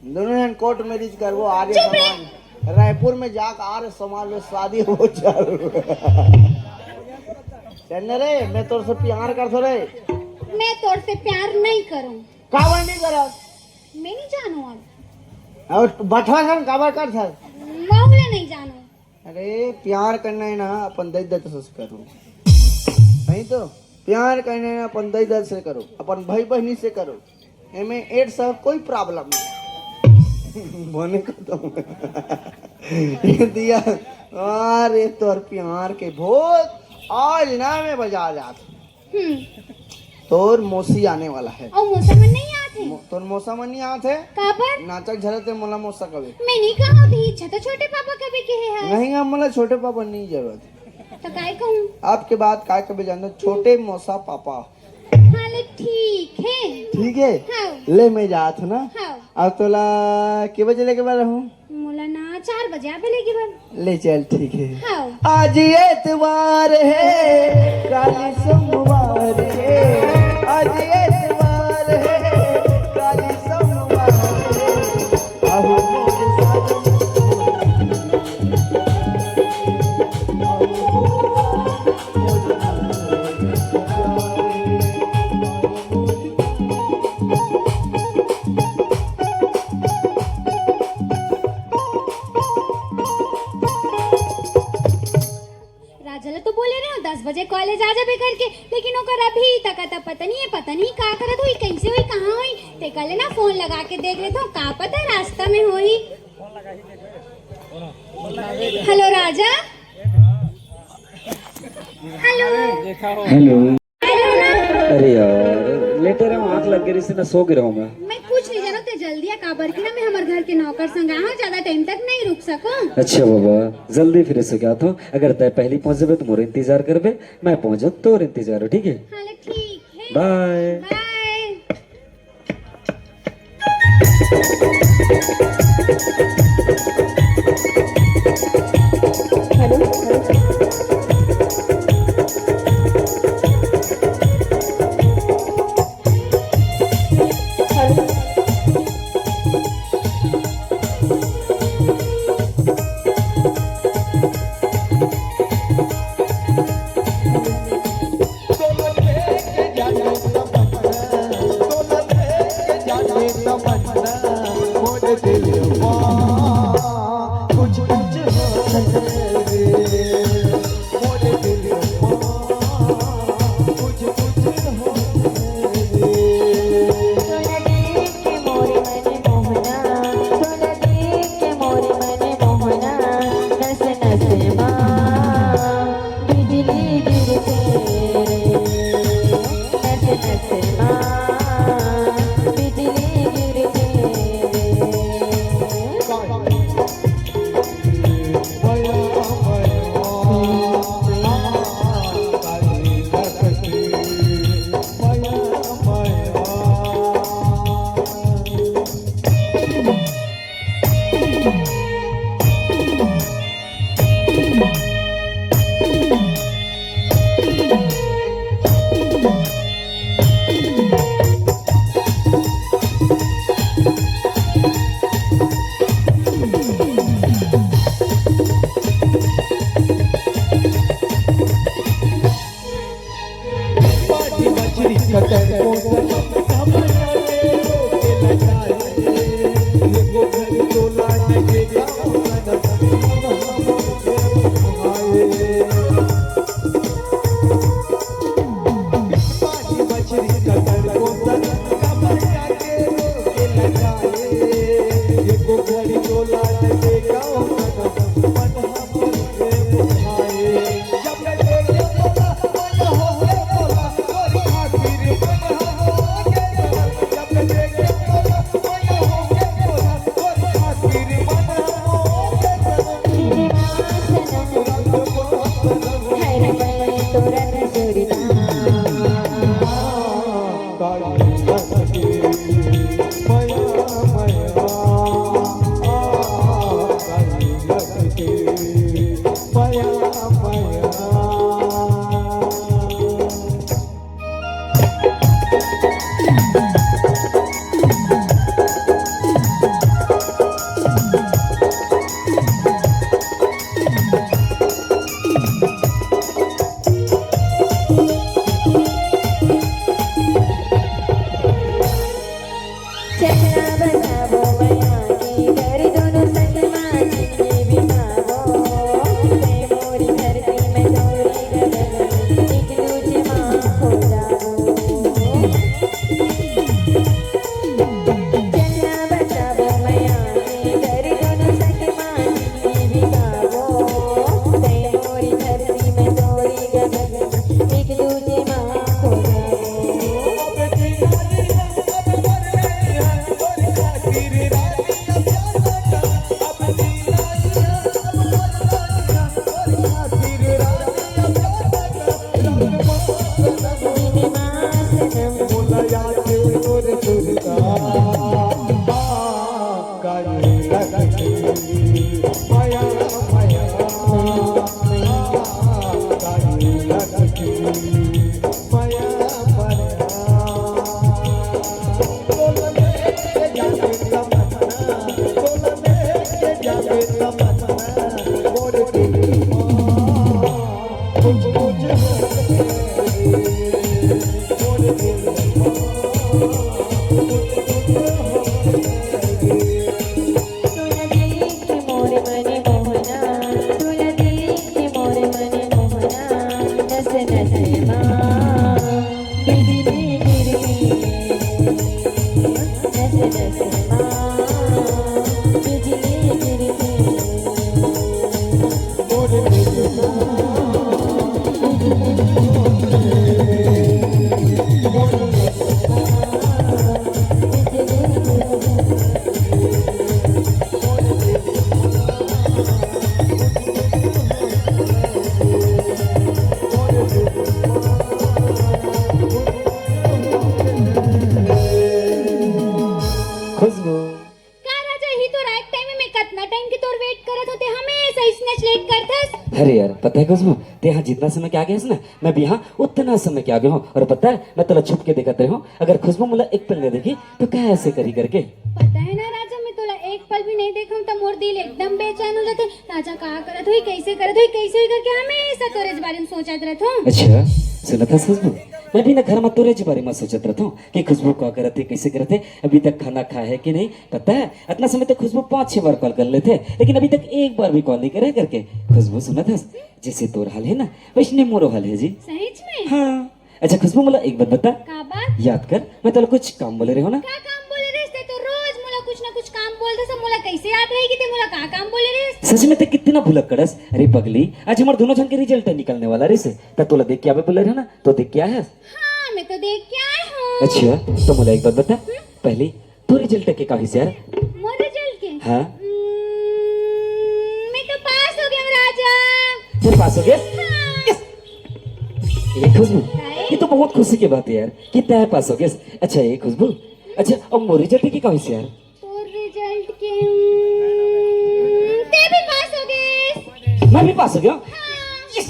दोनों जन कोर्ट मैरिज करबो, आर्य चुप रे। समाज, रायपुर में जाके आर्य समाज में शादी हो, चल। चल न रे, मैं तोर से प्यार करथो रे। मैं तोर से प्यार नहीं करूँ। काबर नहीं करत? मैं नहीं जानू अब। और बठवा सन काबर करथस? महू ले नहीं जानू। अरे, प्यार करना है ना, अपन दई दद से करो। नहीं तो, प्यार करना है ना, अपन दई दद से करो, अपन भाई बहनी से करो। एमे एड्स का कोई प्रॉब्लम नहीं। बने खत्म। ये दिया, अरे, तोर प्यार के भूत, आज ना मैं बाजार जात हूँ। हम्म। तोर मौसी आने वाला है। अउ मौसा मन नहीं आत हे। मो-, तोर मौसा मन नहीं आत हे। काबर? नाचक झलक ते मोला मौसा कबे। मैं नहीं कहा थी, छ-, तो छोटे पापा कबे कहे है। नहीं, अब मोला छोटे पापा नहीं जरूरत। तो काय कहूँ? आपके बात काय कबे जानत, छोटे मौसा पापा। हाँ, ले ठीक है। ठीक है? हाँ। ले मैं जात हूँ ना। हाँ। अब तोला के बजे लेके बर रहूँ? मोला ना चार बजे आबे लेके बर। ले चल, ठीक है। हाँ। आज एतवार है, काली सोमवार है। आज एतवार हे, काली सोमवार हे, अहो मोर साजन। राजा ला तो बोले रहे हो दस बजे कॉलेज आ जाबे करके, लेकिन ओकर अभी तक आता पता नहीं है, पता नहीं का करत होई, कैसे होई, कहाँ होई। ते कहले ना फोन लगा के देख लेता हूँ, का पता रास्ता में होई। हेलो राजा। हेलो। हेलो। हेलो ना। अरे यार, लेटे रहो, आँख लग गई, इससे ना सो गिरा हूँ मैं। मैं कुछ नहीं जानत, ते जल्दी आ, काबर कि ना मैं हमर घर के नौकर संग आए हूँ, ज्यादा टाइम तक नहीं रुक सकूँ। अच्छा बाबा, जल्दी फिर से क्या था, अगर तय पहली पहुँच जाबे तो मोर इंतजार करबे, मैं पहुँच जाऊँ तोर इंतजार हो, ठीक है? हाँ, ले ठीक है। Bye. Bye. Hello, hello. Hello. तोला देख के मोर मन मोहना, तोला देख के मोर मन मोहना, नस नस मा बिजली गिरथे, नस नस मा बिजली गिरथे। खुशबू। का राजा, ही तो राइट टाइम में, मैं कतना टाइम के तोर वेट करत हों, ते हमेशा इसने लेट करथस। अरे यार, पता है खुशबू, ते यहाँ जितना समय के आगे हस ना, मैं भी यहाँ उतना समय के आगे हूँ। और पता है, मैं तोला छुप के देखत रहे हूँ, अगर खुशबू मोला एक पल नहीं देखी तो क्या ऐसे करी करके। पता है ना राजा, मैं तोला एक पल भी नहीं देखूं तो मोर दिल एकदम बेचैन हो जाते। राजा का करत होई, कैसे करत होई, कैसे होई करके हमेशा तोरे बारे में सोचत रहत हूँ। अच्छा, सुनत हस खुशबू, मैं भी ना घर में तोरे बारे में सोचत रहत हूँ कि खुशबू का करत है, कैसे करत है, अभी तक खाना खाए है कि नहीं। पता है, इतना समय तो खुशबू पाँच छह बार कॉल कर लेथे, लेकिन अभी तक एक बार भी कॉल नहीं करे करके। खुशबू सुनत हस, जैसे तोर हाल है ना, वैसने मोरो हाल है जी। सच में? हाँ। अच्छा खुशबू, मोला एक बात बता। का बात? याद कर, मैं तोला कुछ काम बोले रहे हो ना। का काम बोले रहे? ते तो रोज मोला कुछ ना कुछ काम बोल दे, सब मोला कैसे याद रहेगी? ते मोला का काम बोले रहे? सच में ते कितना भुलक्कड़ हस। अरे पगली, आज हमार दोनों जन के रिजल्ट निकलने वाला रहे से, त तोला देख के आवे बोले रहे ना, तो देख के आए हस? हाँ, मैं तो देख के आए हूँ। अच्छा, तो मोला एक बात बता, हम्म? पहले तोर रिजल्ट के का होइस यार? मोर रिजल्ट के? हाँ। हम्म, मैं तो पास हो गया हूँ राजा। तैं पास हो गया? हाँ। यस। ए खुशबू, काहे? ये तो बहुत खुशी की बात है यार कि तैं पास हो गया। अच्छा ए खुशबू, अच्छा अब मोर रिजल्ट के का होइस यार? तोर रिजल्ट के, हम्म, ते भी पास हो गए। मैं भी पास हो गया? हाँ। यस।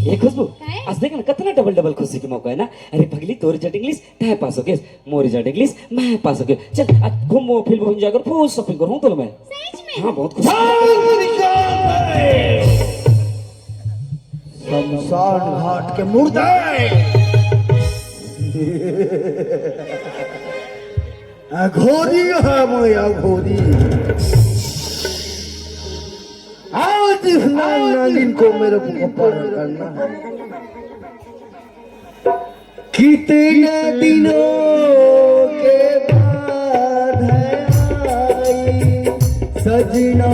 ए खुशबू, काहे? आज देख ना कितना डबल डबल खुशी के मौका है ना। अरे पगली, तोर रिजल्ट इंग्लिश, तैं पास हो गया। मोर रिजल्ट इंग्लिश, मैं पास हो गया। चल, आज घूमो, फिल्म घूम जाकर फुल शॉपिंग करूँ तो मैं। सच में? हाँ, बहुत खुश। शमशान घाट के मुर्दे। अघोरी है मैं, अघोरी। आज इस नागिन को मेरे को पार करना है। कितने दिनों के बाद है आई सजना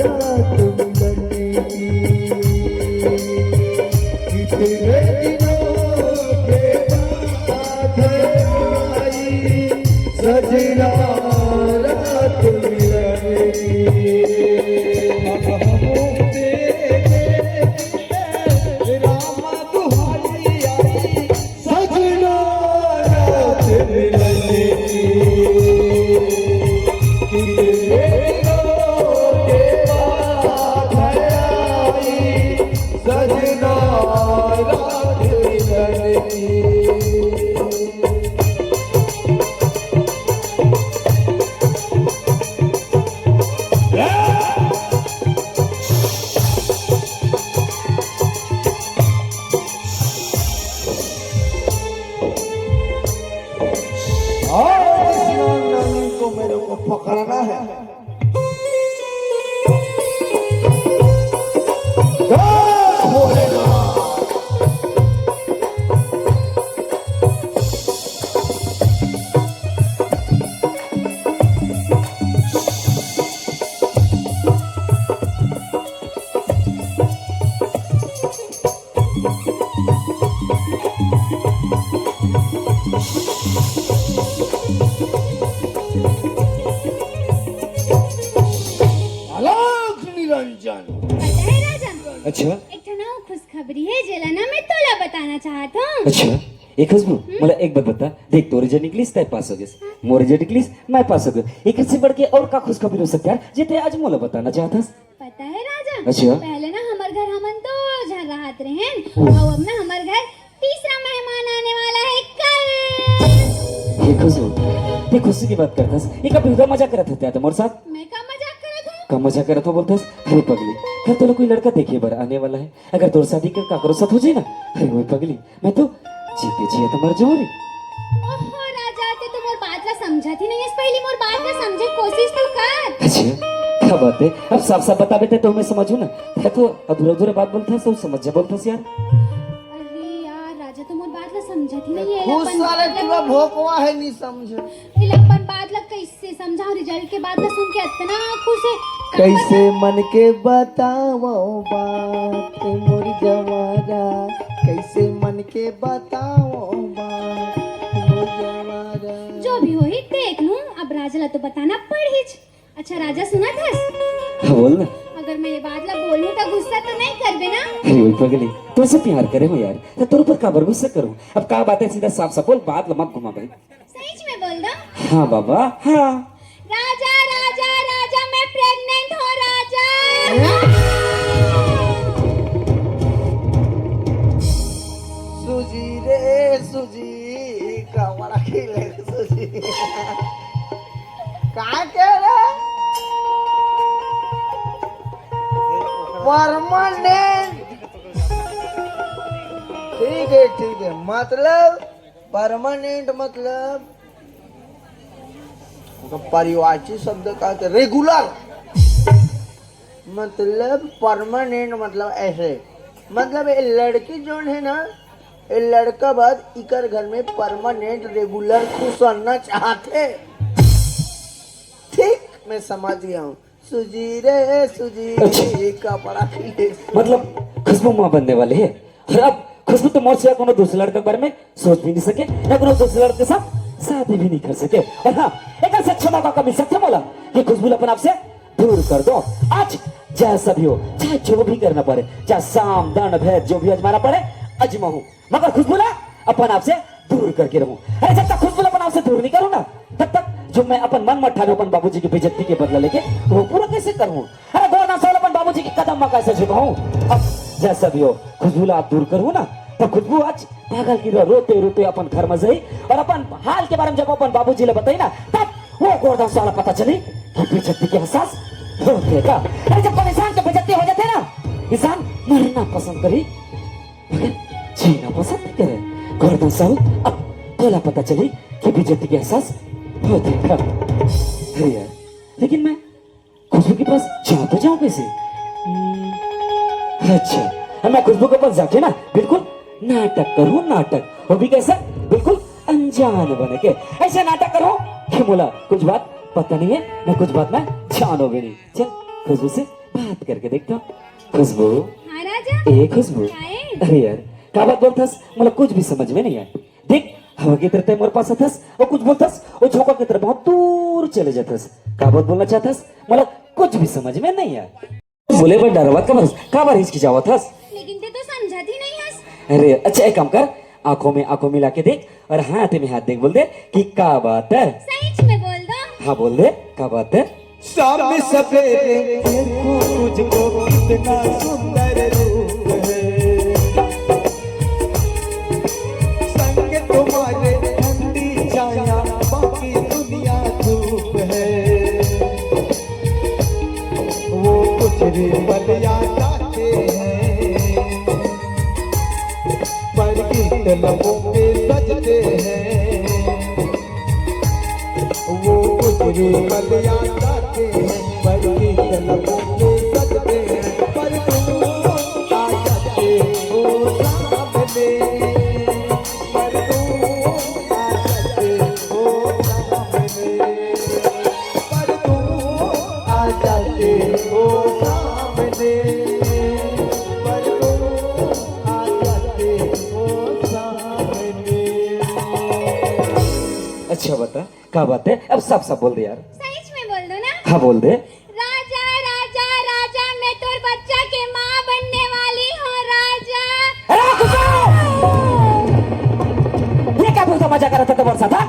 रात मिलन की। कितने दिनों के बाद है आई सजना रात मिलन की। अब हम तेरे राम दुहाई आई, सजना रात मिलन की। कितने दिनों के बाद आई, सजना रात मिलन की। आज इस नागिन को मेरे को पकड़ना है। अलख निरंजन। पता है राजा, अच्छा। एक ठन अउ खुशखबरी है, जेला ना मैं तोला बताना चाहत हूँ। अच्छा, ए खुशबू, हम्म? मोला एक बात बता, देख तोर रिजल्ट निकलिस, तैं पास हो गेस। हाँ। मोर रिजल्ट निकलिस, मैं पास हो गेस। एकर से बढ़ के अउ का खुशखबरी हो सकथे यार, जे तैं आज मोला बताना चाहत हस? पता है राजा, अच्छा। पहले ना हमर घर हमन दो झन रहत रहेन, हम्म। अउ अब ना हमर घर तीसरा मेहमान आने वाला है कल। ए खुशबू, तैं खुशी की बात करत हस, ए का बेहुदा मजाक करत हस तैं मोर साथ? मैं का मजाक करत हूँ? का मजाक करत हूँ बोलत हस? अरे पगली, कल तोला कोई लड़का देखे बर आने वाला है, अगर तोर शादी कर काकरो साथ हो जाए ना, अरे वो पगली, मैं तो जीते जी तो मर जाऊँ रे। ओहो राजा, तैं समझत ही नहीं हस, पहली मोर बात ला समझे कोशिश तो कर। अच्छा, का बात हे? अब साफ साफ बताबे ते तो मैं समझहूं ना। ते तो अधूरा अधूरा बात बोलथस, सब समझ जा बोलथस यार। अरे यार, राजा तो मोर बात ला समझत ही नहीं हे। खुश साले पूरा भोकवा हे, नहीं समझे। फिर अपन बात ला कैसे समझाऊं? रिजल्ट के बात ला सुन के इतना खुश हे। कैसे मन के बतावं बात मोर जवारा, कैसे मन के बतावं बात मोर जवारा। जो भी होही देख लूं, अब राजा ला तो बताना पड़हीच। अच्छा राजा, सुनत हस? हाँ, बोल ना। अगर मैं ये बात ला बोलूं तो गुस्सा तो नहीं करबे ना? अरे ओए पगली, तोसे प्यार करे हों यार, तो तोर ऊपर काबर गुस्सा करूं? अब का बात हे, सीधा साफ साफ बोल, बात ला मत घुमा भाई। सहीच में बोल दो। हाँ बाबा, हाँ। राजा, राजा, राजा, मैं प्रेग्नेंट हों राजा। सूजी रे सूजी, कमरा खिले सूजी। का कहे रे? परमानेंट। ठीक हे, ठीक हे, मतलब परमानेंट मतलब ओकर परिवाची शब्द का होथे? रेगुलर। मतलब परमानेंट मतलब ऐसे, मतलब ये लड़की जोन हे ना, ये लड़का बाद इकर घर में परमानेंट रेगुलर खुसरना चाहथे। ठीक, मैं समझ गया हूँ। सूजी रे सूजी, अच्छा। कपड़ा खींचे सूजी। मतलब खुशबू माँ बनने वाली है। और अब खुशबू तो मोर सिवा कोनो दूसरे लड़का के बारे में सोच भी नहीं सके, ना कोनो दूसरे लड़का के साथ शादी भी नहीं कर सके। और हाँ, एक ऐसा अच्छा मौका कभी मिल सकथे मोला कि खुशबू ला अपन आप से दूर कर दो। आज जैसा भी हो, चाहे जो भी करना पड़े, चाहे साम दांड़ भेद जो भी आजमाना पड़े, आजमाहूं, मगर खुशबू ला अपन आप से दूर करके रहूं। अरे जब तक खुशबू ला अपन आप से दूर नहीं करूं ना, तब तक जो मैं अपन मन म ठाने अपन बाबूजी की बेइज्जती के बदला लेके वो पूरा कैसे करूं? अरे गोरदान साहू ला अपन बाबूजी के कदम म कैसे झुकाहूं? अब जैसा भी हो, खुशबू ला आप दूर करहू ना, तब खुशबू आज पागल की तरह रोते रोते अपन घर म जाही और अपन हाल के बारे में जब अपन बाबूजी ला बताही ना, तब वो गोरदान साहू ला पता चलही कि बेइज्जती के एहसास होथे का। अरे जब कोई इंसान के बेइज्जती हो जाथे ना, इंसान मरना पसंद करही, मगर जीना पसंद नहीं करे। गोरदान साहू, अब तोला पता चलही कि बेइज्जती के एहसास होथे का। अरे यार, लेकिन मैं खुशबू के पास जाऊं तो जाऊं कैसे? हम्म, अच्छा, अब मैं खुशबू के पास जाके ना बिल्कुल नाटक करूं, नाटक। वो भी कैसा? बिल्कुल अनजान बने के। ऐसे नाटक करूं कि मोला कुछ बात पता नहीं है, ना कुछ बात मैं जानों भी नहीं। चल, खुशबू से बात करके देखता हूँ। खुशबू। हाँ राजा। ए खुशबू। काहे? अरे यार, का बात बोलथस? मोला कुछ भी समझ में नहीं आय। देख, हवा की तरह तैं मोर पास आथस, वो कुछ बोलथस, वो झोंका की तरह बहुत दूर चले जाथस। का बात बोलना चाहथस? मोला कुछ भी समझ में नहीं आय। बोले बर डरवत काबर हस? काबर हिचकिचावत हस? लेकिन तैं तो समझत ही नहीं हस। अरे, अच्छा, एक काम कर, आंखों में आंखों मिला के देख और हाथ में हाथ देके बोल दे कि का बात है। सहीच में बोल दो। हाँ, बोल दे, का बात है? शाम सवेरे देखो तुझको कितना सुंदर रूप है, संग तुम्हारे ठंडी छाया बाकी दुनिया धूप है। वो कुछ भी पल याद आते हैं, पर गीत लबों पे सजते हैं। वो कुछ भी पल याद आते हैं, पर गीत लबों पे सजते हैं। पर तुम आ सकते हो सामने, पर तुम आ सकते हो सामने। पर तुम आ जाते हो सामने, पर तुम आ जाते हो सामने। अच्छा बता, का बात है? अब साफ साफ बोल दे यार। सहीच में बोल दो ना। हाँ, बोल दे। राजा, राजा, राजा, मैं तोर बच्चा के माँ बनने वाली हूँ राजा। अरे, रुक जाओ! ये का बेहुदा मजाक करत हस तैं मोर साथ, हाँ?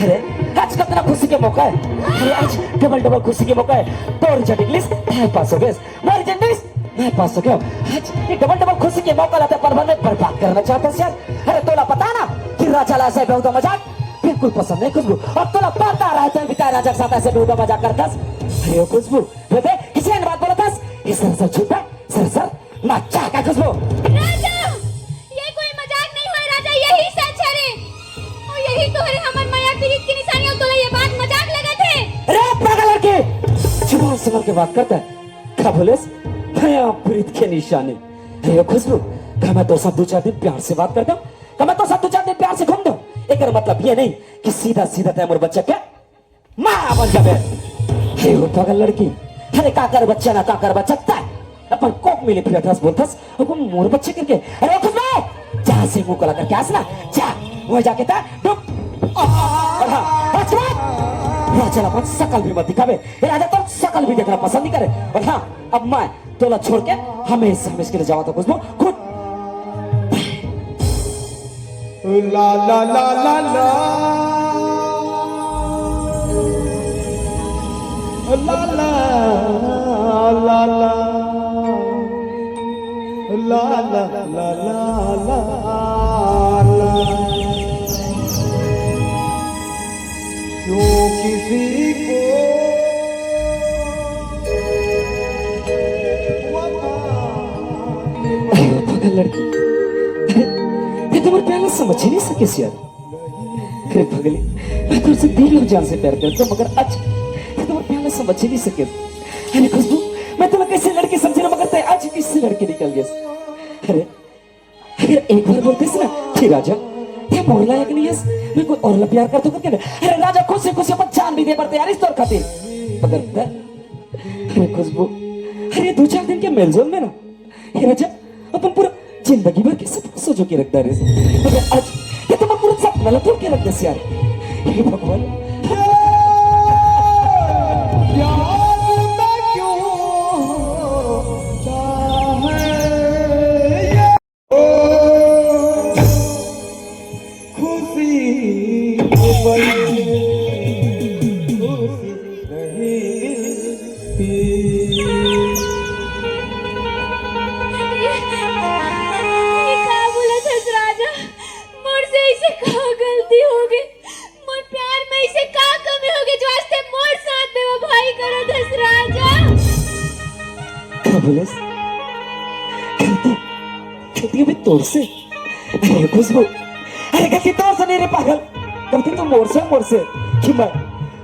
अरे, आज कतना खुशी के मौका है। अरे, आज डबल डबल खुशी के मौका है। तोर रिजल्ट निकलिस, तैं पास हो गेस। मोर रिजल्ट निकलिस, मैं पास हो गेंव। आज ये डबल डबल खुशी के मौका ला तैं अपन मन में बर्बाद करना चाहत हस यार। अरे, तोला पता ना कि राजा ला ऐसा बेहुदा मजाक बिल्कुल पसंद नहीं, खुशबू। और तोला पता रहे तो भी तैं राजा के साथ ऐसे बेहुदा मजाक करत हस। अरे, ओ खुशबू, बेबे, किसे बात बोलत हस? ये सरासर झूठ है, सरासर मजाक है, खुशबू। राजा, ये कोई मजाक नहीं होय, राजा, यही सच हरे। और यही तो हरे हमर मया पीरित की निशानी, और तोला समझ के बात करता है। का बोलेस? भया प्रीत के निशानी। अरे ओ खुशबू, का मैं तोर साथ दू चार दिन प्यार से बात करता हूँ? का मैं तोर साथ दू चार दिन प्यार से घूम दूँ? एकर मतलब ये नहीं कि सीधा सीधा तैं मोर बच्चा के माँ बन जाबे। अरे ओ पागल लड़की, अरे काकर बच्चा ना काकर बच्चा तैं अपन कोख मिले फिरत हस बोलथस, अब मोर बच्चे करके। अरे ओ खुशबू, जहाँ से मुंह काला करके आस ना, जा, वहाँ जाके तैं डूब। और हाँ, राजकुमार, राजा ला अपन सकल भी मत दिखाबे। ए राजा, तोर सकल भी देखना पसंद नहीं करे। और हाँ, अब मैं तोला छोड़ के हमेशा हमेशा के लिए जावा तो खुशबू खुद। ला ला ला ला ला। ला ला ला ला। ला ला ला ला ला। क्यों किसी को वफा अरे ओ पागल लड़की, अरे, तैं तो मोर प्यार ला समझ ही नहीं सकेस यार। अरे पगली, मैं तोर से दिल और जान से प्यार करता हूँ, मगर आज तैं तो मोर प्यार ला समझ ही नहीं सकेस। अरे खुशबू, मैं तोला कैसे लड़की समझे रहेंव, मगर तैं आज कैसे लड़की निकल गेस। अरे, अगर एक बार बोलतेस ना कि राजा, तैं मोर लायक नहीं हस, मैं कोई और ला प्यार करथों करके ना, अरे राजा खुशी खुशी अपन जान भी दे बर तैयार हस तोर खातिर। मगर तैं, अरे खुशबू, अरे दू चार दिन के मेलजोल में ना, हे राजा, अपन पूरा जिंदगी भर के सपना ला सजो के रख डारेस। मगर आज तैं तो मोर पूरा सपना ला तोड़ के रख देस यार। हे भगवान। प्यार में क्यों होता है ये? ओ, खुशी में खुशी नहीं मिलती। ये, ये का बोलत हस राजा? मोर से ऐसे का गलती हो गई? मोर प्यार में ऐसे का कमी हो गई जो आज तैं मोर साथ बेवफाई करत हस राजा? का बोलेस? गलती, गलती अभी तोर से? अरे खुशबू, अरे गलती तोर से नहीं रे पागल, गलती तो मोर से, मोर से कि मैं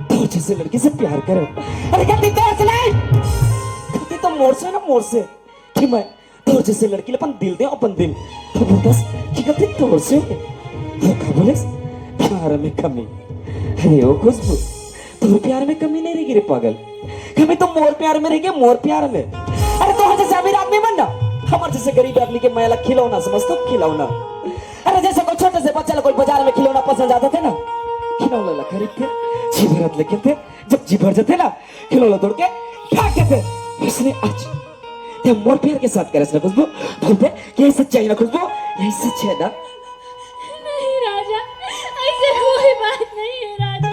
तोर जैसे लड़की से प्यार करूं। अरे गलती तोर से नहीं, गलती तो मोर से ना, मोर से कि मैं तोर जैसे लड़की ला अपन दिल देंव, अपन दिल। तो बोलथस कि गलती तोर से हो गई। तो का बोलेस? प्यार में कमी। अरे ओ खुशबू, तोर प्यार में कमी नहीं रह गई रे पागल, कमी तो मोर प्यार में रह गई, मोर प्यार में। अरे तोर जैसे अमीर आदमी मन ना हमर जैसे गरीब आदमी के मया ला खिलौना समझथस, खिलौना। अरे जैसे कोई छोटे से बच्चा ला कोई बाजार में खिलौना पसंद आ जाथे ना, खिलौना ला खरीदथे, जी भर ले खेलथे, जब जी भर जाथे ना, खिलौना तोड़ के फेंक देथे। वैसने आज तैं मोर प्यार के साथ करेस ना खुशबू, बोलथे कि यही सच्चाई ना खुशबू, यही सच है ना? नहीं राजा, ऐसे कोई बात नहीं है राजा।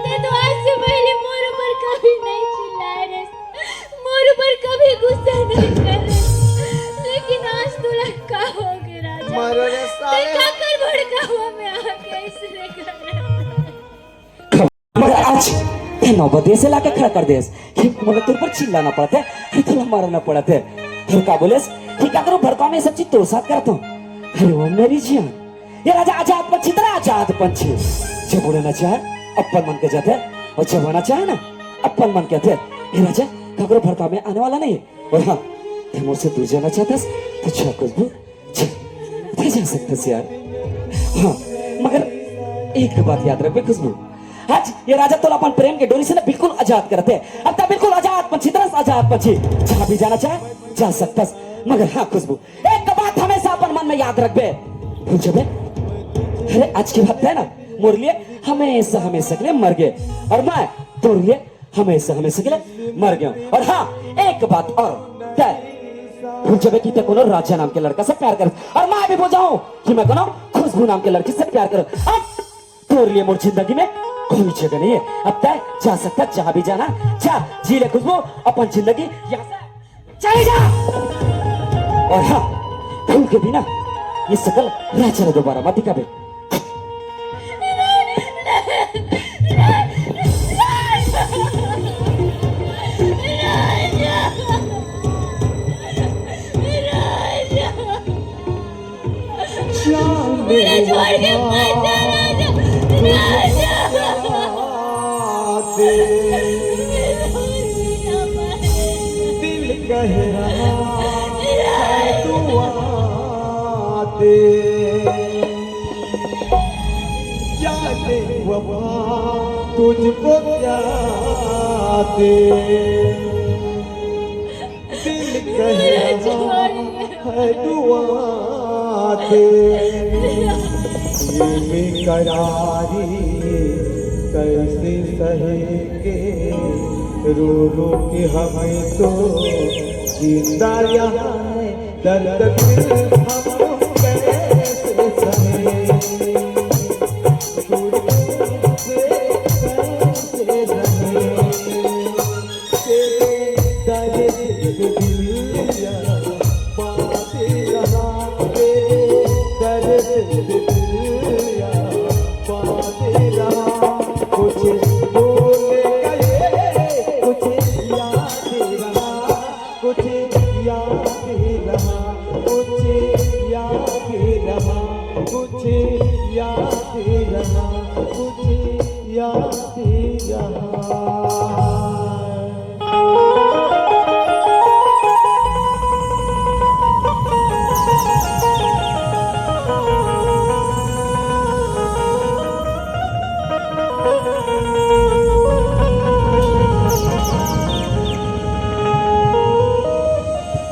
तैं तो आज से पहले मोर ऊपर कभी नहीं चिल्लाए रे, मोर ऊपर कभी गुस्सा नहीं करे, लेकिन आज तोला का हो गया राजा? मारो रे साले। तैं काकर भड़कावा में आके ऐसे करे? मगर आज तैं नौबत ऐसे लाके खड़ा कर देस कि मोला तोर ऊपर चिल्लाना पड़त हे, कि तोला मारना पड़त हे। फिर का बोलेस कि काकरो भड़कावा में ये सब चीज तोर साथ करत हूँ। अरे ओ मेरी जान, ये राजा आजाद पंछी, तेरा आजाद पंछी, जब उड़ना चाहे अपन मन के जाथे, और जब आना चाहे ना अपन मन के आथे। ये राजा काकरो भड़कावा में आने वाला नहीं। और हाँ, तैं मोर से दूर जाना चाहथस तो जा खुशबू, जा, तैं जा सकथस यार। हाँ, मगर एक बात याद रखबे खुशबू, आज ये राजा तोला अपन प्रेम के डोरी से ना बिल्कुल आजाद करत हे। अब तैं बिल्कुल आजाद पंछी, तरस आजाद पंछी, जहाँ भी जाना चाहे जा सकथस। मगर हाँ खुशबू, एक बात हमेशा अपन मन में याद रखबे, भूल जाबे। अरे आज के बाद तैं ना मोर लिए हमेशा हमेशा के लिए मर गे, और मैं तोर लिए हमेशा हमेशा के लिए मर गेंव। और हाँ, एक बात और, तैं भूल जाबे कि तैं कोनो राजा नाम के लड़का से प्यार करस, और मैं भी भूल जाऊं कि मैं कोनो खुशबू नाम के लड़की से प्यार करूं। अब तोर लिए मोर जिंदगी में कोई जगह नहीं है। अब तैं जा सकथस, जहाँ भी जाना, जा, जी ले खुशबू अपन जिंदगी, यहाँ से चले जा। और हाँ, भूल के भी ना ये सकल राजा ला दोबारा मत दिखाबे। मेरा छोड़ के मत जा राजा, राजा। दुआ दे, जाने वफा तुझको क्या दे। दिल कह रहा है दुआ दे, ये बेकरारी कैसे सहेंगे, रो रो के हम तो जिंदा यहाँ हैं, दर्द दिल हम कैसे सहेंगे, तुझसे कैसे रहेंगे। तेरे दर्द से दिल या बांधे रहा, तेरे दर्द से दिल या बांधे रहा। कुछ भूल गए, कुछ याद रहा, कुछ याद रहा, कुछ याद रहा, कुछ याद रहा, कुछ याद रहा।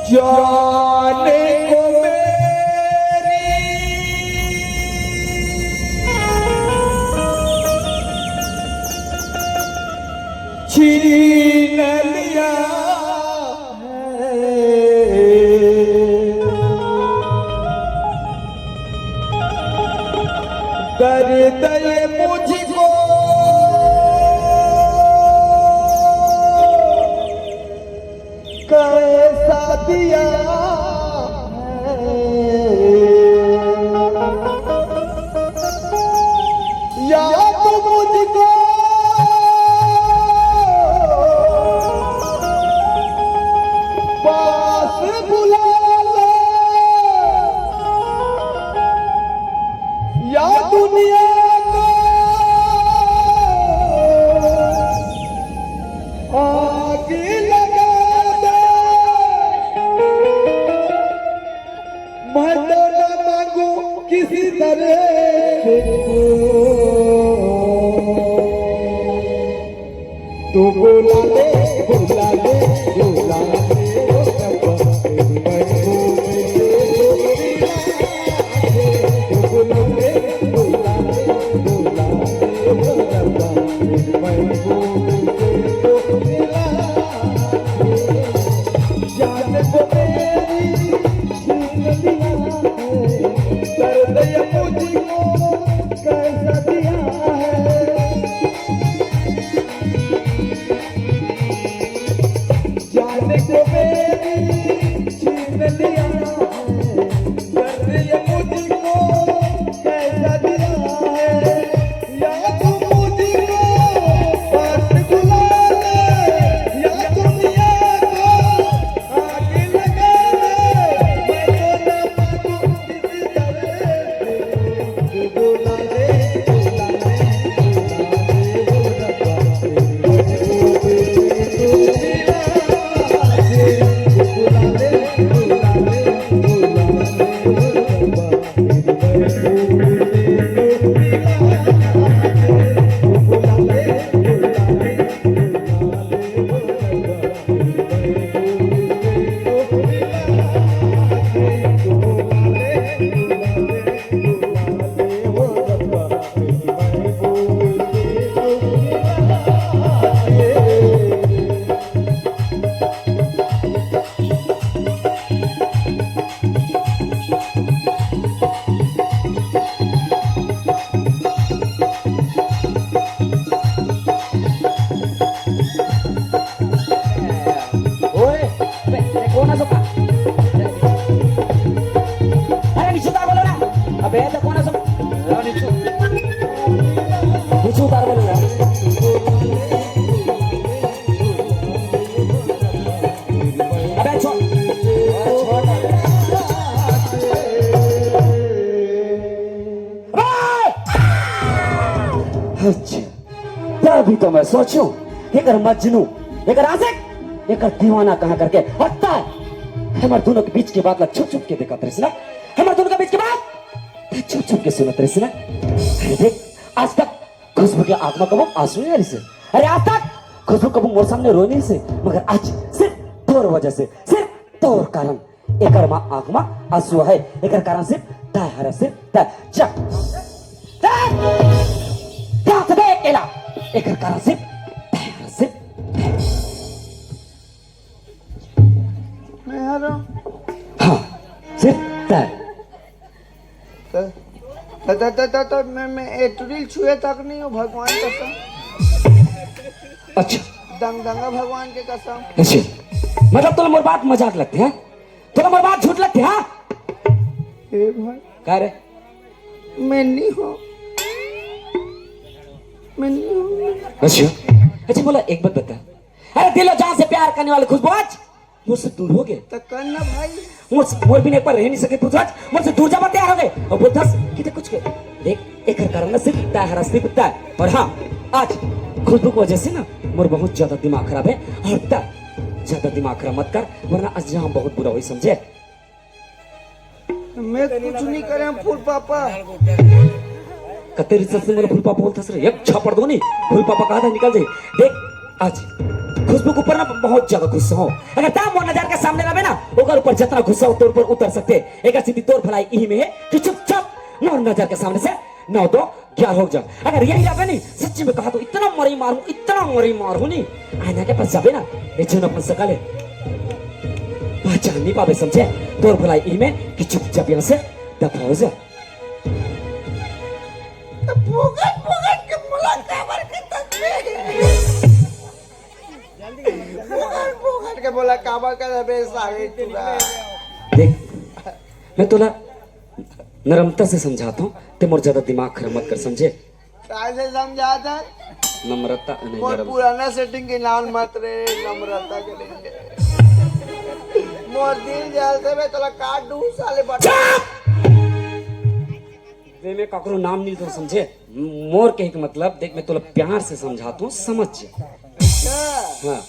जाने को मेरी छीन लिया है। दर्द ये मुझको कैसा दिया है, या तो मुझको पास बुला ले, या दुनिया को आग लगा दे। मैं तो ना मांगू किसी तरह से तू। तू बुला ले, बुला ले, बुला ले, ओ रब्बा, तेरी महबूब से तू मिला दे। तू बुला ले, बुला ले, बुला ले, ओ रब्बा, तेरी महबूब से तू मिला दे। जान को मेरी छीन लिया है, दर्द ये मुझको कैसा दिया है। जाने को मेरी छीन लिया है, दर्द ये मुझको कैसा दिया है। या तू मुझको पास बुला ले, या दुनिया को आग लगा दे। मैं तो ना मानू किसी तरह से। ओए, बे, बे, कौन है सुपा? अरे, नीचे उतार बोलो ना। अबे, तो कौन है सुपा? नीचे। नीचे उतार बोलो ना। अबे, छोड़। अच्छा, तभी तो मैं सोचूं, एकर मजनू, एकर आशिक, एकर दीवाना कहाँ करके। अत्ता, हमर दोनों के बीच के बात ला छुप छुप के देखत रहिस ना। हमर दोनों के बीच के बात छुप छुप के सुनत रहिस ना। अरे देख, आज तक खुशबू के आँख मा कबो आंसू नहीं आइस। अरे आज तक खुशबू कबो मोर सामने रोए नहीं से, मगर आज सिर्फ तोर वजह से, सिर्फ तोर कारण एकर मा आँख मा आंसू है। एकर कारण सिर्फ तैं हरस, सिर्फ तैं। जा, जा, यहाँ से देख केला। एकर कारण सिर्फ तैं हरस, सिर्फ तैं। मैं हरस। हाँ, सिर्फ तैं। त, त, त, त, त, त, मैं, मैं एटरिल छुए तक नहीं हूँ, भगवान कसम। अच्छा। दंग दंगा भगवान के कसम। अच्छा, मतलब तोला मोर बात मजाक लगथे, हाँ? तोला मोर बात झूठ लगथे, हाँ? ए भाई। का रे? मैं नहीं हूँ। मैं नहीं हूँ। अच्छा, अच्छा, मोला एक बात बता। अरे दिल और जान से प्यार करने वाले खुशबू आज मोर से दूर हो गे। त कर ना भाई। मोर से, मोर बिना एक बार रह नहीं सके, तू आज मोर से दूर जाबा तैयार हो गे। अउ बोलथस कि तैं कुछ के। देख, एकर कारण ना सिर्फ तैं हरस, सिर्फ तैं। और हाँ, आज खुशबू के वजह से ना मोर बहुत ज्यादा दिमाग खराब है। और तैं ज्यादा दिमाग खराब मत कर, वरना अंजाम बहुत बुरा होही, समझे? मैं कुछ नहीं करे, हम फूल पापा। कते रिश्ते से मोला फूल पापा बोलथस रे? एक झापड़ दो नहीं, फूल पापा कहा था निकल जाए। देख, आज खुशबू के ऊपर ना बहुत ज्यादा गुस्सा हूँ। अगर तैं मोर नजर के सामने रहबे ना, ओकर ऊपर जितना गुस्सा हो तोर ऊपर उतर सकथे। एकर सेती तोर भलाई इही में है कि चुपचाप मोर नजर के सामने से नौ दो ग्यारह हो जा। अगर यही रहबे नहीं, सच्ची में कहा तो इतना मरी मारूं, इतना मरी मारूं नहीं। आईना के पास जाबे ना, ये जून अपन सकल है पहचान नहीं पाबे, समझे? तोर भलाई इही में कि चुपचाप यहाँ से दफा हो जा। त फोकट फोकट के मोला काबर के तकबे? फोकट फोकट के मोला काबर के तकबे सारे टूरा? देख, मैं तोला नरमता से समझाता हूँ, तैं मोर ज्यादा दिमाग खराब मत कर, समझे? काय से समझाता? नम्रता नहीं, मोर नरम। पुराना सेटिंग के नाम मत रे, नम्रता के लेके। मोर दिल जलथे बे, तोला काट दूं साले बट। चुप! बे, मैं ककरो नाम नहीं तो समझे। मोर कहे के मतलब, देख, मैं तोला प्यार से समझाता हूँ, समझ जा। अच्छा। हाँ,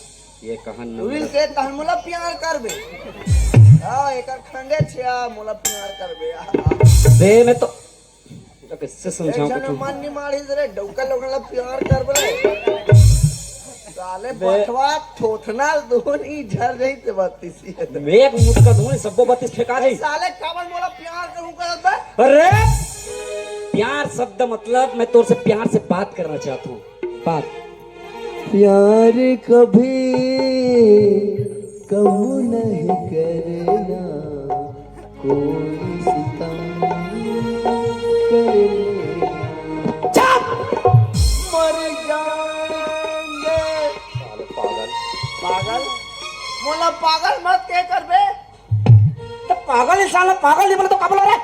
ये कहन न तू इनसे तहन मोला प्यार करबे। हाँ, एकर खंडे छिया, मोला प्यार करबे। बे, मैं तो, तो कैसे एक समझाऊं झन कुछ? मन नहीं मारिस रे, डौका लोगन ला प्यार करबे। साले बे। बथवा थोथना दोनी झर जाई ते बत्तीस। मैं एक मुटका दूं, सबको बत्तीस फेंका जाई। साले काबर मोला प्यार करूं करत बे? अरे, प्यार शब्द मतलब मैं तोर से प्यार से बात करना चाहता हूँ। बात। प्यार कभी कहूँ नहीं करना, कोई सितम कर लेना। चुप! मर जाएंगे। साले पागल। पागल? मोला पागल मत के करबे। त पागल इंसान ला पागल नहीं बोले तो का बोला रे?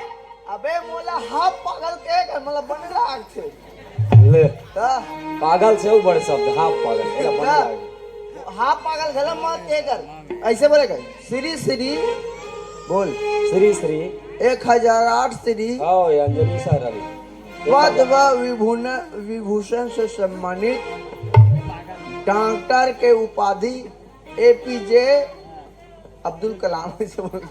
अबे मोला हाफ पागल के कर, मोला बने लागथे। ले। त? पागल से वो बड़े शब्द, हाफ पागल, एला बने त? लागे। हाफ पागल घला मत के कर। ऐसे बोले कर, श्री श्री, बोल। श्री श्री। एक हजार आठ श्री। आओ, ये अंजलि सर अभी। पद्म विभून-, विभूषण से सम्मानित डॉक्टर के उपाधि एपीजे अब्दुल कलाम से बोल।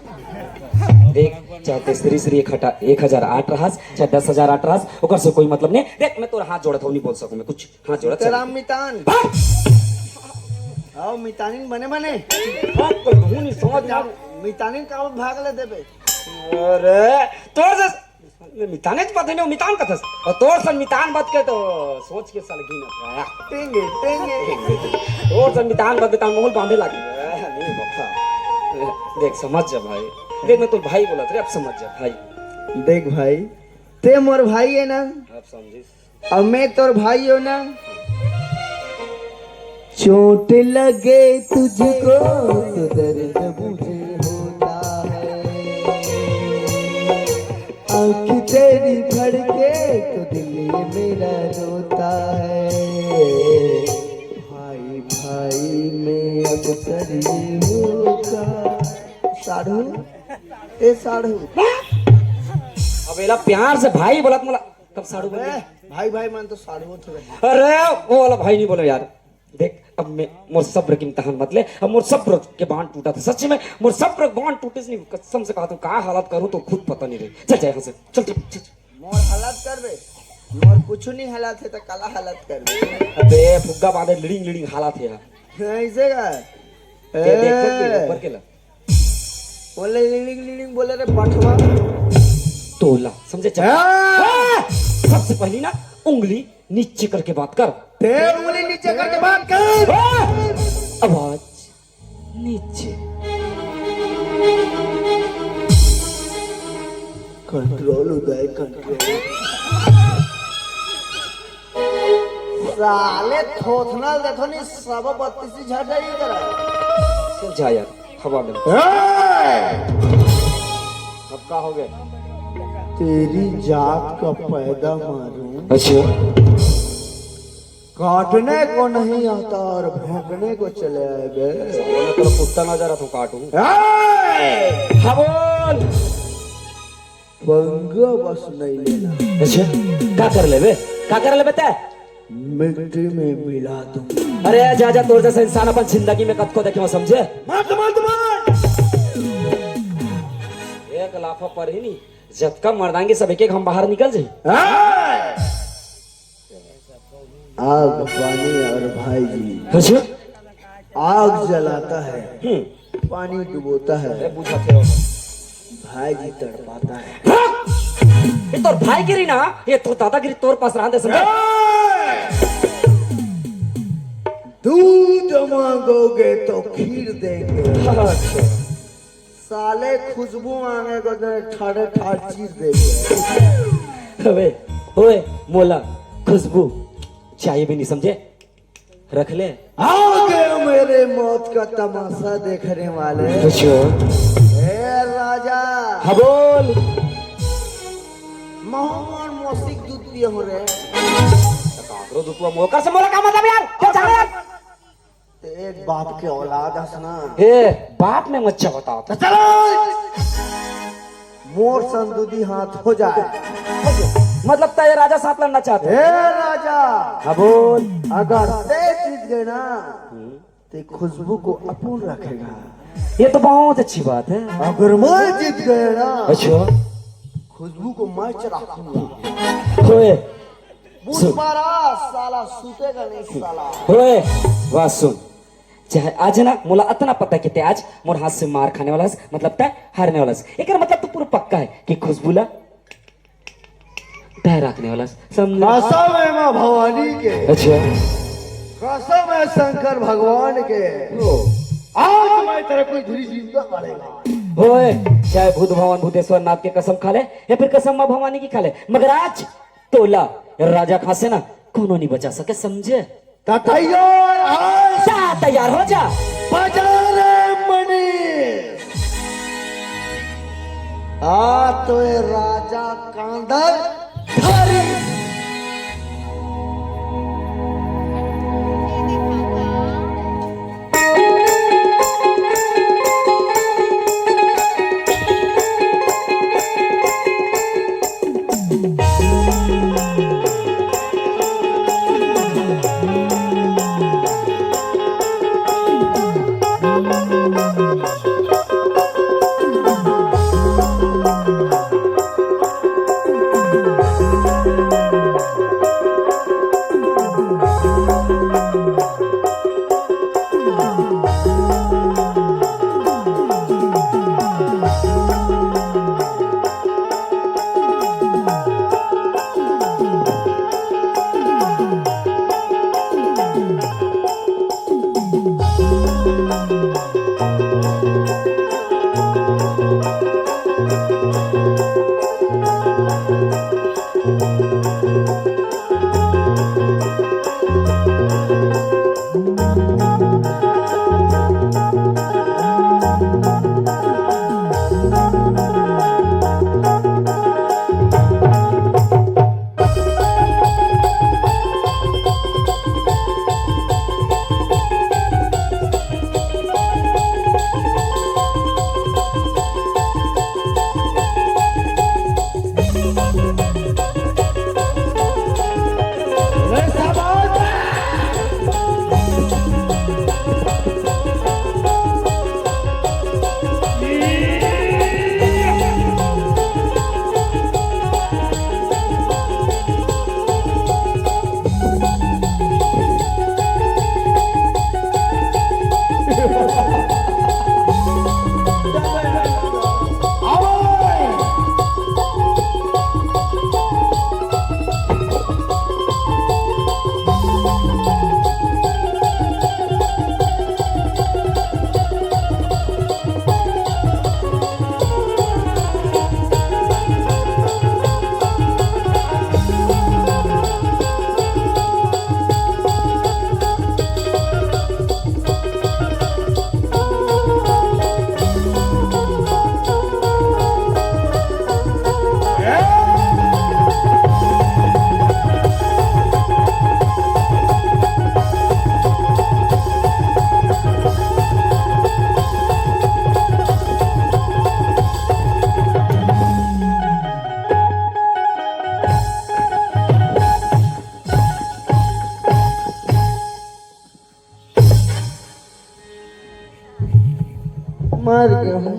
देख, चाहे ते श्री श्री एक हटा-, एक हजार आठ रहस, चाहे दस हजार आठ रहस, ओकर से कोई मतलब नहीं। देख, मैं तोर हाथ जोड़त हूँ, नहीं बोल सकूँ मैं कुछ। हाथ जोड़त चल। सीताराम मितान। हाँ! आओ, मितानिन बने बने। बात कर, हूँ नहीं समझ में आ-, मितानिन का भाग ले देबे। अरे, तोर से, मिताने तो पता नहीं, मितान कथस। और तोर से मितान बात के तो सोच के साले घिन आया। टेंगे, टेंगे। तोर से मितान बात के तो मुंह बांधे लगे। नहीं बाबा। देख, समझ जा भाई। देख, मैं तो भाई बोला था, अब समझ जा भाई। देख भाई, ते मोर भाई है ना? आप समझिस। अब मैं तोर भाई हो ना। चोट लगे तुझको तो दर्द मुझे होता है, आँख तेरी धड़के तो दिल ये मेरा रोता है, भाई भाई में अक्सर ये होता। साढ़ू, ए साढ़ू। अब एला प्यार से भाई बोलत मोला, कब साढ़ू बोल ए, गया? भाई भाई मन तो साढ़ू होत हवे। अरे, वो वाला भाई नहीं बोलो यार। देख, अब मैं, मोर सब्र के इम्तिहान मत ले। अब मोर सब्र के बांध टूटत हे, सच्ची में मोर सब्र के बांध टूटे से नहीं, कसम से कहत हूँ, का हालत करूँ तो खुद पता नहीं रही। चल जा यहाँ से, चल, चल, चल, चल। मोर हालत करबे, मोर कुछ नहीं हालत हे तो काला हालत करबे। अबे फुग्गा बांधे लिड़िंग लिड़िंग हालत हे यार। ऐसे का? ते देख सकते हैं ए। ऊपर के ला। बोले लिड़िंग लिड़िंग बोले रे बठवा। तोला समझे चल। ए। ए, सबसे पहली ना उंगली नीचे करके बात कर। ते उंगली नीचे करके बात कर। ए, आवाज नीचे। कंट्रोल उदय, कंट्रोल। साले थोथना देखो नी, सब बत्तीसी झड़ जाई तेरा। चल जा यार, हवा में। ए! अब का हो गया? तेरी जात का पैदा मारूं। अच्छा। काटने को नहीं आता और भोंकने को चले आए बे। साले, मैं तेरा कुत्ता ना जा रहा था काटूं। ए! हाँ बोल। पंगा बस नहीं लेना। अच्छा, का कर लेबे? का कर लेबे ते? मिट्टी में मिला दूं। अरे जा, जा, तोर जैसा इंसान अपन जिंदगी में कतको देखे हो, समझे? मत, मत, मत। एक लाफा पर ही नहीं, जतका मर्दांगी सब एक एक हम बाहर निकल जाई। हाँ। आग, पानी और भाई जी। अच्छा। आग जलाता है, हम्म। पानी डुबोता है, अरे बुझा थे हो। भाई जी तड़पाता है। हाँ! ये तोर भाई गिरी ना, ये तोर दादागिरी तोर पास रहने दे समझे? ए! दूध मांगोगे तो खीर देंगे। अच्छा। साले खुशबू मांगे को तो ठाड़े ठाड़ चीर देंगे। अबे, ओए, मोला, खुशबू चाहिए भी नहीं समझे? रख ले। आ गए मेरे मौत का तमाशा देखने वाले। अच्छा। ए राजा। हाँ बोल। महमन मौसिक दूध पिए हो रे। काकरो दूध पिए, मोकर से मोला का मतलब यार? क्या चल रहा है यार? ते एक बाप के औलाद हस ना। ए, बाप में मच्छा बता। तो चलो। मोर संदूदी हाथ हो जाए। मतलब तय राजा साथ लड़ना चाहते हे? ए राजा। हाँ बोल। अगर ते जीत गए ना, हम्म। ते खुशबू को अपन रखेगा। ये तो बहुत अच्छी बात है। अगर मैं जीत गया ना, अच्छा। खुशबू को मैं रखूंगा। ओए, बुझ सुन। पा रहा, साला सूतेगा नहीं साला। ओए, बात सुन। चाहे आज ना मोला अतना पता कि ते आज मोर हाथ से मार खाने वाला हस, मतलब ते हारने वाला हस। एकर मतलब तो पूरा पक्का है कि खुशबू ला ते रखने वाला हस। समझ? कसम है माँ भवानी के। अच्छा। कसम है शंकर भगवान के। ओ। आज मैं तेरे को धुरी जिंदा मारेगा। ओए, चाहे भूत भगवान भूतेश्वर नाथ के कसम खा ले या फिर कसम माँ भवानी की खा ले, मगर आज तोला राजा खासे ना कोनो नहीं बचा सके, समझे? त तैयार है? जा, तैयार हो जा। बजा रे मनी। आ तो ए राजा कांदर थारी। मर गया हूँ।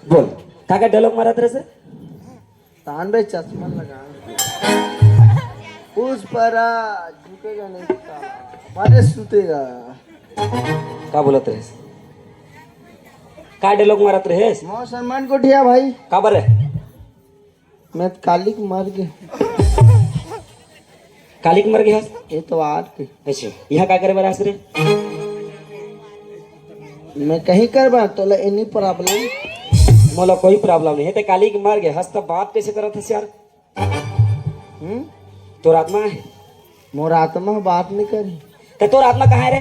बोल, का का dialogue मारत रहे से? तान बे, चश्मा लगा। पुष्पराज झुकेगा नहीं साला, हमारे सुतेगा। का बोलत रहे से? का dialogue मारत रहे से? मौसम मन गोठिया भाई। का बर? मैं काली के मर गए। काली के मर गए हस? ये तो आज के। अच्छा, यहाँ का करे बर आस रे? मैं कहीं करबा, तोला any problem? मोला कोई problem नहीं है। ते काली के मर गए हस, त बात कैसे करत हस यार? हम्म? तोर आत्मा है? मोर आत्मा बात नहीं करी। त तोर आत्मा कहाँ है रे?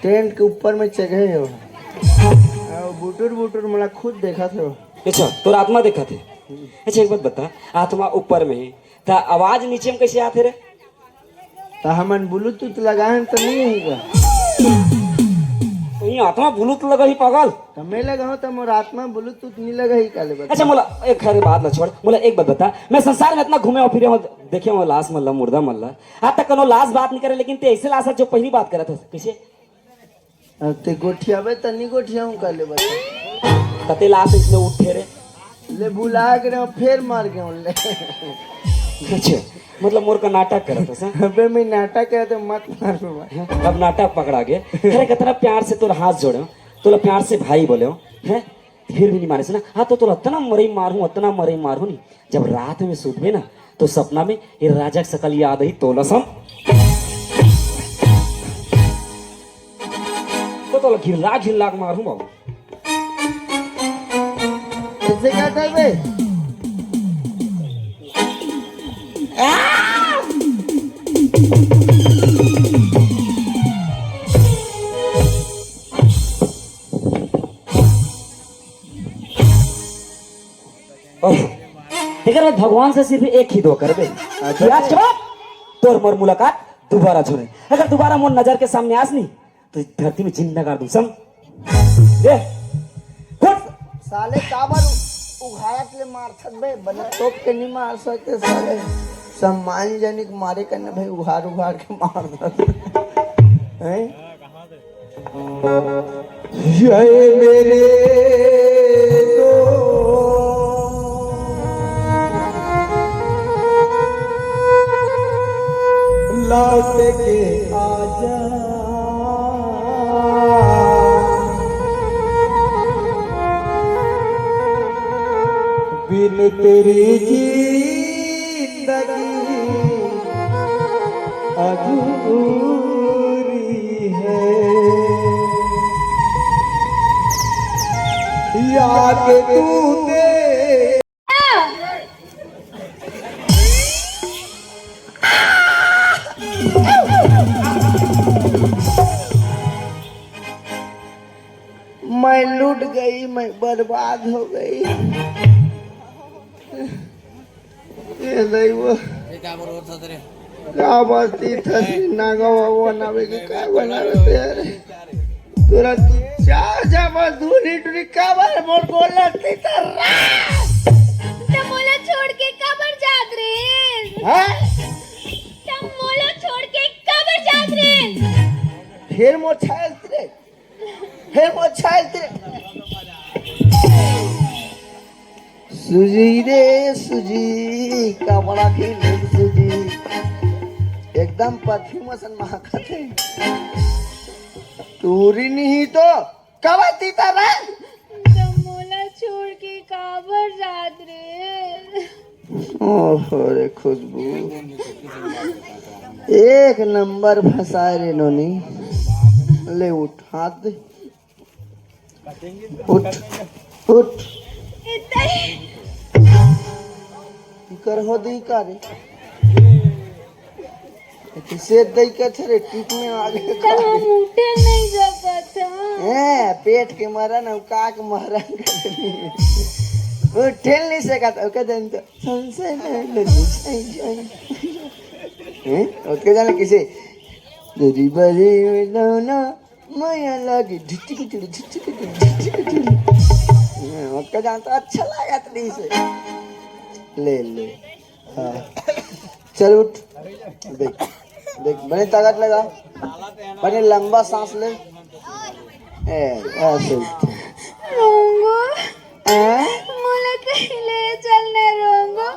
टेंट के ऊपर में चघे हो। अउ बुटुर बुटुर मोला खुद देखत हो। अच्छा, तोर आत्मा देखत हे। अच्छा, एक बात बता, आत्मा ऊपर में हे, त आवाज नीचे में कैसे आथे रे? त हमन ब्लूटूथ लगाए हन त नहीं होगा। तो ये आत्मा ब्लूटूथ लगा ही पागल। त मैं लगाऊं त मोर आत्मा ब्लूटूथ नहीं लगा ही काले बता। अच्छा, मोला एक हरे बात ला छोड़, मोला एक बात बता, मैं संसार में इतना घूमे हूँ, फिरे हूँ, देखे हूँ लाश मन ला, मुर्दा मन ला, आज तक कोनो लाश बात नहीं करे, लेकिन ते ऐसे लाश है जो पहली बात करत हस। कैसे? अब ते गोठियाबे त नहीं गोठियाऊं काले बता। कते लाश इसमें उठे रे? ले बुला के रहो, फिर मार के ले। अच्छा, मतलब मोर का नाटक करत हस, हाँ? अबे मैं नाटक करत हूँ, मत मार बाबा। हाँ, अब नाटक पकड़ा गया। अरे कितना प्यार से तोर हाथ जोड़े हूँ, तोला प्यार से भाई बोले हूँ, हैं? फिर भी नहीं माने से ना। हाँ, तो तोला इतना मरई मारहूँ, इतना मरई मारहूँ नहीं। जब रात में सुतबे ना, तो सपना में ये राजा के शकल याद ही तोला सम। तो तोला घिल्ला घिल्ला के मारहूँ बाबू। ऐसे क्या कर बे? ओह, तेकर बाद भगवान से सिर्फ एक ही दुआ करबे। अच्छा। कि आज के बाद तोर मोर मुलाकात दोबारा झोले। अगर दोबारा मोर नजर के सामने आस नी, तो धरती में जिंदा गाड़ दूं, सम-, दे, फुट। साले काबर उ-, उघाड़त ले मारथस बे, बने तोप के नहीं मार सकते साले। सम्मानजनक मारे करना भाई, उघाड़ उघाड़ के मार दे। हैं? जय मेरे तो लौट के आजा, बिन तेरी जिंदगी अधूरी है। याद तू दे। मैं लुट गई, मैं बर्बाद हो गई। ये नहीं वो। ये क्या बोल रहा था तेरे? का बस्ती थसी नागा बाबू बनावे के का बना रहे थे यार? तोरा तू चार जा बस दूरी टूरी काबर मोर गोल लगती तर। त मोला छोड़ के काबर जात रे? हैं? त मोला छोड़ के काबर जात रे? फिर मोर छायल रे। हे मोर छायल तेरे। सुजी रे सुजी, कमला की नींद सुजी। एकदम परफ्यूम असन महकत हे। टूरी नहीं तो कब आती था रे? त मोला छोड़ के काबर जात रे? ओहो रे खुशबू, एक नंबर फंसाए रे नोनी। ले उठ, हाथ दे, उठ, उठ। इतनी इकर हो दी का रे? किसे दई के थे रे, टीप में आ गए। तो हम उठे नहीं सकत, हाँ। हैं, पेट के मरन, हम का के मरन। उठे नहीं सकत, ओके देन तो। संसे नहीं लगी, संसे। हैं? ओके जाने किसे? दरी बरी में ना, माया लागे, ढिचकी टिड़ी, ढिचकी टिड़ी, ढिचकी टिड़ी। हैं, ओके जान तो अच्छा लागत नहीं से। ले, ले। हाँ। चल उठ। देख, देख, बने ताकत लगा, बने लंबा सांस ले। ए, ऐसे उठे। रोंगो, हैं? मोला कहीं ले चल ना रोंगो,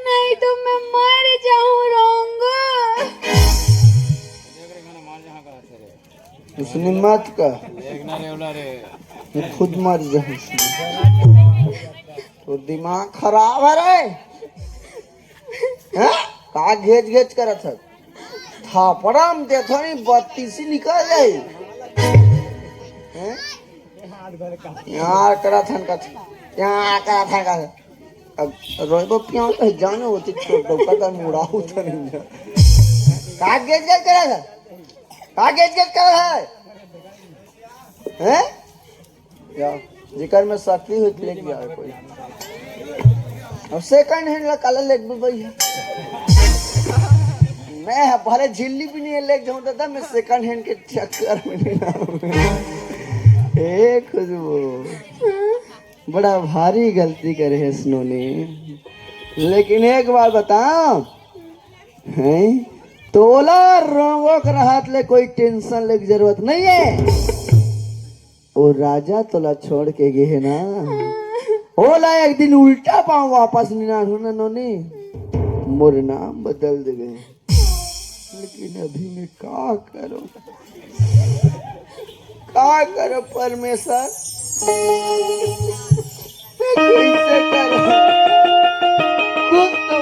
नहीं तो मैं मर जाऊं रोंगो। उसने मत कह। मैं खुद मर जाऊं। तो दिमाग खराब है रे। हैं? का घेच घेच करत है? थापड़ा में देथो नहीं, बत्तीसी निकल जाई। हैं? यहाँ करत हन का, यहाँ करत हन का। अब रोइबो पियाओ तो जाने होती, छोड़ दो, पता मुड़ा होता नहीं। का घेच घेच करत है? का घेच घेच करत है? हैं? या, जेकर में शक्ति होई, लेके जावे कोई। अब second hand ला काला लेके भैया? मैं भले झिल्ली भी नहीं लेके जाऊं दादा, मैं second hand के चक्कर में नहीं रहूं। ए खुशबू, बड़ा भारी गलती करे है नोनी, लेकिन एक बात बताओ, हैं? तोला रोंगो के रहत ले कोई tension लेके जरूरत नहीं है। ओ राजा तोला छोड़ के गे हे ना, ओला एक दिन उल्टा पाँव वापस नहीं लानहूं ना नोनी, मोर नाम बदल देबे। लेकिन अभी मैं का करूं, का करूं परमेश्वर? मैं कैसे करूं? कुछ तो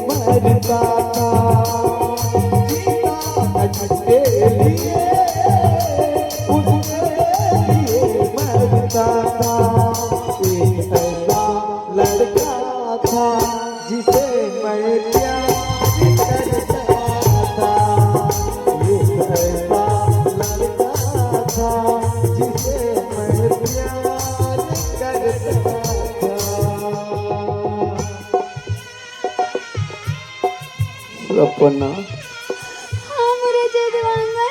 मारा जाएगा। सपना। हाँ, मोर अजय देवांगन।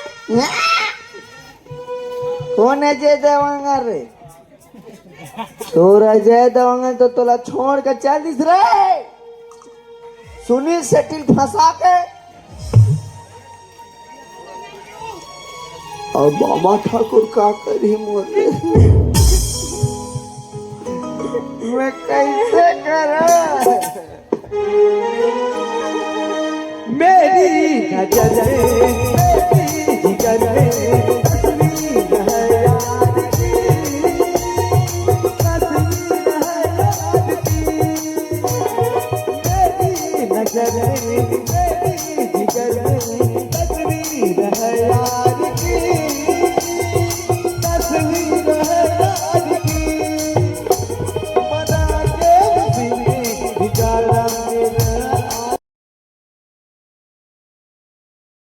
कौन अजय देवांगन रे? तोर अजय देवांगन तो तोला छोड़ के चल दिस रे। सुनील शेट्टी फंसा के। अब बाबा ठाकुर का करी मोर? मैं कैसे करा? मेरी नजर में, मेरी जिगर में, तस्वीर है यार की, तस्वीर है यार की। मेरी नजर में,